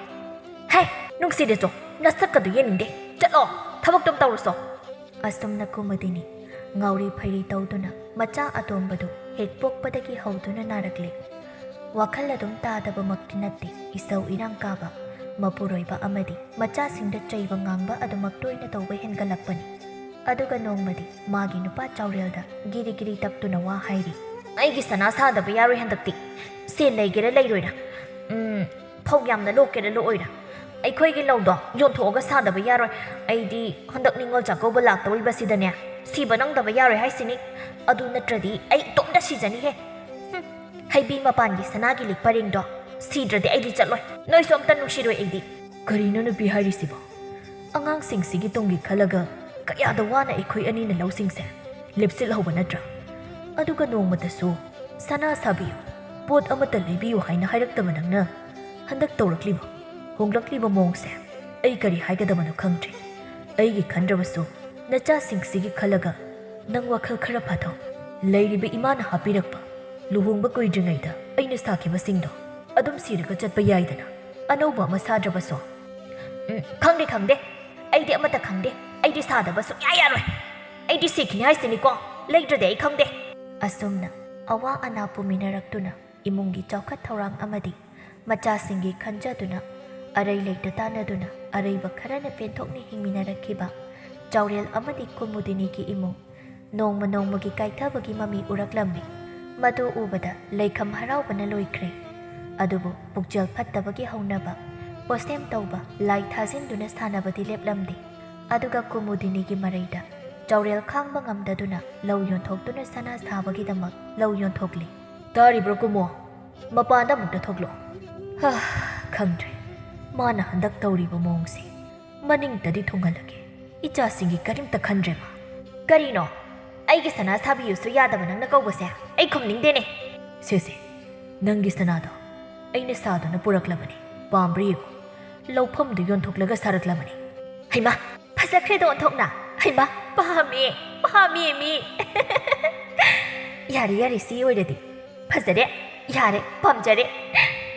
"ꯍꯦ, ꯅꯨꯡꯁꯤꯗꯦ ꯆꯣ, ꯅꯁꯛꯀꯗꯨ ꯌꯦꯡꯅꯤꯡꯗꯦ꯫ ꯆꯠꯂꯣ!" ꯊꯕꯛꯇꯣ ꯑꯝ ꯇꯧꯔꯨꯁꯣ꯫ ꯑꯁꯨꯝꯅ ꯀꯨꯃꯨꯗꯤꯅꯤ ꯉꯥꯎꯔꯤ ꯐꯩꯔꯤ ꯇꯧꯗꯨꯅ ꯃꯆꯥ ꯑꯇꯣꯝꯕꯗꯨ ꯍꯦꯛ ꯄꯣꯛꯄꯗꯒꯤ ꯍꯧꯗꯨꯅ ꯅꯥꯔꯛꯂꯦ꯫ ꯋꯥꯈꯜ ꯑꯗꯨꯝ ꯇꯥꯗꯕꯃꯛꯇꯤ ꯅꯠꯇꯦ, ꯏꯁꯧ ꯏꯔꯥꯡ ꯀꯥꯕ, ꯃꯄꯨꯔꯣꯏꯕ ꯑꯃꯗꯤ ꯃꯆꯥꯁꯤꯡꯗ ꯆꯩꯕ ꯉꯥꯡꯕ ꯑꯗꯨꯃꯛ ꯇꯣꯏꯅ ꯇꯧꯕ ꯍꯦꯟꯒꯠꯂꯛꯄꯅꯤ꯫ ꯑꯗꯨꯒ ꯅꯣꯡꯃꯗꯤ ꯃꯥꯒꯤ ꯅꯨꯄꯥ ꯆꯥꯎꯔꯦꯜꯗ ꯒꯤꯔꯤ ꯒꯤꯔꯤ ꯇꯛꯇꯨꯅ ꯋꯥ ꯍꯥꯏꯔꯤ꯫ "ꯑꯩꯒꯤ ꯁꯅꯥ ꯁꯥꯗꯕ ꯌꯥꯔꯣꯏ ꯍꯟꯗꯛꯇꯤ꯫ ꯁꯦꯟ ꯂꯩꯒꯦꯔꯥ ꯂꯩꯔꯣꯏꯔꯥ, ꯎꯝ, ꯐꯧ ꯌꯥꯝꯅ ꯂꯣꯛꯀꯦꯔꯥ ꯂꯣꯛꯑꯣꯏꯔꯥ, ꯑꯩꯈꯣꯏꯒꯤ ꯂꯧꯗꯣ ꯌꯣꯟꯊꯣꯛꯑꯒ ꯁꯥꯗꯕ ꯌꯥꯔꯣꯏ꯫ ꯑꯩꯗꯤ ꯍꯟꯗꯛ ꯅꯤꯉꯣꯜ ꯆꯥꯛꯀꯧꯕ ꯂꯥꯛꯇꯧꯔꯤꯕꯁꯤꯗꯅꯦ, ꯁꯤꯕ ꯅꯪꯗꯕ ꯌꯥꯔꯣꯏ ꯍꯥꯏꯁꯤꯅꯤ꯫ ꯑꯗꯨ ꯅꯠꯇ꯭ꯔꯗꯤ ꯑꯩ ꯏꯇꯣꯝꯇ ꯁꯤꯖꯅꯤꯍꯦ꯫ ꯍꯨꯝ, ꯍꯩꯕꯤ ꯃꯄꯥꯟꯒꯤ ꯁꯅꯥꯒꯤ ꯂꯤꯛ ꯄꯔꯦꯡꯗꯣ ꯁꯤꯗ꯭ꯔꯗꯤ ꯑꯩꯗꯤ ꯆꯠꯂꯣꯏ꯫ ꯅꯣꯏꯁꯨ ꯑꯝꯇ ꯅꯨꯡꯁꯤꯔꯣꯏ ꯑꯩꯗꯤ꯫" ꯀꯔꯤꯅꯣ ꯅꯨꯄꯤ ꯍꯥꯏꯔꯤꯁꯤꯕꯣ? ꯑꯉꯥꯡꯁꯤꯡꯁꯤꯒꯤ ꯇꯨꯡꯒꯤ ꯈꯜꯂꯒ ꯀꯌꯥꯗ ꯋꯥꯅ ꯑꯩꯈꯣꯏ ꯑꯅꯤꯅ ꯂꯧꯁꯤꯡꯁꯦ ꯂꯦꯞꯁꯤꯜꯍꯧꯕ ꯅꯠꯇ꯭ꯔꯥ? ꯑꯗꯨꯒ ꯅꯣꯡꯃꯇꯁꯨ "ꯁꯅꯥ ꯁꯥꯕꯤꯌꯨ, ꯄꯣꯠ ꯑꯃꯠꯇ ꯂꯩꯕꯤꯌꯨ" ꯍꯥꯏꯅ ꯍꯥꯏꯔꯛꯇꯕ ꯅꯪꯅ ꯍꯟꯗꯛ ꯇꯧꯔꯛꯂꯤꯕ, ꯍꯣꯡꯂꯛꯂꯤꯕ ꯃꯑꯣꯡꯁꯦ ꯑꯩ ꯀꯔꯤ ꯍꯥꯏꯒꯗꯕꯅꯣ ꯈꯪꯗ꯭ꯔꯦ꯫ ꯑꯩꯒꯤ ꯈꯟꯗ꯭ꯔꯕꯁꯨ ꯅꯆꯥꯁꯤꯡꯁꯤꯒꯤ ꯈꯜꯂꯒ ꯅꯪ ꯋꯥꯈꯜ ꯈꯔ ꯐꯥꯊꯧ꯫ ꯂꯩꯔꯤꯕ ꯏꯃꯥꯅ ꯍꯥꯞꯄꯤꯔꯛꯄ ꯂꯨꯍꯣꯡꯕ ꯀꯨꯏꯗ꯭ꯔꯤꯉꯩꯗ ꯑꯩꯅ ꯁꯥꯈꯤꯕꯁꯤꯡꯗꯣ ꯑꯗꯨꯝ ꯁꯤꯔꯒ ꯆꯠꯄ ꯌꯥꯏꯗꯅ, ꯑꯅꯧꯕ ꯑꯃ ꯁꯥꯗ꯭ꯔꯕꯁꯨ꯫ "ꯎꯝ, ꯈꯪꯗꯦ, ꯈꯪꯗꯦ꯫ ꯑꯩꯗꯤ ꯑꯃꯠꯇ ꯈꯪꯗꯦ꯫ ꯑꯩꯗꯤ ꯁꯥꯗꯕ ꯁꯨꯡꯌꯥ ꯌꯥꯔꯣꯏ꯫ ꯑꯩꯗꯤ ꯁꯤꯈꯤꯅꯤ ꯍꯥꯏꯁꯤꯅꯤꯀꯣ꯫ ꯂꯩꯗ꯭ꯔꯗꯤ ꯑꯩ ꯈꯪꯗꯦ꯫" ꯑꯁꯨꯝꯅ ꯑꯋꯥ ꯑꯅꯥ ꯄꯨꯃꯤꯟꯅꯔꯛꯇꯨꯅ ꯏꯃꯨꯡꯒꯤ ꯆꯥꯎꯈꯠ ꯊꯧꯔꯥꯡ ꯑꯃꯗꯤ ꯃꯆꯥꯁꯤꯡꯒꯤ ꯈꯟꯖꯗꯨꯅ ꯑꯔꯩ ꯂꯩꯇ ꯇꯥꯟꯅꯗꯨꯅ ꯑꯔꯩꯕ ꯈꯔꯅ ꯄꯦꯟꯊꯣꯛꯅ ꯍꯤꯡꯃꯤꯟꯅꯔꯛꯈꯤꯕ ꯆꯥꯎꯔꯦꯜ ꯑꯃꯗꯤ ꯀꯨꯃꯨꯗꯤꯅꯤꯒꯤ ꯏꯃꯨꯡ ꯅꯣꯡꯃ ꯅꯣꯡꯃꯒꯤ ꯀꯥꯏꯊꯕꯒꯤ ꯃꯃꯤ ꯎꯔꯛꯂꯝꯃꯤ꯫ ꯃꯗꯨ ꯎꯕꯗ ꯂꯩꯈꯝ ꯍꯔꯥꯎꯕꯅ ꯂꯣꯏꯈ꯭ꯔꯦ꯫ ꯑꯗꯨꯕꯨ ꯄꯨꯛꯆꯦꯜ ꯐꯠꯇꯕꯒꯤ ꯍꯧꯅꯕ, ꯄꯣꯁꯦꯝ ꯇꯧꯕ, ꯂꯥꯏ ꯊꯥꯖꯤꯟꯗꯨꯅ ꯁꯥꯟꯅꯕꯗꯤ ꯂꯦꯞꯂꯝꯗꯦ꯫ ꯑꯗꯨꯒ ꯀꯨꯃꯨꯗꯤꯅꯤꯒꯤ ꯃꯔꯩꯗ ꯆꯥꯎꯔꯦꯜ ꯈꯥꯡꯕ ꯉꯝꯗꯗꯨꯅ ꯂꯧ ꯌꯣꯟꯊꯣꯛꯇꯨꯅ ꯁꯅꯥ ꯁꯥꯕꯒꯤꯗꯃꯛ ꯂꯧ ꯌꯣꯟꯊꯣꯛꯂꯦ꯫ "ꯇꯥꯔꯤꯕ꯭ꯔꯣ ꯀꯨꯃꯣ? ꯃꯄꯥꯟꯗ ꯑꯃꯨꯛꯇ ꯊꯣꯛꯂꯣ꯫" ꯍꯥ, ꯈꯪꯗ꯭ꯔꯦ꯫ ꯃꯥꯅ ꯍꯟꯗꯛ ꯇꯧꯔꯤꯕ ꯃꯑꯣꯡꯁꯦ꯫ ꯃꯅꯤꯡꯇꯗꯤ ꯊꯨꯡꯍꯜꯂꯒꯦ꯫ ꯏꯆꯥꯁꯤꯡꯒꯤ ꯀꯔꯤꯝꯇ ꯈꯟꯗ꯭ꯔꯦ ꯃꯥ꯫ "ꯀꯔꯤꯅꯣ? ꯑꯩꯒꯤ ꯁꯅꯥ ꯁꯥꯕꯤꯌꯨꯁꯨ ꯌꯥꯗꯕ ꯅꯪꯅ ꯀꯧꯕꯁꯦ? ꯑꯩ ꯈꯨꯝꯅꯤꯡꯗꯦꯅꯦ꯫" "ꯁꯦ ꯁꯦ, ꯅꯪꯒꯤ ꯁꯅꯥꯗꯣ ꯑꯩꯅ ꯁꯥꯗꯨꯅ ꯄꯨꯔꯛꯂꯕꯅꯤ꯫ ꯄꯥꯝꯕ꯭ꯔꯥ ꯌꯦꯡꯉꯨ꯫ ꯂꯧꯐꯝꯗꯨ ꯌꯣꯟꯊꯣꯛꯂꯒ ꯁꯥꯔꯛꯂꯕꯅꯤ꯫" ꯍꯩꯃꯥ, ꯐꯖꯈ꯭ꯔꯦꯗꯣ ꯑꯣꯟꯊꯣꯛꯅ꯫ ꯍꯩꯃꯥ, ꯄꯥꯝꯃꯦ, ꯄꯥꯝꯃꯦ ꯃꯤ꯫ "ꯌꯥꯔꯦ, ꯌꯥꯔꯦ, ꯁꯤ ꯑꯣꯏꯔꯗꯤ꯫ ꯐꯖꯔꯦ, ꯌꯥꯔꯦ, ꯄꯥꯝꯖꯔꯦ꯫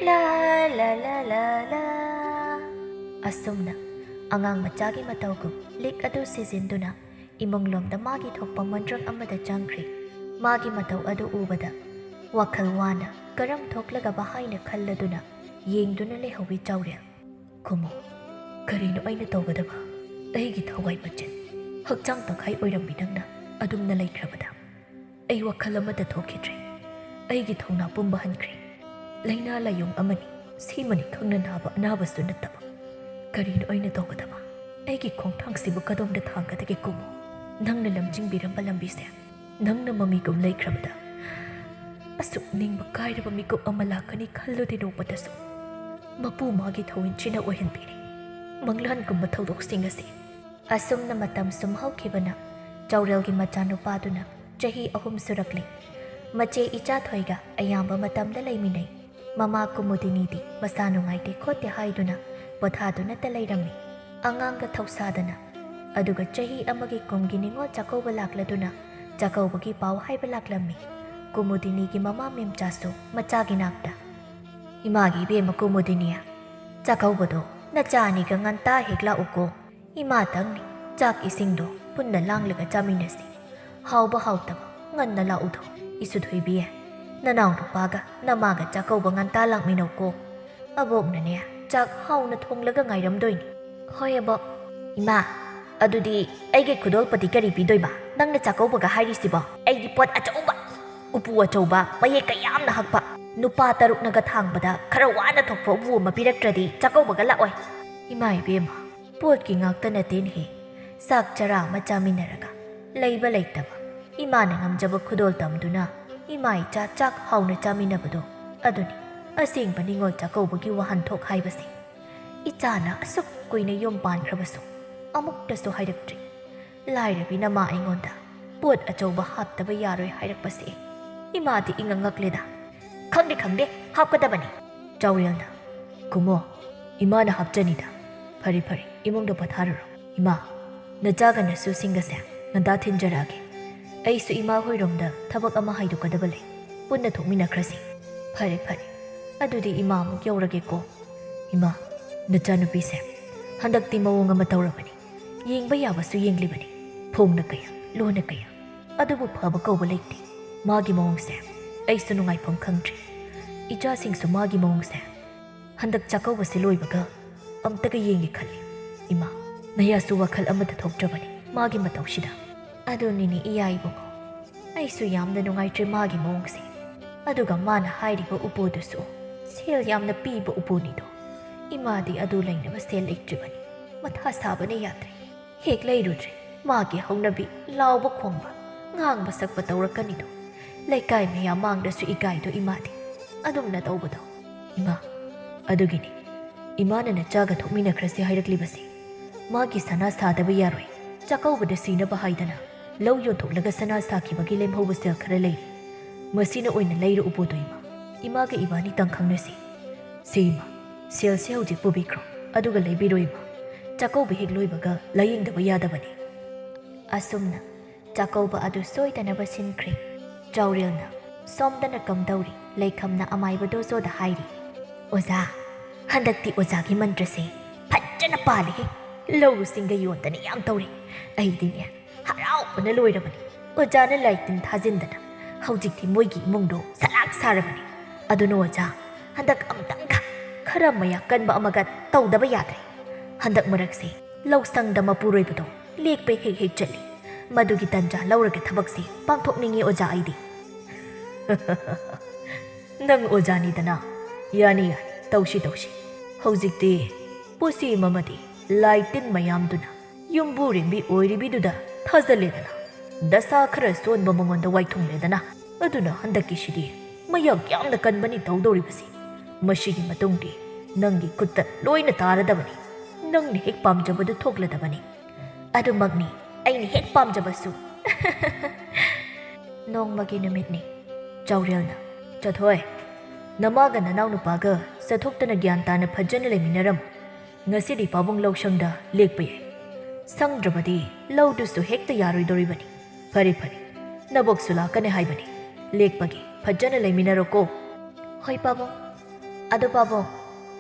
ꯂꯥ, ꯂꯥ, ꯂꯥ, ꯂꯥ, ꯂꯥ꯫" ꯑꯁꯨꯝꯅ ꯑꯉꯥꯡ ꯃꯆꯥꯒꯤ ꯃꯇꯧꯒꯨꯝ ꯂꯤꯛ ꯑꯗꯨ ꯁꯤꯖꯤꯟꯗꯨꯅ ꯏꯃꯨꯡꯂꯣꯝꯗ ꯃꯥꯒꯤ ꯊꯣꯛꯄ ꯃꯣꯟꯗ꯭ꯔꯪ ꯑꯃꯗ ꯆꯪꯈ꯭ꯔꯦ꯫ ꯃꯥꯒꯤ ꯃꯇꯧ ꯑꯗꯨ ꯎꯕꯗ ꯋꯥꯈꯜ ꯋꯥꯅ ꯀꯔꯝ ꯊꯣꯛꯂꯒꯕ ꯍꯥꯏꯅ ꯈꯜꯂꯗꯨꯅ ꯌꯦꯡꯗꯨꯅ ꯂꯩꯍꯧꯋꯤ ꯆꯥꯎꯔꯦꯜ꯫ "ꯀꯨꯃꯣ, ꯀꯔꯤꯅꯣ ꯑꯩꯅ ꯇꯧꯒꯗꯕ? ꯑꯩꯒꯤ ꯊꯋꯥꯏ ꯃꯆꯦꯠ, ꯍꯛꯆꯥꯡ ꯇꯪꯈꯥꯏ ꯑꯣꯏꯔꯝꯕꯤ ꯅꯪꯅ ꯑꯗꯨꯝꯅ ꯂꯩꯈ꯭ꯔꯕꯗ ꯑꯩ ꯋꯥꯈꯜ ꯑꯃꯠꯇ ꯊꯣꯛꯈꯤꯗ꯭ꯔꯦ꯫ ꯑꯩꯒꯤ ꯊꯧꯅꯥ ꯄꯨꯝꯕ ꯍꯟꯈ꯭ꯔꯦ꯫ ꯂꯥꯏꯅꯥ ꯂꯥꯏꯌꯣꯡ ꯑꯃꯅꯤ, ꯁꯤꯃꯅꯤ ꯈꯪꯅ ꯅꯥꯕ ꯑꯅꯥꯕꯁꯨ ꯅꯠꯇꯕ꯫ ꯀꯔꯤꯅꯣ ꯑꯩꯅ ꯇꯧꯒꯗꯕ? ꯑꯩꯒꯤ ꯈꯣꯡꯊꯥꯡꯁꯤꯕꯨ ꯀꯗꯣꯝꯗ ꯊꯥꯡꯒꯗꯒꯦ ꯀꯨꯃꯣ? ꯅꯪꯅ ꯂꯝꯖꯤꯡꯕꯤꯔꯝꯕ ꯂꯝꯕꯤꯁꯦ ꯅꯪꯅ ꯃꯃꯤꯒꯨꯝ ꯂꯩꯈ꯭ꯔꯕꯗ ꯑꯁꯨꯛ ꯅꯤꯡꯕ ꯀꯥꯏꯔꯕ ꯃꯤꯀꯨꯞ ꯑꯃ ꯂꯥꯛꯀꯅꯤ ꯈꯜꯂꯨꯗꯦ ꯅꯣꯡꯃꯇꯁꯨ꯫ ꯃꯄꯨ ꯃꯥꯒꯤ ꯊꯧꯋꯤꯟꯁꯤꯅ ꯑꯣꯏꯍꯟꯕꯤꯔꯤ ꯃꯪꯂꯥꯟꯒꯨꯝꯕ ꯊꯧꯗꯣꯛꯁꯤꯡ ꯑꯁꯤ꯫" ꯑꯁꯨꯝꯅ ꯃꯇꯝ ꯁꯨꯝ ꯍꯧꯈꯤꯕꯅ ꯆꯥꯎꯔꯦꯜꯒꯤ ꯃꯆꯥꯅꯨꯄꯥꯗꯨꯅ ꯆꯍꯤ ꯑꯍꯨꯝ ꯁꯨꯔꯛꯂꯦ꯫ ꯃꯆꯦ ꯏꯆꯥꯊꯣꯏꯒ ꯑꯌꯥꯝꯕ ꯃꯇꯝꯗ ꯂꯩꯃꯤꯟꯅꯩ꯫ ꯃꯃꯥ ꯀꯨꯃꯨꯗꯤꯅꯤꯗꯤ ꯃꯁꯥ ꯅꯨꯡꯉꯥꯏꯇꯦ ꯈꯣꯠꯇꯦ ꯍꯥꯏꯗꯨꯅ ꯄꯣꯊꯥꯗꯨꯅꯇ ꯂꯩꯔꯝꯃꯤ꯫ ꯑꯉꯥꯡꯒ ꯊꯧꯁꯥꯗꯅ꯫ ꯑꯗꯨꯒ ꯆꯍꯤ ꯑꯃꯒꯤ ꯀꯨꯝꯒꯤ ꯅꯤꯉꯣꯜ ꯆꯥꯛꯀꯧꯕ ꯂꯥꯛꯂꯗꯨꯅ ꯆꯥꯛꯀꯧꯕꯒꯤ ꯄꯥꯎ ꯍꯥꯏꯕ ꯂꯥꯛꯂꯝꯃꯤ꯫ ꯀꯨꯃꯨꯗꯤꯅꯤꯒꯤ ꯃꯃꯥ ꯃꯦꯝꯆꯥꯁꯨ ꯃꯆꯥꯒꯤ ꯅꯥꯛꯇ, "ꯏꯃꯥꯒꯤ ꯏꯕꯦꯝꯃ ꯀꯨꯃꯨꯗꯤꯅꯤ, ꯆꯥꯛꯀꯧꯕꯗꯣ ꯅꯆꯥ ꯑꯅꯤꯒ ꯉꯟꯇꯥ ꯍꯦꯛ ꯂꯥꯛꯎꯀꯣ꯫ ꯏꯃꯥꯇꯪꯅꯤ, ꯆꯥꯛ ꯏꯁꯤꯡꯗꯣ ꯄꯨꯟꯅ ꯂꯥꯡꯂꯒ ꯆꯥꯃꯤꯟꯅꯁꯤ꯫ ꯍꯥꯎꯕ ꯍꯥꯎꯇꯕ ꯉꯟꯅ ꯂꯥꯛꯎꯗꯣ꯫ ꯏꯁꯨ ꯊꯣꯏꯕꯤ, ꯅꯅꯥꯎ ꯅꯨꯄꯥꯒ ꯅꯃꯥꯒ ꯆꯥꯛꯀꯧꯕ ꯉꯟꯇꯥ ꯂꯥꯛꯃꯤꯟꯅꯧꯀꯣ꯫ ꯑꯕꯣꯛꯅꯅꯦ ꯆꯥꯛ ꯍꯥꯎꯅ ꯊꯣꯡꯂꯒ ꯉꯥꯏꯔꯝꯗꯣꯏꯅꯤ꯫" "ꯍꯣꯏ ꯑꯕꯣꯛ꯫" "ꯏꯃꯥ, ꯑꯗꯨꯗꯤ ꯑꯩꯒꯤ ꯈꯨꯗꯣꯜꯄꯣꯠꯇꯤ ꯀꯔꯤ ꯄꯤꯗꯣꯏꯕ? ꯅꯪꯅ ꯆꯥꯛꯀꯧꯕꯒ ꯍꯥꯏꯔꯤꯁꯤꯕꯣ?" "ꯑꯩꯗꯤ ꯄꯣꯠ ꯑꯆꯧꯕ, ꯎꯄꯨ ꯑꯆꯧꯕ, ꯃꯌꯦꯛ ꯀꯌꯥꯝꯅ ꯍꯛꯄ, ꯅꯨꯄꯥ ꯇꯔꯨꯛꯅꯒ ꯊꯥꯡꯕꯗ ꯈꯔ ꯋꯥꯅ ꯊꯣꯛꯄ ꯎꯄꯨ ꯑꯃ ꯄꯤꯔꯛꯇ꯭ꯔꯗꯤ ꯆꯥꯛꯀꯧꯕꯒ ꯂꯥꯛꯑꯣꯏ꯫" "ꯏꯃꯥ ꯏꯕꯦꯝꯃ, ꯄꯣꯠꯀꯤ ꯉꯥꯛꯇ ꯅꯠꯇꯦꯅꯦꯍꯦ, ꯆꯥꯛ ꯆꯔꯥ ꯑꯃ ꯆꯥꯃꯤꯟꯅꯔꯒ ꯂꯩꯕ ꯂꯩꯇꯕ ꯏꯃꯥꯅ ꯉꯝꯖꯕ ꯈꯨꯗꯣꯜ ꯇꯝꯗꯨꯅ ꯏꯃꯥ ꯏꯆꯥ ꯆꯥꯛ ꯍꯥꯎꯅ ꯆꯥꯃꯤꯟꯅꯕꯗꯣ, ꯑꯗꯨꯅꯤ ꯑꯁꯦꯡꯕ ꯅꯤꯉꯣꯜ ꯆꯥꯛꯀꯧꯕꯒꯤ ꯋꯥꯍꯟꯊꯣꯛ ꯍꯥꯏꯕꯁꯦ꯫ ꯏꯆꯥꯅ ꯑꯁꯨꯛ ꯀꯨꯏꯅ ꯌꯨꯝ ꯄꯥꯟꯈ꯭ꯔꯕꯁꯨ ꯑꯃꯨꯛꯇꯁꯨ ꯍꯥꯏꯔꯛꯇ꯭ꯔꯤ꯫ ꯂꯥꯏꯔꯕꯤ ꯅꯃꯥ ꯑꯩꯉꯣꯟꯗ ꯄꯣꯠ ꯑꯆꯧꯕ ꯍꯥꯞꯇꯕ ꯌꯥꯔꯣꯏ ꯍꯥꯏꯔꯛꯄꯁꯦ ꯏꯃꯥꯗꯤ ꯏꯉꯛ ꯉꯛꯂꯦꯗ꯫" "ꯈꯪꯗꯦ ꯈꯪꯗꯦ, ꯍꯥꯞꯀꯗꯕꯅꯤ꯫" ꯆꯥꯎꯔꯦꯜꯅ, "ꯀꯨꯃꯣ, ꯏꯃꯥꯅ ꯍꯥꯞꯆꯅꯤꯗ꯫ ꯐꯔꯦ ꯐꯔꯦ, ꯏꯃꯨꯡꯗ ꯄꯣꯊꯥꯔꯨꯔꯣ꯫ ꯏꯃꯥ, ꯅꯆꯥꯒ ꯅꯁꯨꯁꯤꯡꯒꯁꯦ ꯉꯟꯇꯥ ꯊꯤꯟꯖꯔꯛꯑꯒꯦ꯫ ꯑꯩꯁꯨ ꯏꯃꯥ ꯍꯣꯏꯔꯣꯝꯗ ꯊꯕꯛ ꯑꯃ ꯍꯥꯏꯗꯣꯛꯀꯗꯕ ꯂꯩ꯫ ꯄꯨꯟꯅ ꯊꯣꯛꯃꯤꯟꯅꯈ꯭ꯔꯁꯤ꯫" "ꯐꯔꯦ ꯐꯔꯦ, ꯑꯗꯨꯗꯤ ꯏꯃꯥ ꯑꯃꯨꯛ ꯌꯧꯔꯒꯦꯀꯣ꯫" "ꯏꯃꯥ, ꯅꯆꯥꯅꯨꯄꯤꯁꯦ ꯍꯟꯗꯛꯇꯤ ꯃꯑꯣꯡ ꯑꯃ ꯇꯧꯔꯕꯅꯤ꯫ ꯌꯦꯡꯕ ꯌꯥꯕꯁꯨ ꯌꯦꯡꯂꯤꯕꯅꯤ꯫ ꯐꯣꯡꯅ ꯀꯌꯥ, ꯂꯣꯟꯅ ꯀꯌꯥ꯫ ꯑꯗꯨꯕꯨ ꯐꯕ ꯀꯧꯕ ꯂꯩꯇꯦ꯫ ꯃꯥꯒꯤ ꯃꯑꯣꯡꯁꯦ ꯑꯩꯁꯨ ꯅꯨꯡꯉꯥꯏꯐꯝ ꯈꯪꯗ꯭ꯔꯦ꯫ ꯏꯆꯥꯁꯤꯡꯁꯨ ꯃꯥꯒꯤ ꯃꯑꯣꯡꯁꯦ ꯍꯟꯗꯛ ꯆꯥꯛꯀꯧꯕꯁꯦ ꯂꯣꯏꯕꯒ ꯑꯝꯇꯒ ꯌꯦꯡꯒꯦ ꯈꯜꯂꯤ꯫ ꯏꯃꯥ, ꯅꯌꯥꯁꯨ ꯋꯥꯈꯜ ꯑꯃꯠꯇ ꯊꯣꯛꯇ꯭ꯔꯕꯅꯤ ꯃꯥꯒꯤ ꯃꯇꯧꯁꯤꯗ꯫ ꯑꯗꯨꯅꯤꯅꯦ ꯏꯌꯥ ꯏꯕꯨꯡꯉꯣ, ꯑꯩꯁꯨ ꯌꯥꯝꯅ ꯅꯨꯡꯉꯥꯏꯇ꯭ꯔꯦ ꯃꯥꯒꯤ ꯃꯑꯣꯡꯁꯦ꯫ ꯑꯗꯨꯒ ꯃꯥꯅ ꯍꯥꯏꯔꯤꯕ ꯎꯄꯨꯗꯨꯁꯨ ꯁꯦꯜ ꯌꯥꯝꯅ ꯄꯤꯕ ꯎꯄꯨꯅꯤꯗꯣ꯫ ꯏꯃꯥꯗꯤ ꯑꯗꯨ ꯂꯩꯅꯕ ꯁꯦꯜ ꯂꯩꯇ꯭ꯔꯤꯕꯅꯤ꯫ ꯃꯊꯥ ꯁꯥꯕꯅ ꯌꯥꯗ꯭ꯔꯦ꯫ ꯍꯦꯛ ꯂꯩꯔꯨꯗ꯭ꯔꯦ ꯃꯥꯒꯤ ꯍꯧꯅꯕꯤ ꯂꯥꯎꯕ ꯈꯣꯡꯕ, ꯉꯥꯡꯕ ꯁꯛꯄ ꯇꯧꯔꯛꯀꯅꯤꯗꯣ꯫ ꯂꯩꯀꯥꯏ ꯃꯌꯥꯝ ꯃꯥꯡꯗꯁꯨ ꯏꯀꯥꯏꯗꯣ ꯏꯃꯥꯗꯤ꯫ ꯑꯗꯨꯝꯅ ꯇꯧꯕꯗꯣ꯫ ꯏꯃꯥ, ꯑꯗꯨꯒꯤꯅꯤ ꯏꯃꯥꯅ ꯅꯆꯥꯒ ꯊꯣꯛꯃꯤꯟꯅꯈ꯭ꯔꯁꯤ ꯍꯥꯏꯔꯛꯂꯤꯕꯁꯦ꯫ ꯃꯥꯒꯤ ꯁꯅꯥ ꯁꯥꯗꯕ ꯌꯥꯔꯣꯏ꯫ ꯆꯥꯛꯀꯧꯕꯗ ꯁꯤꯅꯕ ꯍꯥꯏꯗꯅ ꯂꯧ ꯌꯣꯟꯊꯣꯛꯂꯒ ꯁꯅꯥ ꯁꯥꯈꯤꯕꯒꯤ ꯂꯦꯝꯍꯧꯕ ꯁꯦꯜ ꯈꯔ ꯂꯩꯔꯤ꯫ ꯃꯁꯤꯅ ꯑꯣꯏꯅ ꯂꯩꯔ ꯎꯄꯨꯗꯣ ꯏꯃꯥ꯫ ꯏꯃꯥꯒ ꯏꯕꯥꯅꯤꯇꯪ ꯈꯪꯅꯁꯤ꯫ ꯁꯤ ꯏꯃꯥ, ꯁꯦꯜꯁꯦ ꯍꯧꯖꯤꯛ ꯄꯨꯕꯤꯈ꯭ꯔꯣ꯫ ꯑꯗꯨꯒ ꯂꯩꯕꯤꯔꯣ ꯏꯃꯥ꯫ ꯆꯥꯛꯀꯧꯕ ꯍꯦꯛ ꯂꯣꯏꯕꯒ ꯂꯥꯌꯦꯡꯗꯕ ꯌꯥꯗꯕꯅꯤ꯫ ꯑꯁꯨꯝꯅ ꯆꯥꯛꯀꯧꯕ ꯑꯗꯨ ꯁꯣꯏꯗꯅꯕ ꯁꯤꯟꯈ꯭ꯔꯦ꯫ ꯆꯥꯎꯔꯦꯜꯅ ꯁꯣꯝꯗꯅ ꯀꯝꯗꯧꯔꯤ? ꯂꯩꯈꯝꯅ ꯑꯃꯥꯏꯕ ꯗꯣꯖꯣꯗ ꯍꯥꯏꯔꯤ꯫ ꯑꯣꯖꯥ, ꯍꯟꯗꯛꯇꯤ ꯑꯣꯖꯥꯒꯤ ꯃꯟꯇ꯭ꯔꯁꯦ ꯐꯖꯅ ꯄꯥꯜꯂꯤꯍꯦ꯫ ꯂꯧꯁꯤꯡꯒ ꯌꯣꯟꯗꯅ ꯌꯥꯝ ꯇꯧꯔꯦ꯫ ꯑꯩꯗꯤꯅꯦ ꯍꯔꯥꯎꯕꯅ ꯂꯣꯏꯔꯕꯅꯤ꯫ ꯑꯣꯖꯥꯅ ꯂꯥꯏ ꯇꯤꯟ ꯊꯥꯖꯤꯟꯗꯅ ꯍꯧꯖꯤꯛꯇꯤ ꯃꯣꯏꯒꯤ ꯏꯃꯨꯡꯗꯣ ꯁꯂꯥꯛ ꯁꯥꯔꯕꯅꯤ꯫ ꯑꯗꯨꯅ ꯑꯣꯖꯥ, ꯍꯟꯗꯛ ꯑꯃꯨꯛꯇꯪꯒ ꯈꯔ ꯃꯌꯥ ꯀꯟꯕ ꯑꯃꯒ ꯇꯧꯗꯕ ꯌꯥꯗ꯭ꯔꯦ꯫ ꯍꯟꯗꯛ ꯃꯔꯛꯁꯦ ꯂꯧꯁꯪꯗ ꯃꯄꯨꯔꯣꯏꯕꯗꯣ ꯂꯦꯛꯄ ꯍꯦꯛ ꯍꯦꯛ ꯆꯠꯂꯤ꯫ ꯃꯗꯨꯒꯤ ꯇꯟꯖꯥ ꯂꯧꯔꯒ ꯊꯕꯛꯁꯦ ꯄꯥꯡꯊꯣꯛꯅꯤꯡꯉꯤ ꯑꯣꯖꯥ ꯑꯩꯗꯤ꯫ ꯅꯪ ꯑꯣꯖꯥꯅꯤꯗꯅ꯫ ꯌꯥꯅꯤ ꯌꯥꯅꯤ, ꯇꯧꯁꯤ ꯇꯧꯁꯤ꯫ ꯍꯧꯖꯤꯛꯇꯤ ꯄꯨꯁꯤ ꯑꯃꯗꯤ ꯂꯥꯏ ꯇꯤꯟ ꯃꯌꯥꯝꯗꯨꯅ ꯌꯨꯝꯕꯨꯔꯦꯝꯕꯤ ꯑꯣꯏꯔꯤꯕꯤꯗꯨꯗ ꯊꯥꯖꯜꯂꯦꯗꯅ꯫ ꯗꯁꯥ ꯈꯔ ꯁꯣꯟꯕ ꯃꯉꯣꯟꯗ ꯋꯥꯏꯊꯨꯡꯂꯦꯗꯅ꯫ ꯑꯗꯨꯅ ꯍꯟꯗꯛꯀꯤꯁꯤꯗꯤ ꯃꯌꯥꯛ ꯌꯥꯝꯅ ꯀꯟꯕꯅꯤ ꯇꯧꯗꯧꯔꯤꯕꯁꯤ꯫ ꯃꯁꯤꯒꯤ ꯃꯇꯨꯡꯗꯤ ꯅꯪꯒꯤ ꯈꯨꯠꯇ ꯂꯣꯏꯅ ꯇꯥꯔꯗꯕꯅꯤ꯫ ꯅꯪꯅ ꯍꯦꯛ ꯄꯥꯝꯖꯕꯗꯨ ꯊꯣꯛꯂꯗꯕꯅꯤ꯫ ꯑꯗꯨꯃꯛꯅꯤ, ꯑꯩꯅ ꯍꯦꯛ ꯄꯥꯝꯖꯕꯁꯨ꯫ ꯅꯣꯡꯃꯒꯤ ꯅꯨꯃꯤꯠꯅꯤ꯫ ꯆꯥꯎꯔꯦꯜꯅ, "ꯆꯠꯊꯣꯏ, ꯅꯃꯥꯒ ꯅꯅꯥꯎ ꯅꯨꯄꯥꯒ ꯆꯠꯊꯣꯛꯇꯅ ꯒ꯭ꯌꯥꯟ ꯇꯥꯅ ꯐꯖꯅ ꯂꯩꯃꯤꯟꯅꯔꯝꯃꯨ꯫ ꯉꯁꯤꯗꯤ ꯄꯥꯕꯨꯡ ꯂꯧꯁꯪꯗ ꯂꯦꯛꯄ ꯌꯥꯏ꯫ ꯁꯪꯗ꯭ꯔꯕꯗꯤ ꯂꯧꯗꯨꯁꯨ ꯍꯦꯛꯇ ꯌꯥꯔꯣꯏꯗꯧꯔꯤꯕꯅꯤ꯫ ꯐꯔꯦ ꯐꯔꯦ, ꯅꯕꯣꯛꯁꯨ ꯂꯥꯛꯀꯅꯤ ꯍꯥꯏꯕꯅꯤ꯫ ꯂꯦꯛꯄꯒꯤ ꯐꯖꯅ ꯂꯩꯃꯤꯟꯅꯔꯣꯀꯣ꯫" "ꯍꯣꯏ ꯄꯥꯕꯨꯡ꯫ ꯑꯗꯣ ꯄꯥꯕꯨꯡ,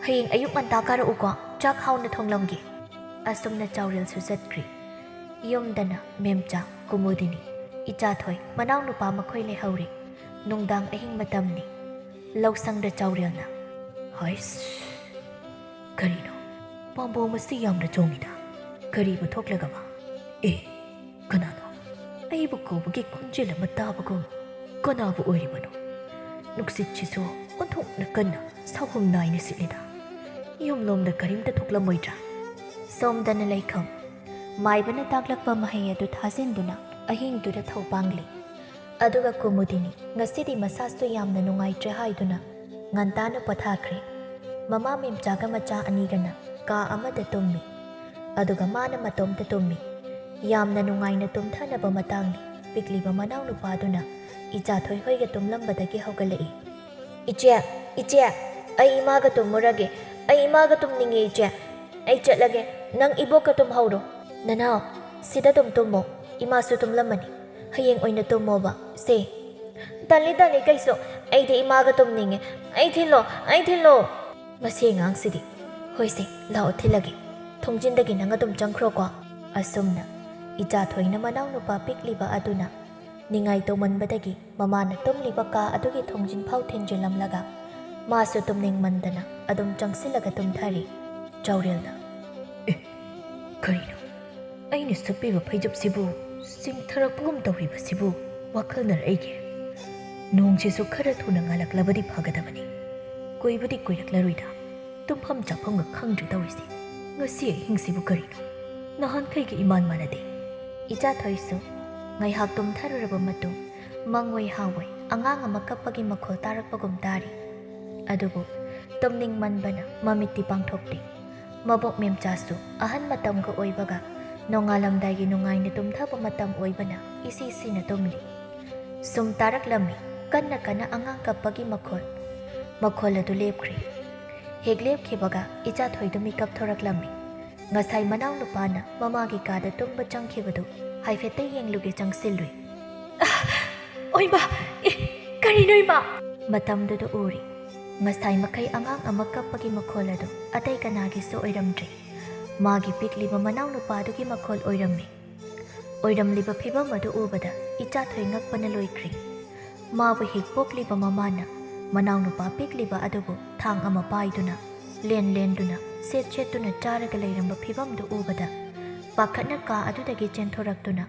ꯍꯌꯦꯡ ꯑꯌꯨꯛ ꯉꯟꯇꯥ ꯀꯥꯔꯛꯎꯀꯣ꯫ ꯆꯥꯛ ꯍꯥꯎꯅ ꯊꯣꯡꯂꯝꯒꯦ꯫ ꯑꯁꯨꯝꯅ ꯆꯥꯎꯔꯦꯜꯁꯨ ꯆꯠꯈ꯭ꯔꯦ꯫ ꯌꯨꯝꯗꯅ ꯃꯦꯝꯆꯥ, ꯀꯨꯃꯨꯗꯤꯅꯤ, ꯏꯆꯥꯊꯣꯏ, ꯃꯅꯥꯎꯅꯨꯄꯥ ꯃꯈꯣꯏ ꯂꯩꯍꯧꯔꯦ꯫ ꯅꯨꯡꯗꯥꯡ ꯑꯍꯤꯡ ꯃꯇꯝꯅꯤ꯫ ꯂꯧꯁꯪꯗ ꯆꯥꯎꯔꯦꯜꯅ, "ꯍꯥꯏꯁ, ꯀꯔꯤꯅꯣ? ꯄꯥꯝꯕꯣꯝ ꯑꯁꯤ ꯌꯥꯝꯅ ꯆꯣꯡꯉꯤꯗ꯫ ꯀꯔꯤꯕꯨ ꯊꯣꯛꯂꯒꯕ? ꯑꯦ, ꯀꯅꯥꯅꯣ? ꯑꯩꯕꯨ ꯀꯧꯕꯒꯤ ꯈꯣꯟꯖꯦꯜ ꯑꯃ ꯇꯥꯕꯒꯨꯝ꯫ ꯀꯅꯥꯕꯨ ꯑꯣꯏꯔꯤꯕꯅꯣ? ꯅꯨꯡꯁꯤꯠꯁꯤꯁꯨ ꯑꯣꯟꯊꯣꯛꯅ ꯀꯟꯅ ꯁꯥꯍꯨꯝ ꯅꯥꯏꯅ ꯁꯤꯠꯂꯤꯗ꯫ ꯌꯨꯝꯂꯣꯝꯗ ꯀꯔꯤꯝꯇ ꯊꯣꯛꯂꯝꯃꯣꯏꯗ꯭ꯔꯥ?" ꯁꯣꯝꯗꯅ ꯂꯩꯈꯝ ꯃꯥꯏꯕꯅ ꯇꯥꯛꯂꯛꯄ ꯃꯍꯩ ꯑꯗꯨ ꯊꯥꯖꯤꯟꯗꯨꯅ ꯑꯍꯤꯡꯗꯨꯗ ꯊꯧ ꯄꯥꯡꯂꯤ꯫ ꯑꯗꯨꯒ ꯀꯨꯃꯨꯗꯤꯅꯤ ꯉꯁꯤꯗꯤ ꯃꯁꯥꯁꯨ ꯌꯥꯝꯅ ꯅꯨꯡꯉꯥꯏꯇ꯭ꯔꯦ ꯍꯥꯏꯗꯨꯅ ꯉꯟꯇꯥꯅ ꯄꯣꯊꯥꯈ꯭ꯔꯦ꯫ ꯃꯃꯥ ꯃꯦꯝꯆꯥꯒ ꯃꯆꯥ ꯑꯅꯤꯒꯅ ꯀꯥ ꯑꯃꯗ ꯇꯨꯝꯃꯤ꯫ ꯑꯗꯨꯒ ꯃꯥꯅ ꯃꯇꯣꯝꯇ ꯇꯨꯝꯃꯤ꯫ ꯌꯥꯝꯅ ꯅꯨꯡꯉꯥꯏꯅ ꯇꯨꯝꯊꯅꯕ ꯃꯇꯥꯡꯅꯤ꯫ ꯄꯤꯛꯂꯤꯕ ꯃꯅꯥꯎꯅꯨꯄꯥꯗꯨꯅ ꯏꯆꯥꯊꯣꯏ ꯍꯣꯏꯒ ꯇꯨꯝꯂꯝꯕꯗꯒꯤ ꯍꯧꯒꯠꯂꯛꯏ꯫ "ꯏꯆꯦ, ꯏꯆꯦ, ꯑꯩ ꯏꯃꯥꯒ ꯇꯨꯝꯃꯨꯔꯒꯦ꯫ ꯑꯩ ꯏꯃꯥꯒ ꯇꯨꯝꯅꯤꯡꯉꯦ, ꯏꯆꯦ꯫ ꯑꯩ ꯆꯠꯂꯒꯦ꯫ ꯅꯪ ꯏꯕꯣꯛꯀ ꯇꯨꯝꯍꯧꯔꯣ꯫ ꯅꯅꯥꯎ, ꯁꯤꯗ ꯑꯗꯨꯝ ꯇꯨꯝꯃꯣ꯫ ꯏꯃꯥꯁꯨ ꯇꯨꯝꯂꯝꯃꯅꯤ꯫ ꯍꯌꯦꯡ ꯑꯣꯏꯅ ꯇꯨꯝꯃꯣꯕ, ꯁꯦ꯫" "ꯇꯜꯂꯤ, ꯇꯜꯂꯤ, ꯀꯩꯁꯨ꯫ ꯑꯩꯗꯤ ꯏꯃꯥꯒ ꯇꯨꯝꯅꯤꯡꯉꯦ꯫ ꯑꯩ ꯊꯤꯜꯂꯣ, ꯑꯩ ꯊꯤꯜꯂꯣ꯫" "ꯃꯁꯤ ꯑꯉꯥꯡꯁꯤꯗꯤ꯫ ꯍꯣꯏꯁꯦ, ꯂꯥꯛꯑꯣ, ꯊꯤꯜꯂꯒꯦ꯫ ꯊꯣꯡꯖꯤꯟꯗꯒꯤ ꯅꯪ ꯑꯗꯨꯝ ꯆꯪꯈ꯭ꯔꯣꯀꯣ꯫" ꯑꯁꯨꯝꯅ ꯏꯆꯥꯊꯣꯏꯅ ꯃꯅꯥꯎꯅꯨꯄꯥ ꯄꯤꯛꯂꯤꯕ ꯑꯗꯨꯅ ꯅꯤꯡꯉꯥꯏ ꯇꯧꯃꯟꯕꯗꯒꯤ ꯃꯃꯥꯅ ꯇꯨꯝꯂꯤꯕ ꯀꯥ ꯑꯗꯨꯒꯤ ꯊꯣꯡꯖꯤꯟ ꯐꯥꯎ ꯊꯤꯟꯖꯤꯜꯂꯝꯂꯒ ꯃꯥꯁꯨ ꯇꯨꯝꯅꯤꯡꯃꯟꯗꯅ ꯑꯗꯨꯝ ꯆꯪꯁꯤꯜꯂꯒ ꯇꯨꯝꯊꯔꯤ꯫ ꯆꯥꯎꯔꯦꯜꯅ, "ꯑꯦ, ꯀꯔꯤꯅꯣ? ꯑꯩꯅ ꯁꯨꯞꯄꯤꯕ ꯐꯩꯖꯨꯞꯁꯤꯕꯨ ꯆꯤꯡꯊꯔꯛꯄꯒꯨꯝ ꯇꯧꯔꯤꯕꯁꯤꯕꯨ ꯋꯥꯈꯜꯅꯔ ꯑꯩꯒꯤ? ꯅꯣꯡꯁꯤꯁꯨ ꯈꯔ ꯊꯨꯅ ꯉꯥꯜꯂꯛꯂꯕꯗꯤ ꯐꯒꯗꯕꯅꯤ꯫ ꯀꯨꯏꯕꯗꯤ ꯀꯨꯏꯔꯛꯂꯔꯣꯏꯗ꯫ ꯇꯨꯝꯐꯝ ꯆꯥꯐꯝꯒ ꯈꯪꯗ꯭ꯔꯦ ꯇꯧꯔꯤꯁꯦ꯫ ꯉꯁꯤ ꯑꯍꯤꯡꯁꯤꯕꯨ ꯀꯔꯤꯅꯣ? ꯅꯍꯥꯟꯈꯩꯒ ꯏꯃꯥꯟ ꯃꯥꯟꯅꯗꯦ꯫" ꯏꯆꯥꯊꯣꯏꯁꯨ ꯉꯥꯏꯍꯥꯛ ꯇꯨꯝꯊꯔꯨꯔꯕ ꯃꯇꯨꯡ ꯃꯪꯑꯣꯏ ꯍꯥꯋꯣꯏ ꯑꯉꯥꯡ ꯑꯃ ꯀꯞꯄꯒꯤ ꯃꯈꯣꯜ ꯇꯥꯔꯛꯄꯒꯨꯝ ꯇꯥꯔꯤ꯫ ꯑꯗꯨꯕꯨ ꯇꯨꯝꯅꯤꯡꯃꯟꯕꯅ ꯃꯃꯤꯠꯇꯤ ꯄꯥꯡꯊꯣꯛꯇꯦ꯫ ꯃꯕꯣꯛ ꯃꯦꯝꯆꯥꯁꯨ ꯑꯍꯟ ꯃꯇꯝꯒ ꯑꯣꯏꯕꯒ ꯅꯣꯡꯉꯥꯜꯂꯝꯗꯥꯏꯒꯤ ꯅꯨꯡꯉꯥꯏꯅ ꯇꯨꯝꯊꯕ ꯃꯇꯝ ꯑꯣꯏꯕꯅ ꯏꯁꯤ ꯁꯤꯅ ꯇꯨꯝꯂꯤ꯫ ꯁꯨꯝ ꯇꯥꯔꯛꯂꯝꯃꯤ ꯀꯟꯅ ꯀꯟꯅ ꯑꯉꯥꯡ ꯀꯞꯄꯒꯤ ꯃꯈꯣꯜ꯫ ꯃꯈꯣꯜ ꯑꯗꯨ ꯂꯦꯞꯈ꯭ꯔꯦ꯫ ꯍꯦꯛ ꯂꯦꯞꯈꯤꯕꯒ ꯏꯆꯥꯊꯣꯏꯗꯨ ꯃꯤꯀꯞ ꯊꯣꯔꯛꯂꯝꯃꯤ꯫ ꯉꯁꯥꯏ ꯃꯅꯥꯎꯅꯨꯄꯥꯅ ꯃꯃꯥꯒꯤ ꯀꯥꯗ ꯇꯨꯝꯕ ꯆꯪꯈꯤꯕꯗꯨ ꯍꯥꯏꯐꯦꯠꯇ ꯌꯦꯡꯂꯨꯒꯦ ꯆꯪꯁꯤꯜꯂꯨꯏ꯫ ꯑꯣꯏꯃꯥ! ꯑꯦ, ꯀꯔꯤꯅꯣ ꯏꯃꯥ? ꯃꯇꯝꯗꯨꯗ ꯎꯔꯤ ꯉꯁꯥꯏ ꯃꯈꯩ ꯑꯉꯥꯡ ꯑꯃ ꯀꯞꯄꯒꯤ ꯃꯈꯣꯜ ꯑꯗꯨ ꯑꯇꯩ ꯀꯅꯥꯒꯤꯁꯨ ꯑꯣꯏꯔꯝꯗ꯭ꯔꯦ꯫ ꯃꯥꯒꯤ ꯄꯤꯛꯂꯤꯕ ꯃꯅꯥꯎꯅꯨꯄꯥꯗꯨꯒꯤ ꯃꯈꯣꯜ ꯑꯣꯏꯔꯝꯃꯤ꯫ ꯑꯣꯏꯔꯝꯂꯤꯕ ꯐꯤꯚꯝ ꯑꯗꯨ ꯎꯕꯗ ꯏꯆꯥꯊꯣꯏ ꯉꯛꯄꯅ ꯂꯣꯏꯈ꯭ꯔꯦ꯫ ꯃꯥꯕꯨ ꯍꯦꯛ ꯄꯣꯛꯂꯤꯕ ꯃꯃꯥꯅ ꯃꯅꯥꯎꯅꯨꯄꯥ ꯄꯤꯛꯂꯤꯕ ꯑꯗꯨꯕꯨ ꯊꯥꯡ ꯑꯃ ꯄꯥꯏꯗꯨꯅ, ꯂꯦꯟ ꯂꯦꯟꯗꯨꯅ, ꯁꯦꯠ ꯁꯦꯠꯇꯨꯅ ꯆꯥꯔꯒ ꯂꯩꯔꯝꯕ ꯐꯤꯚꯝꯗꯨ ꯎꯕꯗ ꯄꯥꯈꯠꯅ ꯀꯥ ꯑꯗꯨꯗꯒꯤ ꯆꯦꯟꯊꯣꯔꯛꯇꯨꯅ,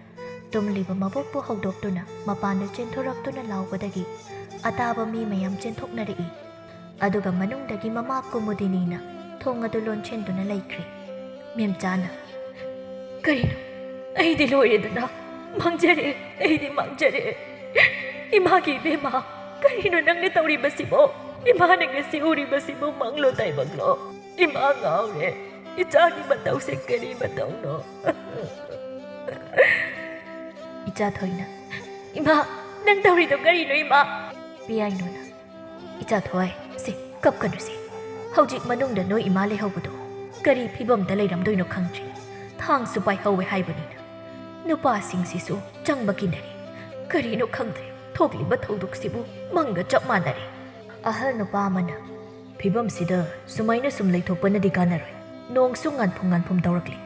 ꯇꯨꯝꯂꯤꯕ ꯃꯕꯣꯛꯄꯨ ꯍꯧꯗꯣꯛꯇꯨꯅ ꯃꯄꯥꯟꯗ ꯆꯦꯟꯊꯣꯔꯛꯇꯨꯅ ꯂꯥꯎꯕꯗꯒꯤ ꯑꯇꯥꯕ ꯃꯤ ꯃꯌꯥꯝ ꯆꯦꯟꯊꯣꯛꯅꯔꯛꯏ꯫ ꯑꯗꯨꯒ ꯃꯅꯨꯡꯗꯒꯤ ꯃꯃꯥ ꯀꯨꯃꯨꯗꯤꯅꯤꯅ ꯊꯣꯡ ꯑꯗꯨ ꯂꯣꯟꯁꯤꯟꯗꯨꯅ ꯂꯩꯈ꯭ꯔꯦ꯫ ꯃꯦꯝꯆꯥꯅ, "ꯀꯔꯤꯅꯣ? ꯑꯩꯗꯤ ꯂꯣꯏꯔꯦꯗꯅ꯫ ꯃꯥꯡꯖꯔꯦ, ꯑꯩꯗꯤ ꯃꯥꯡꯖꯔꯦ꯫ ꯏꯃꯥꯒꯤ ꯏꯕꯦꯝꯃ, ꯀꯔꯤꯅꯣ ꯅꯪꯅ ꯇꯧꯔꯤꯕꯁꯤꯕꯣ? ꯏꯃꯥꯅ ꯉꯁꯤ ꯎꯔꯤꯕꯁꯤꯕꯨ ꯃꯪꯂꯣ ꯇꯥꯏꯕꯪꯂꯣ? ꯏꯃꯥ ꯉꯥꯎꯔꯦ꯫ ꯏꯆꯥꯒꯤ ꯃꯇꯧꯁꯦ ꯀꯔꯤ ꯃꯇꯧꯅꯣ?" ꯏꯆꯥꯊꯣꯏꯅ, "ꯏꯃꯥ, ꯅꯪ ꯇꯧꯔꯤꯗꯣ ꯀꯔꯤꯅꯣ, ꯏꯃꯥ?" ꯄꯤꯌꯥꯏꯅꯨꯅ, "ꯏꯆꯥꯊꯣꯏ, ꯁꯦ, ꯀꯞꯀꯅꯨꯁꯦ꯫ ꯍꯧꯖꯤꯛ ꯃꯅꯨꯡꯗ ꯅꯣꯏ ꯏꯃꯥ ꯂꯩꯍꯧꯕꯗꯣ ꯀꯔꯤ ꯐꯤꯕꯝꯗ ꯂꯩꯔꯝꯗꯣꯏꯅꯣ ꯈꯪꯗ꯭ꯔꯤ꯫ ꯊꯥꯡꯁꯨ ꯄꯥꯏꯍꯧꯋꯦ ꯍꯥꯏꯕꯅꯤꯅ꯫ ꯅꯨꯄꯥꯁꯤꯡꯁꯤꯁꯨ ꯆꯪꯕ ꯀꯤꯅꯔꯦ꯫ ꯀꯔꯤꯅꯣ ꯈꯪꯗ꯭ꯔꯦ, ꯊꯣꯛꯂꯤꯕ ꯊꯧꯗꯣꯛꯁꯤꯕꯨ ꯃꯪꯒ ꯆꯞ ꯃꯥꯟꯅꯔꯦ꯫" ꯑꯍꯜ ꯅꯨꯄꯥ ꯑꯃꯅ, "ꯐꯤꯕꯝꯁꯤꯗ ꯁꯨꯃꯥꯏꯅ ꯁꯨꯝ ꯂꯩꯊꯣꯛꯄꯅꯗꯤ ꯀꯥꯟꯅꯔꯣꯏ꯫ ꯅꯣꯡꯁꯨ ꯉꯥꯟꯐꯝ ꯉꯥꯟꯐꯝ ꯇꯧꯔꯛꯂꯤ꯫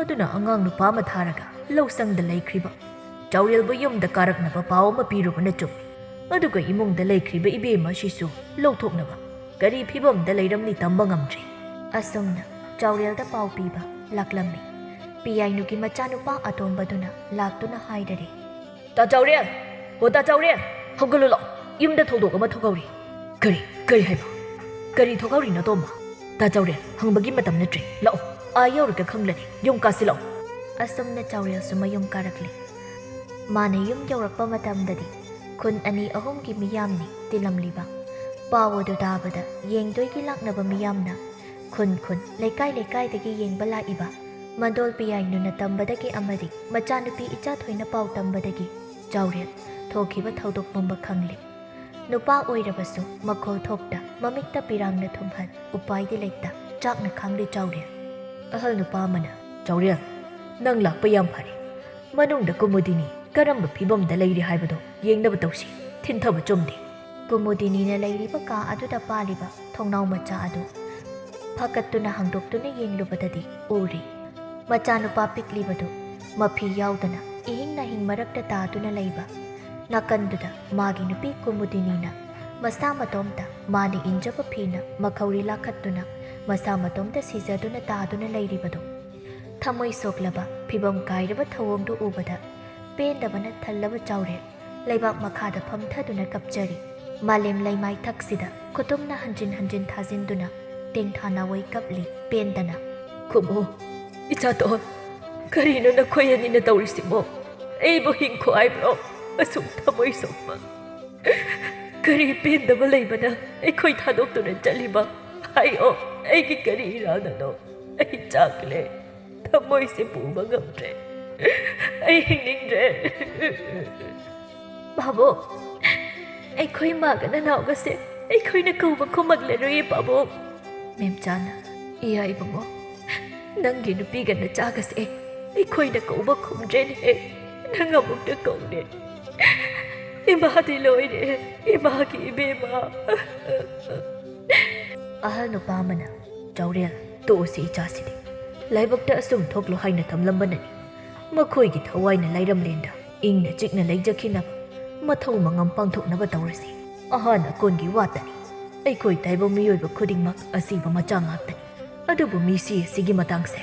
ꯑꯗꯨꯅ ꯑꯉꯥꯡ ꯅꯨꯄꯥ ꯑꯃ ꯊꯥꯔꯒ ꯂꯧꯁꯪꯗ ꯂꯩꯈ꯭ꯔꯤꯕ ꯆꯥꯎꯔꯦꯜꯕꯨ ꯌꯨꯝꯗ ꯀꯥꯔꯛꯅꯕ ꯄꯥꯎ ꯑꯃ ꯄꯤꯔꯨꯕꯅ ꯆꯨꯝꯃꯤ꯫ ꯑꯗꯨꯒ ꯏꯃꯨꯡꯗ ꯂꯩꯈ꯭ꯔꯤꯕ ꯏꯕꯦꯝꯃ ꯑꯁꯤꯁꯨ ꯂꯧꯊꯣꯛꯅꯕ ꯀꯔꯤ ꯐꯤꯕꯝꯗ ꯂꯩꯔꯝꯅꯤ ꯇꯝꯕ ꯉꯝꯗ꯭ꯔꯤ꯫" ꯑꯁꯨꯝꯅ ꯆꯥꯎꯔꯦꯜꯗ ꯄꯥꯎ ꯄꯤꯕ ꯂꯥꯛꯂꯝꯃꯤ꯫ ꯄꯤꯌꯥꯏꯅꯨꯒꯤ ꯃꯆꯥꯅꯨꯄꯥ ꯑꯇꯣꯝꯕꯗꯨꯅ ꯂꯥꯛꯇꯨꯅ ꯍꯥꯏꯔꯔꯦ, "ꯇꯥ ꯆꯥꯎꯔꯦꯜ! ꯍꯣ ꯇꯥ ꯆꯥꯎꯔꯦꯜ! ꯍꯧꯒꯠꯂꯨ ꯂꯥꯛꯑꯣ꯫ ꯌꯨꯝꯗ ꯊꯧꯗꯣꯛ ꯑꯃ ꯊꯣꯛꯍꯧꯔꯤ꯫" "ꯀꯔꯤ? ꯀꯔꯤ ꯍꯥꯏꯕ? ꯀꯔꯤ ꯊꯣꯛꯍꯧꯔꯤꯅꯣ, ꯇꯣꯝꯕ?" "ꯇꯥ ꯆꯥꯎꯔꯦꯜ, ꯍꯪꯕꯒꯤ ꯃꯇꯝ ꯅꯠꯇ꯭ꯔꯦ꯫ ꯂꯥꯛꯑꯣ, ꯑꯥ ꯌꯧꯔꯒ ꯈꯪꯂꯅꯤ꯫ ꯌꯨꯝ ꯀꯥꯁꯤ ꯂꯥꯛꯑꯣ꯫" ꯑꯁꯨꯝꯅ ꯆꯥꯎꯔꯦꯜꯁꯨ ꯃꯌꯨꯝ ꯀꯥꯔꯛꯂꯤ꯫ ꯃꯥꯅ ꯌꯨꯝ ꯌꯧꯔꯛꯄ ꯃꯇꯝꯗꯗꯤ ꯈꯨꯟ ꯑꯅꯤ ꯑꯍꯨꯝꯒꯤ ꯃꯤꯌꯥꯝꯅꯤ ꯇꯤꯜꯂꯝꯂꯤꯕ꯫ ꯄꯥꯎ ꯑꯗꯨ ꯇꯥꯕꯗ ꯌꯦꯡꯗꯣꯏꯒꯤ ꯂꯥꯛꯅꯕ ꯃꯤꯌꯥꯝꯅ ꯈꯨꯟ ꯈꯨꯟ, ꯂꯩꯀꯥꯏ ꯂꯩꯀꯥꯏꯗꯒꯤ ꯌꯦꯡꯕ ꯂꯥꯛꯏꯕ ꯃꯟꯗꯣꯜ ꯄꯤꯌꯥꯏꯅꯨꯅ ꯇꯝꯕꯗꯒꯤ ꯑꯃꯗꯤ ꯃꯆꯥꯅꯨꯄꯤ ꯏꯆꯥꯊꯣꯏꯅ ꯄꯥꯎ ꯇꯝꯕꯗꯒꯤ ꯆꯥꯎꯔꯦꯜ ꯊꯣꯛꯈꯤꯕ ꯊꯧꯗꯣꯛ ꯄꯨꯝꯕ ꯈꯪꯂꯤ꯫ ꯅꯨꯄꯥ ꯑꯣꯏꯔꯕꯁꯨ ꯃꯈꯣꯜ ꯊꯣꯛꯇ ꯃꯃꯤꯠꯇ ꯄꯤꯔꯥꯡꯅ ꯊꯨꯝꯍꯟ ꯎꯄꯥꯏꯗꯤ ꯂꯩꯇ ꯆꯥꯛꯅ ꯈꯥꯡꯂꯤ ꯆꯥꯎꯔꯦꯜ꯫ ꯑꯍꯜ ꯅꯨꯄꯥ ꯑꯃꯅ, "ꯆꯥꯎꯔꯦꯜ, ꯅꯪ ꯂꯥꯛꯄ ꯌꯥꯝ ꯐꯔꯦ꯫ ꯃꯅꯨꯡꯗ ꯀꯨꯃꯨꯗꯤꯅꯤ ꯀꯔꯝꯕ ꯐꯤꯕꯝꯗ ꯂꯩꯔꯤ ꯍꯥꯏꯕꯗꯣ ꯌꯦꯡꯅꯕ ꯇꯧꯁꯤ꯫ ꯊꯤꯟꯊꯕ ꯆꯨꯝꯗꯦ꯫" ꯀꯨꯃꯨꯗꯤꯅꯤꯅ ꯂꯩꯔꯤꯕ ꯀꯥ ꯑꯗꯨꯗ ꯄꯥꯜꯂꯤꯕ ꯊꯣꯡꯅꯥꯎ ꯃꯆꯥ ꯑꯗꯨ ꯐꯥꯀꯠꯇꯨꯅ ꯍꯥꯡꯗꯣꯛꯇꯨꯅ ꯌꯦꯡꯂꯨꯕꯗꯗꯤ ꯎꯔꯤ꯫ ꯃꯆꯥꯅꯨꯄꯥ ꯄꯤꯛꯂꯤꯕꯗꯨ ꯃꯐꯤ ꯌꯥꯎꯗꯅ ꯏꯍꯤꯡ ꯅꯥꯍꯤꯡ ꯃꯔꯛꯇ ꯇꯥꯗꯨꯅ ꯂꯩꯕ꯫ ꯅꯥꯀꯟꯗꯨꯗ ꯃꯥꯒꯤ ꯅꯨꯄꯤ ꯀꯨꯃꯨꯗꯤꯅꯤꯅ ꯃꯁꯥ ꯃꯇꯣꯝꯇ ꯃꯥꯅ ꯏꯟꯖꯕ ꯐꯤꯅ ꯃꯈꯧꯔꯤ ꯂꯥꯈꯠꯇꯨꯅ ꯃꯁꯥ ꯃꯇꯣꯝꯇ ꯁꯤꯖꯗꯨꯅ ꯇꯥꯗꯨꯅ ꯂꯩꯔꯤꯕꯗꯨ꯫ ꯊꯃꯣꯏ ꯁꯣꯛꯂꯕ ꯐꯤꯕꯝ ꯀꯥꯏꯔꯕ ꯊꯧꯑꯣꯡꯗꯨ ꯎꯕꯗ ꯄꯦꯟꯗꯕꯅ ꯊꯜꯂꯕ ꯆꯥꯎꯔꯦꯜ ꯂꯩꯕꯥꯛ ꯃꯈꯥꯗ ꯐꯝꯊꯗꯨꯅ ꯀꯞꯆꯔꯤ꯫ ꯃꯥꯂꯦꯝ ꯂꯩꯃꯥꯏ ꯊꯛꯁꯤꯗ ꯈꯨꯇꯨꯝꯅ ꯍꯟꯖꯤꯟ ꯍꯟꯖꯤꯟ ꯊꯥꯖꯤꯟꯗꯨꯅ ꯇꯦꯡꯊꯥꯅ ꯋꯥꯏ ꯀꯞꯂꯤ ꯄꯦꯟꯗꯅ꯫ "ꯈꯨꯃꯣ, ꯏꯆꯥꯇꯣꯟ, ꯀꯔꯤꯅꯣ ꯅꯈꯣꯏ ꯑꯅꯤꯅ ꯇꯧꯔꯤꯁꯤꯕꯣ? ꯑꯩꯕꯨ ꯍꯤꯡꯈꯣ ꯍꯥꯏꯕ꯭ꯔꯣ? ꯑꯁꯨꯛ ꯊꯃꯣꯏ ꯁꯣꯛꯄ ꯀꯔꯤ ꯄꯦꯟꯗꯕ ꯂꯩꯕꯅ ꯑꯩꯈꯣꯏ ꯊꯥꯗꯣꯛꯇꯨꯅ ꯆꯠꯂꯤꯕ? ꯍꯥꯏꯌꯣ, ꯑꯩꯒꯤ ꯀꯔꯤ ꯏꯔꯥꯟꯅꯅꯣ? ꯑꯩ ꯆꯥꯛꯂꯦ, ꯊꯃꯣꯏꯁꯦ ꯄꯨꯕ ꯉꯝꯗ꯭ꯔꯦ, ꯑꯩ ꯍꯤꯡꯅꯤꯡꯗ꯭ꯔꯦ꯫" "ꯄꯥꯕꯨꯡ, ꯑꯩꯈꯣꯏ ꯃꯥꯒ ꯅꯅꯥꯎꯒꯁꯦ ꯑꯩꯈꯣꯏꯅ ꯀꯧꯕ ꯈꯨꯝꯃꯛꯂꯔꯣꯏꯌꯦ ꯄꯥꯕꯨꯡ꯫" ꯃꯦꯝꯆꯥꯅ, "ꯏꯌꯥ ꯏꯕꯨꯡꯉꯣ, ꯅꯪꯒꯤ ꯅꯨꯄꯤꯒ ꯅꯆꯥꯒꯁꯦ ꯑꯩꯈꯣꯏꯅ ꯀꯧꯕ ꯈꯨꯝꯗ꯭ꯔꯦꯅꯦꯍꯦ, ꯅꯪ ꯑꯃꯨꯛꯇ ꯀꯧꯅꯦ꯫ ꯏꯃꯥꯗꯤ ꯂꯣꯏꯔꯦ, ꯏꯃꯥꯒꯤ ꯏꯕꯦꯝꯃ꯫" ꯑꯍꯜ ꯅꯨꯄꯥ ꯑꯃꯅ, "ꯆꯥꯎꯔꯦꯜ, ꯇꯣꯛꯑꯁꯤ ꯏꯆꯥꯁꯤꯗꯤ꯫ ꯂꯥꯏꯕꯛꯇ ꯑꯁꯨꯝ ꯊꯣꯛꯂꯣ ꯍꯥꯏꯅ ꯊꯝꯂꯝꯕꯅꯅꯤ꯫ ꯃꯈꯣꯏꯒꯤ ꯊꯋꯥꯏꯅ ꯂꯥꯏꯔꯝꯂꯦꯟꯗ ꯏꯪꯅ ꯆꯤꯛꯅ ꯂꯩꯖꯈꯤꯅꯕ ꯃꯊꯧ ꯃꯉꯝ ꯄꯥꯡꯊꯣꯛꯅꯕ ꯇꯧꯔꯁꯤ꯫ ꯑꯍꯥꯟ ꯑꯀꯣꯟꯒꯤ ꯋꯥꯇꯅꯤ꯫ ꯑꯩꯈꯣꯏ ꯇꯥꯏꯕꯪ ꯃꯤꯑꯣꯏꯕ ꯈꯨꯗꯤꯡꯃꯛ ꯑꯁꯤꯕ ꯃꯆꯥ ꯉꯥꯛꯇꯅꯤ꯫ ꯑꯗꯨꯕꯨ ꯃꯤꯁꯤ ꯑꯁꯤꯒꯤ ꯃꯇꯥꯡꯁꯦ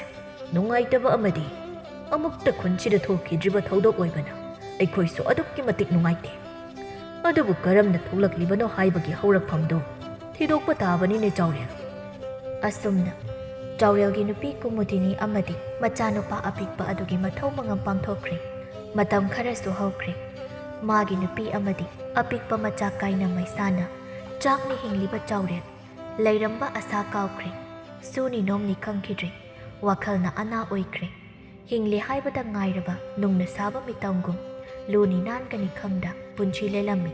ꯅꯨꯡꯉꯥꯏꯇꯕ ꯑꯃꯗꯤ ꯑꯃꯨꯛꯇ ꯈꯨꯟꯁꯤꯗ ꯊꯣꯛꯈꯤꯗ꯭ꯔꯤꯕ ꯊꯧꯗꯣꯛ ꯑꯣꯏꯕꯅ ꯑꯩꯈꯣꯏꯁꯨ ꯑꯗꯨꯛꯀꯤ ꯃꯇꯤꯛ ꯅꯨꯡꯉꯥꯏꯇꯦ꯫ ꯑꯗꯨꯕꯨ ꯀꯔꯝꯅ ꯊꯣꯛꯂꯛꯂꯤꯕꯅꯣ ꯍꯥꯏꯕꯒꯤ ꯍꯧꯔꯛꯐꯝꯗꯨ ꯊꯤꯗꯣꯛꯄ ꯇꯥꯕꯅꯤꯅꯦ ꯆꯥꯎꯔꯦꯜ꯫" ꯑꯁꯨꯝꯅ ꯆꯥꯎꯔꯦꯜꯒꯤ ꯅꯨꯄꯤ ꯀꯨꯃꯨꯗꯤꯅꯤ ꯑꯃꯗꯤ ꯃꯆꯥꯅꯨꯄꯥ ꯑꯄꯤꯛꯄ ꯑꯗꯨꯒꯤ ꯃꯊꯧ ꯃꯉꯝ ꯄꯥꯡꯊꯣꯛꯈ꯭ꯔꯦ꯫ ꯃꯇꯝ ꯈꯔꯁꯨ ꯍꯧꯈ꯭ꯔꯦ꯫ ꯃꯥꯒꯤ ꯅꯨꯄꯤ ꯑꯃꯗꯤ ꯑꯄꯤꯛꯄ ꯃꯆꯥ ꯀꯥꯏꯅ ꯃꯩꯁꯥꯅ ꯆꯥꯛꯅ ꯍꯤꯡꯂꯤꯕ ꯆꯥꯎꯔꯦꯜ ꯂꯩꯔꯝꯕ ꯑꯁꯥ ꯀꯥꯎꯈ꯭ꯔꯦ꯫ ꯁꯨꯅꯤ ꯅꯣꯝꯅꯤ ꯈꯪꯈꯤꯗ꯭ꯔꯦ꯫ ꯋꯥꯈꯜꯅ ꯑꯅꯥ ꯑꯣꯏꯈ꯭ꯔꯦ꯫ ꯍꯤꯡꯂꯤ ꯍꯥꯏꯕꯗ ꯉꯥꯏꯔꯕ ꯅꯨꯡꯅ ꯁꯥꯕ ꯃꯤꯇꯝꯒꯨꯝ ꯂꯨꯅꯤ ꯅꯥꯟꯒꯅꯤ ꯈꯪꯗ ꯄꯨꯟꯁꯤ ꯂꯦꯜꯂꯝꯃꯤ꯫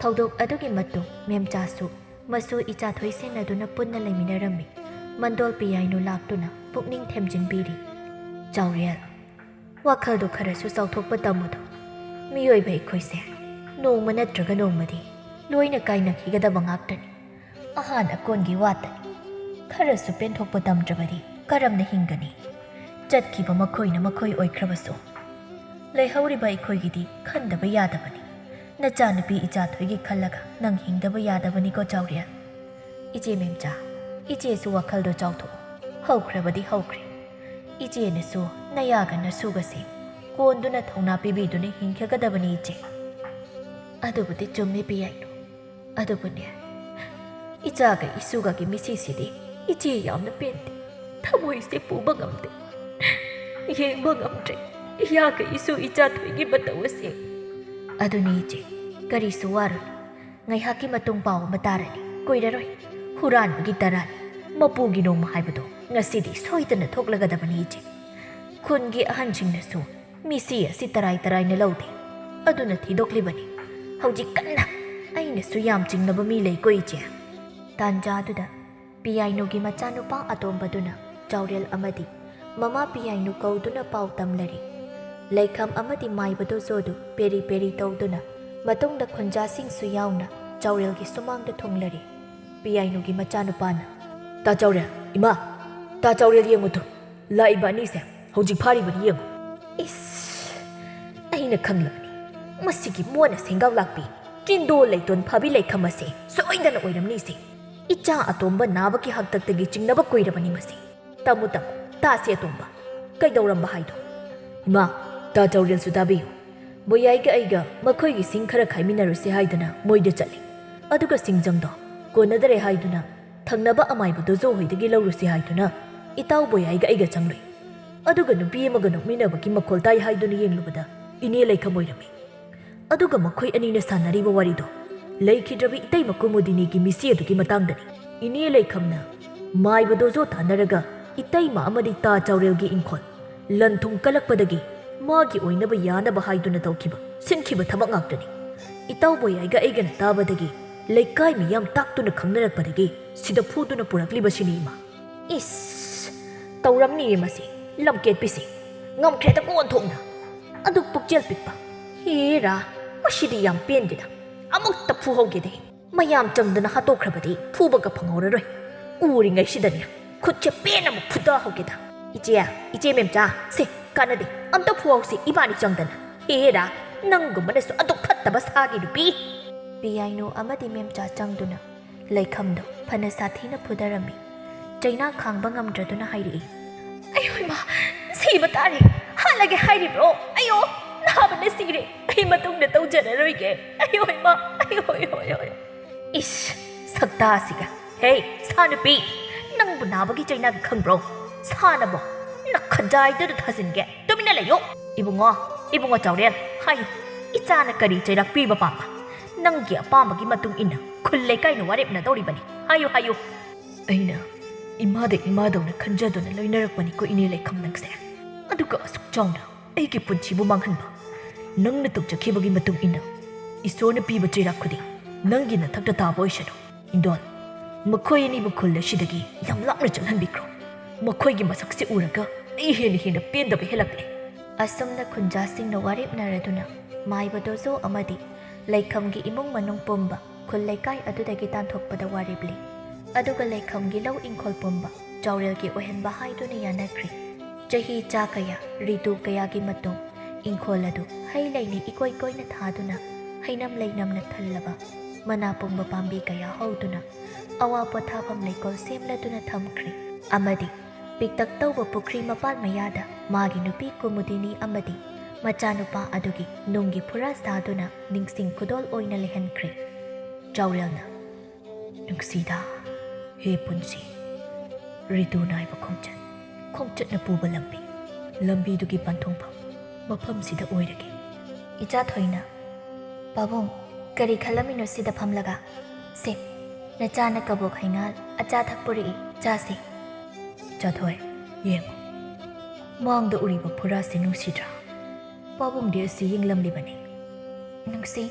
ꯊꯧꯗꯣꯛ ꯑꯗꯨꯒꯤ ꯃꯇꯨꯡ ꯃꯦꯝꯆꯥꯁꯨ ꯃꯁꯨ ꯏꯆꯥ ꯊꯣꯏꯁꯦꯟꯅꯗꯨꯅ ꯄꯨꯟꯅ ꯂꯩꯃꯤꯟꯅꯔꯝꯃꯤ꯫ ꯃꯟꯗꯣꯜ ꯄꯤꯌꯥꯏꯅꯨ ꯂꯥꯛꯇꯨꯅ ꯄꯨꯛꯅꯤꯡ ꯊꯦꯝꯖꯤꯟꯕꯤꯔꯤ꯫ "ꯆꯥꯎꯔꯦꯜ, ꯋꯥꯈꯜꯗꯨ ꯈꯔꯁꯨ ꯆꯥꯎꯊꯣꯛꯄ ꯇꯝꯃꯨꯗꯣ꯫ ꯃꯤꯑꯣꯏꯕ ꯑꯩꯈꯣꯏꯁꯦ ꯅꯣꯡꯃ ꯅꯠꯇ꯭ꯔꯒ ꯅꯣꯡꯃꯗꯤ ꯂꯣꯏꯅ ꯀꯥꯏꯅꯈꯤꯒꯗꯕ ꯉꯥꯛꯇꯅꯤ꯫ ꯑꯍꯥꯟ ꯑꯀꯣꯟꯒꯤ ꯋꯥꯇꯅꯤ꯫ ꯈꯔꯁꯨ ꯄꯦꯟꯊꯣꯛꯄ ꯇꯝꯗ꯭ꯔꯕꯗꯤ ꯀꯔꯝꯅ ꯍꯤꯡꯒꯅꯤ? ꯆꯠꯈꯤꯕ ꯃꯈꯣꯏꯅ ꯃꯈꯣꯏ ꯑꯣꯏꯈ꯭ꯔꯕꯁꯨ, ꯂꯩꯍꯧꯔꯤꯕ ꯑꯩꯈꯣꯏꯒꯤꯗꯤ ꯈꯟꯗꯕ ꯌꯥꯗꯕꯅꯤ꯫ ꯅꯆꯥꯅꯨꯄꯤ ꯏꯆꯥꯊꯣꯏꯒꯤ ꯈꯜꯂꯒ ꯅꯪ ꯍꯤꯡꯗꯕ ꯌꯥꯗꯕꯅꯤꯀꯣ, ꯆꯥꯎꯔꯦꯜ꯫ ꯏꯆꯦ ꯃꯦꯝꯆꯥ, ꯏꯆꯦꯁꯨ ꯋꯥꯈꯜꯗꯣ ꯆꯥꯎꯊꯣꯛꯎ꯫ ꯍꯧꯈ꯭ꯔꯕꯗꯤ ꯍꯧꯈ꯭ꯔꯦ꯫ ꯏꯆꯦꯅꯁꯨ ꯅꯌꯥꯒ ꯅꯁꯨꯒꯁꯦ ꯀꯣꯟꯗꯨꯅ ꯊꯧꯅꯥ ꯄꯤꯕꯤꯗꯨꯅ ꯍꯤꯡꯈꯒꯗꯕꯅꯤ, ꯏꯆꯦ꯫ ꯑꯗꯨꯕꯨꯗꯤ ꯆꯨꯝꯃꯤ, ꯄꯤꯌꯥꯏꯅꯨ꯫ ꯑꯗꯨꯕꯨꯅꯦ, ꯏꯆꯥꯒ ꯏꯁꯨꯒꯒꯤ ꯃꯤꯁꯤꯁꯤꯗꯤ ꯏꯆꯦ ꯌꯥꯝꯅ ꯄꯦꯟꯗꯦ꯫ ꯊꯃꯣꯏꯁꯦ ꯄꯨꯕ ꯉꯝꯗꯦ꯫ ꯌꯦꯡꯕ ꯉꯝꯗ꯭ꯔꯦ ꯏꯌꯥꯒ ꯏꯁꯨ ꯏꯆꯥꯊꯣꯏꯒꯤ ꯃꯇꯧ ꯑꯁꯦ꯫ ꯑꯗꯨꯅꯤ ꯏꯆꯦ, ꯀꯔꯤꯁꯨ ꯋꯥꯔꯨꯅꯨ꯫ ꯉꯥꯏꯍꯥꯛꯀꯤ ꯃꯇꯨꯡ ꯄꯥꯎ ꯑꯃ ꯇꯥꯔꯅꯤ꯫ ꯀꯨꯏꯔꯔꯣꯏ꯫ ꯍꯨꯔꯥꯟꯕꯒꯤ ꯇꯔꯥꯅꯤ꯫ ꯃꯄꯨꯒꯤ ꯅꯣꯡꯃ ꯍꯥꯏꯕꯗꯣ ꯉꯁꯤꯗꯤ ꯁꯣꯏꯗꯅ ꯊꯣꯛꯂꯒꯗꯕꯅꯤ, ꯏꯆꯦ꯫ ꯈꯨꯟꯒꯤ ꯑꯍꯟꯁꯤꯡꯅꯁꯨ ꯃꯤꯁꯤ ꯑꯁꯤ ꯇꯔꯥꯏ ꯇꯔꯥꯏꯅ ꯂꯧꯗꯦ꯫ ꯑꯗꯨꯅ ꯊꯤꯗꯣꯛꯂꯤꯕꯅꯤ꯫ ꯍꯧꯖꯤꯛ ꯀꯟꯅ ꯑꯩꯅꯁꯨ ꯌꯥꯝ ꯆꯤꯡꯅꯕ ꯃꯤ ꯂꯩꯀꯣ, ꯏꯆꯦ꯫ ꯇꯥꯟꯖꯥꯗꯨꯗ ꯄꯤꯌꯥꯏꯅꯨꯒꯤ ꯃꯆꯥꯅꯨꯄꯥ ꯑꯇꯣꯝꯕꯗꯨꯅ ꯆꯥꯎꯔꯦꯜ ꯑꯃꯗꯤ ꯃꯃꯥ ꯄꯤꯌꯥꯏꯅꯨ ꯀꯧꯗꯨꯅ ꯄꯥꯎ ꯇꯝꯂꯔꯦ꯫ ꯂꯩꯈꯝ ꯑꯃꯗꯤ ꯃꯥꯏꯕ ꯗꯣꯖꯣꯗꯨ ꯄꯦꯔꯤ ꯄꯦꯔꯤ ꯇꯧꯗꯨꯅ, ꯃꯇꯨꯡꯗ ꯈꯨꯟꯖꯥꯁꯤꯡꯁꯨ ꯌꯥꯎꯅ ꯆꯥꯎꯔꯦꯜꯒꯤ ꯁꯨꯃꯥꯡꯗ ꯊꯨꯡꯂꯔꯦ꯫ ꯄꯤꯌꯥꯏꯅꯨꯒꯤ ꯃꯆꯥꯅꯨꯄꯥꯅ, "ꯇꯥ ꯆꯥꯎꯔꯦꯜ, ꯏꯃꯥ, ꯇꯥ ꯆꯥꯎꯔꯦꯜ ꯌꯦꯡꯉꯨ ꯇꯨ, ꯂꯥꯛꯏꯕ ꯑꯅꯤꯁꯦ ꯍꯧꯖꯤꯛ ꯐꯥꯔꯤꯕꯅꯤ ꯌꯦꯡꯉꯨ꯫" ꯏꯁ, ꯑꯩꯅ ꯈꯪꯂꯕꯅꯤ꯫ ꯃꯁꯤꯒꯤ ꯃꯣꯟꯅ ꯁꯦꯡꯒꯥꯎ ꯂꯥꯛꯄꯤ, ꯆꯤꯟꯗꯣ ꯂꯩꯇꯣꯟ ꯐꯥꯕꯤ ꯂꯩꯈꯝ ꯑꯁꯦ ꯁꯣꯏꯗꯅ ꯑꯣꯏꯔꯝꯅꯤꯁꯦ꯫ ꯏꯆꯥ ꯑꯇꯣꯝꯕ ꯅꯥꯕꯒꯤ ꯍꯥꯛꯇꯛꯇꯒꯤ ꯆꯤꯡꯅꯕ ꯀꯨꯏꯔꯕꯅꯤ ꯃꯁꯤ꯫ ꯇꯝꯃꯨ, ꯇꯝꯃꯨ, ꯇꯥꯁꯤ ꯑꯇꯣꯝꯕ꯫ ꯀꯩꯗꯧꯔꯝꯕ ꯍꯥꯏꯗꯣ? ꯏꯃꯥ, ꯇꯥ ꯆꯥꯎꯔꯦꯜꯁꯨ ꯇꯥꯕꯤꯌꯨ꯫ ꯕꯣꯌꯥꯏꯒ ꯑꯩꯒ ꯃꯈꯣꯏꯒꯤ ꯁꯤꯡ ꯈꯔ ꯈꯥꯏꯃꯤꯟꯅꯔꯨꯁꯤ ꯍꯥꯏꯗꯨꯅ ꯃꯣꯏꯗ ꯆꯠꯂꯤ꯫ ꯑꯗꯨꯒ ꯁꯤꯡꯖꯪꯗꯣ ꯀꯣꯟꯅꯗꯔꯦ ꯍꯥꯏꯗꯨꯅ ꯊꯪꯅꯕ ꯑꯃꯥꯏꯕ ꯗꯣꯖꯣ ꯍꯣꯏꯗꯒꯤ ꯂꯧꯔꯨꯁꯤ ꯍꯥꯏꯗꯨꯅ ꯏꯇꯥꯎ ꯕꯣꯌꯥꯏꯒ ꯑꯩꯒ ꯆꯪꯂꯨꯏ꯫ ꯑꯗꯨꯒ ꯅꯨꯄꯤ ꯑꯃꯒ ꯅꯣꯛꯃꯤꯟꯅꯕꯒꯤ ꯃꯈꯣꯜ ꯇꯥꯏ ꯍꯥꯏꯗꯨꯅ ꯌꯦꯡꯂꯨꯕꯗ ꯏꯅꯦ ꯂꯩꯈꯝ ꯑꯣꯏꯔꯝꯃꯤ꯫ ꯑꯗꯨꯒ ꯃꯈꯣꯏ ꯑꯅꯤꯅ ꯁꯥꯟꯅꯔꯤꯕ ꯋꯥꯔꯤꯗꯣ ꯂꯩꯈꯤꯗ꯭ꯔꯕꯤ ꯏꯇꯩꯃ ꯀꯨꯃꯨꯗꯤꯅꯤꯒꯤ ꯃꯤꯁꯤ ꯑꯗꯨꯒꯤ ꯃꯇꯥꯡꯗꯅꯤ꯫ ꯏꯅꯦ ꯂꯩꯈꯝꯅ ꯃꯥꯏꯕ ꯗꯣꯖꯣ ꯇꯥꯟꯅꯔꯒ ꯏꯇꯩꯃ ꯑꯃꯗꯤ ꯇꯥ ꯆꯥꯎꯔꯦꯜꯒꯤ ꯏꯪꯈꯣꯜ ꯂꯟ ꯊꯨꯝ ꯀꯜꯂꯛꯄꯗꯒꯤ ꯃꯥꯒꯤ ꯑꯣꯏꯅꯕ ꯌꯥꯅꯕ ꯍꯥꯏꯗꯨꯅ ꯇꯧꯈꯤꯕ, ꯁꯤꯟꯈꯤꯕ ꯊꯕꯛ ꯉꯥꯛꯇꯅꯤ꯫ ꯏꯇꯥꯎ ꯕꯣꯌꯥꯏꯒ ꯑꯩꯒꯅ ꯇꯥꯕꯗꯒꯤ ꯂꯩꯀꯥꯏ ꯃꯤꯌꯥꯝ ꯇꯥꯛꯇꯨꯅ ꯈꯪꯅꯔꯛꯄꯗꯒꯤ ꯁꯤꯗ ꯐꯨꯗꯨꯅ ꯄꯨꯔꯛꯂꯤꯕꯁꯤꯅꯤ, ꯏꯃꯥ꯫ ꯏꯁ! ꯇꯧꯔꯝꯅꯤꯌꯦ ꯃꯁꯤ, ꯂꯝꯀꯦꯠꯄꯤꯁꯤ꯫ ꯉꯝꯈ꯭ꯔꯦꯗꯀꯣ ꯑꯣꯟꯊꯣꯛꯅ꯫ ꯑꯗꯨ ꯄꯨꯛꯆꯦꯜ ꯄꯤꯛꯄ꯫ ꯍꯦꯔꯥ, ꯃꯁꯤꯗꯤ ꯌꯥꯝ ꯄꯦꯟꯗꯦꯗ꯫ ꯑꯃꯨꯛꯇ ꯐꯨꯍꯧꯒꯦꯗꯦ꯫ ꯃꯌꯥꯝ ꯆꯪꯗꯨꯅ ꯍꯥꯠꯇꯣꯛꯈ꯭ꯔꯕꯗꯤ ꯐꯨꯕꯒ ꯐꯪꯍꯧꯔꯔꯣꯏ꯫ ꯎꯔꯤꯉꯩꯁꯤꯗꯅꯦ ꯈꯨꯠꯁꯦ ꯄꯦꯟꯅ ꯑꯃꯨꯛ ꯐꯨꯊꯍꯧꯒꯦꯗ꯫ ꯏꯆꯦ, ꯏꯆꯦ ꯃꯦꯝꯆꯥ, ꯁꯦ, ꯀꯥꯟꯅꯗꯦ, ꯑꯝꯇ ꯐꯨꯍꯧꯁꯤ ꯏꯕꯥꯅꯤ ꯆꯪꯗꯅ꯫ ꯍꯦꯔꯥ, ꯅꯪꯒꯨꯝꯕꯅꯁꯨ ꯑꯗꯨꯛ ꯐꯠꯇꯕ ꯁꯥꯒꯤ ꯅꯨꯄꯤ꯫ ꯄꯤꯌꯥꯏꯅꯨ ꯑꯃꯗꯤ ꯃꯦꯝꯆꯥ ꯆꯪꯗꯨꯅ ꯂꯩꯈꯝꯗꯣ ꯐꯅ ꯁꯥꯊꯤꯅ ꯐꯨꯗꯔꯝꯃꯤ꯫ ꯆꯩꯅꯥ ꯈꯥꯡꯕ ꯉꯝꯗ꯭ꯔꯗꯨꯅ ꯍꯥꯏꯔꯛꯏ, "ꯑꯌꯣ ꯏꯃꯥ, ꯁꯤꯕ ꯇꯥꯔꯦ꯫ ꯍꯥꯠꯂꯒꯦ ꯍꯥꯏꯔꯤꯕ꯭ꯔꯣ? ꯑꯌꯣ, ꯅꯥꯕꯅ ꯁꯤꯔꯦ꯫ ꯑꯩ ꯃꯇꯨꯡꯗ ꯇꯧꯖꯔꯔꯣꯏꯒꯦ꯫ ꯑꯌꯣ ꯏꯃꯥ, ꯑꯌꯣ, ꯑꯌꯣ, ꯑꯌꯣ, ꯑꯌꯣ꯫" ꯏꯁ, ꯁꯛꯇꯥꯁꯤꯒ꯫ ꯍꯦ, ꯁꯥ ꯅꯨꯄꯤ, ꯅꯪꯕꯨ ꯅꯥꯕꯒꯤ ꯆꯩꯅꯥꯒ ꯈꯪꯕ꯭ꯔꯣ? ꯁꯥꯅꯕꯣ? ꯅꯈꯖꯥꯏꯗꯨꯗ ꯊꯥꯖꯤꯟꯒꯦ꯫ ꯇꯨꯃꯤꯟꯅ ꯂꯩꯌꯨ꯫ ꯏꯕꯨꯡꯉꯣ, ꯏꯕꯨꯡꯉꯣ ꯆꯥꯎꯔꯦꯜ, ꯍꯥꯏꯌꯨ꯫ ꯏꯆꯥꯅ ꯀꯔꯤ ꯆꯩꯔꯥꯛ ꯄꯤꯕ ꯄꯥꯝꯕ? ꯅꯪꯒꯤ ꯑꯄꯥꯝꯕꯒꯤ ꯃꯇꯨꯡ ꯏꯟꯅ ꯈꯨꯜ ꯂꯩꯀꯥꯏꯅ ꯋꯥꯔꯦꯞꯅꯗꯧꯔꯤꯕꯅꯤ꯫ ꯍꯥꯏꯌꯨ, ꯍꯥꯏꯌꯨ꯫ ꯑꯩꯅ ꯏꯃꯥꯗ ꯏꯃꯥꯗꯧꯅ ꯈꯟꯖꯗꯨꯅ ꯂꯣꯏꯅꯔꯛꯄꯅꯤꯀꯣ, ꯏꯅꯦ ꯂꯩꯈꯝ ꯅꯪꯁꯦ꯫ ꯑꯗꯨꯒ ꯑꯁꯨꯛ ꯆꯥꯎꯅ ꯑꯩꯒꯤ ꯄꯨꯟꯁꯤꯕꯨ ꯃꯥꯡꯍꯟꯕ꯫ ꯅꯪꯅ ꯇꯧꯖꯈꯤꯕꯒꯤ ꯃꯇꯨꯡ ꯏꯟꯅ ꯏꯁꯣꯔꯅ ꯄꯤꯕ ꯆꯩꯔꯥꯛ ꯈꯨꯗꯤꯡ ꯅꯪꯒꯤ ꯅꯊꯛꯇ ꯇꯥꯕ ꯑꯣꯏꯁꯅꯨ꯫ ꯍꯤꯡꯗꯣꯜ, ꯃꯈꯣꯏ ꯑꯅꯤꯕꯨ ꯈꯨꯜ ꯑꯁꯤꯗꯒꯤ ꯌꯥꯝ ꯂꯥꯞꯅ ꯆꯠꯍꯟꯕꯤꯈ꯭ꯔꯣ꯫ ꯃꯈꯣꯏꯒꯤ ꯃꯁꯛꯁꯤ ꯎꯔꯒ ꯑꯩ ꯍꯦꯟꯅ ꯍꯦꯟꯅ ꯄꯦꯟꯗꯕ ꯍꯦꯜꯂꯛꯂꯦ꯫ ꯑꯁꯨꯝꯅ ꯈꯨꯟꯖꯥꯁꯤꯡꯅ ꯋꯥꯔꯦꯞꯅꯔꯗꯨꯅ ꯃꯥꯏꯕ ꯗꯣꯖꯣ ꯑꯃꯗꯤ ꯂꯩꯈꯝꯒꯤ ꯏꯃꯨꯡ ꯃꯅꯨꯡ ꯄꯨꯝꯕ ꯈꯨꯜ ꯂꯩꯀꯥꯏ ꯑꯗꯨꯗꯒꯤ ꯇꯥꯟꯊꯣꯛꯄꯗ ꯋꯥꯔꯦꯞꯂꯤ꯫ ꯑꯗꯨꯒ ꯂꯩꯈꯝꯒꯤ ꯂꯧ ꯏꯪꯈꯣꯜ ꯄꯨꯝꯕ ꯆꯥꯎꯔꯦꯜꯒꯤ ꯑꯣꯏꯍꯟꯕ ꯍꯥꯏꯗꯨꯅ ꯌꯥꯅꯈ꯭ꯔꯤ꯫ ꯆꯍꯤ ꯆꯥ ꯀꯌꯥ, ꯔꯤꯇꯨ ꯀꯌꯥꯒꯤ ꯃꯇꯨꯡ ꯏꯪꯈꯣꯜ ꯑꯗꯨ ꯍꯩ ꯂꯩꯅ ꯏꯀꯣꯏ ꯀꯣꯏꯅ ꯊꯥꯗꯨꯅ, ꯍꯩꯅꯝ ꯂꯩꯅꯝꯅ ꯊꯜꯂꯕ ꯃꯅꯥ ꯄꯨꯡꯕ ꯄꯥꯝꯕꯤ ꯀꯌꯥ ꯍꯧꯗꯨꯅ, ꯑꯋꯥ ꯄꯣꯊꯥꯐꯝ ꯂꯩꯀꯣꯜ ꯁꯦꯝꯂꯗꯨꯅ ꯊꯝꯈ꯭ꯔꯤ꯫ ꯑꯃꯗꯤ ꯄꯤꯛꯇꯛ ꯇꯧꯕ ꯄꯨꯈ꯭ꯔꯤ ꯃꯄꯥꯟ ꯃꯌꯥꯗ ꯃꯥꯒꯤ ꯅꯨꯄꯤ ꯀꯨꯃꯨꯗꯤꯅꯤ ꯑꯃꯗꯤ ꯃꯆꯥꯅꯨꯄꯥ ꯑꯗꯨꯒꯤ ꯅꯨꯡꯒꯤ ꯐꯨꯔꯥ ꯁꯥꯗꯨꯅ ꯅꯤꯡꯁꯤꯡ ꯈꯨꯗꯣꯜ ꯑꯣꯏꯅ ꯂꯩꯍꯟꯈ꯭ꯔꯤ꯫ ꯆꯥꯎꯔꯦꯜꯅ, "ꯅꯨꯡꯁꯤꯗ, ꯍꯦ ꯄꯨꯟꯁꯤ, ꯔꯤꯇꯨ ꯅꯥꯏꯕ ꯈꯣꯡꯆꯠ, ꯈꯣꯡꯆꯠꯅ ꯄꯨꯕ ꯂꯝꯕꯤ, ꯂꯝꯕꯤꯗꯨꯒꯤ ꯄꯟꯊꯨꯡꯐꯝ ꯃꯐꯝꯁꯤꯗ ꯑꯣꯏꯔꯒꯦ꯫" ꯏꯆꯥ ꯊꯣꯏꯅ, "ꯄꯥꯕꯨꯡ, ꯀꯔꯤ ꯈꯜꯂꯝꯃꯤꯅꯣ ꯁꯤꯗ ꯐꯝꯂꯒ? ꯁꯦ, ꯅꯆꯥꯅ ꯀꯕꯣꯛ ꯍꯩꯉꯥꯜ ꯑꯆꯥ ꯊꯛ ꯄꯨꯔꯛꯏ, ꯆꯥꯁꯦ꯫" ꯏꯆꯥ ꯊꯣꯏ, ꯌꯦꯡꯉꯨ, ꯃꯥꯡꯗ ꯎꯔꯤꯕ ꯐꯨꯔꯥꯁꯤ ꯅꯨꯡꯁꯤꯗ꯭ꯔꯥ? ꯄꯥꯕꯨꯡꯗꯤ ꯑꯁꯤ ꯌꯦꯡꯂꯝꯂꯤꯕꯅꯤ꯫ "ꯅꯨꯡꯁꯤ,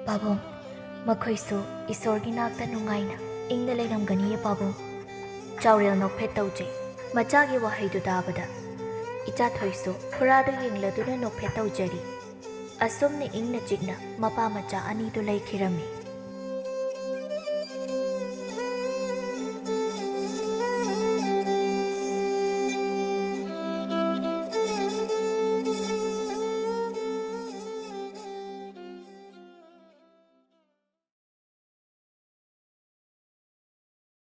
ꯄꯥꯕꯨꯡ, ꯃꯈꯣꯏꯁꯨ ꯏꯁꯣꯔꯒꯤ ꯅꯥꯛꯇ ꯅꯨꯡꯉꯥꯏꯅ ꯏꯪꯅ ꯂꯩꯔꯝꯒꯅꯤꯌꯦ, ꯄꯥꯕꯨꯡ꯫" ꯆꯥꯎꯔꯦꯜ ꯅꯣꯛꯐꯦꯠ ꯇꯧꯖꯩ꯫ ꯃꯆꯥꯒꯤ ꯋꯥꯍꯩꯗꯨ ꯇꯥꯕꯗ ꯏꯆꯥ ꯊꯣꯏꯁꯨ ꯐꯨꯔꯥꯗꯨ ꯌꯦꯡꯂꯗꯨꯅ ꯅꯣꯛꯐꯦꯠ ꯇꯧꯖꯔꯤ꯫ ꯑꯁꯨꯝꯅ ꯏꯪꯅ ꯆꯤꯛꯅ ꯃꯄꯥ ꯃꯆꯥ ꯑꯅꯤꯗꯨ ꯂꯩꯈꯤꯔꯝꯃꯤ꯫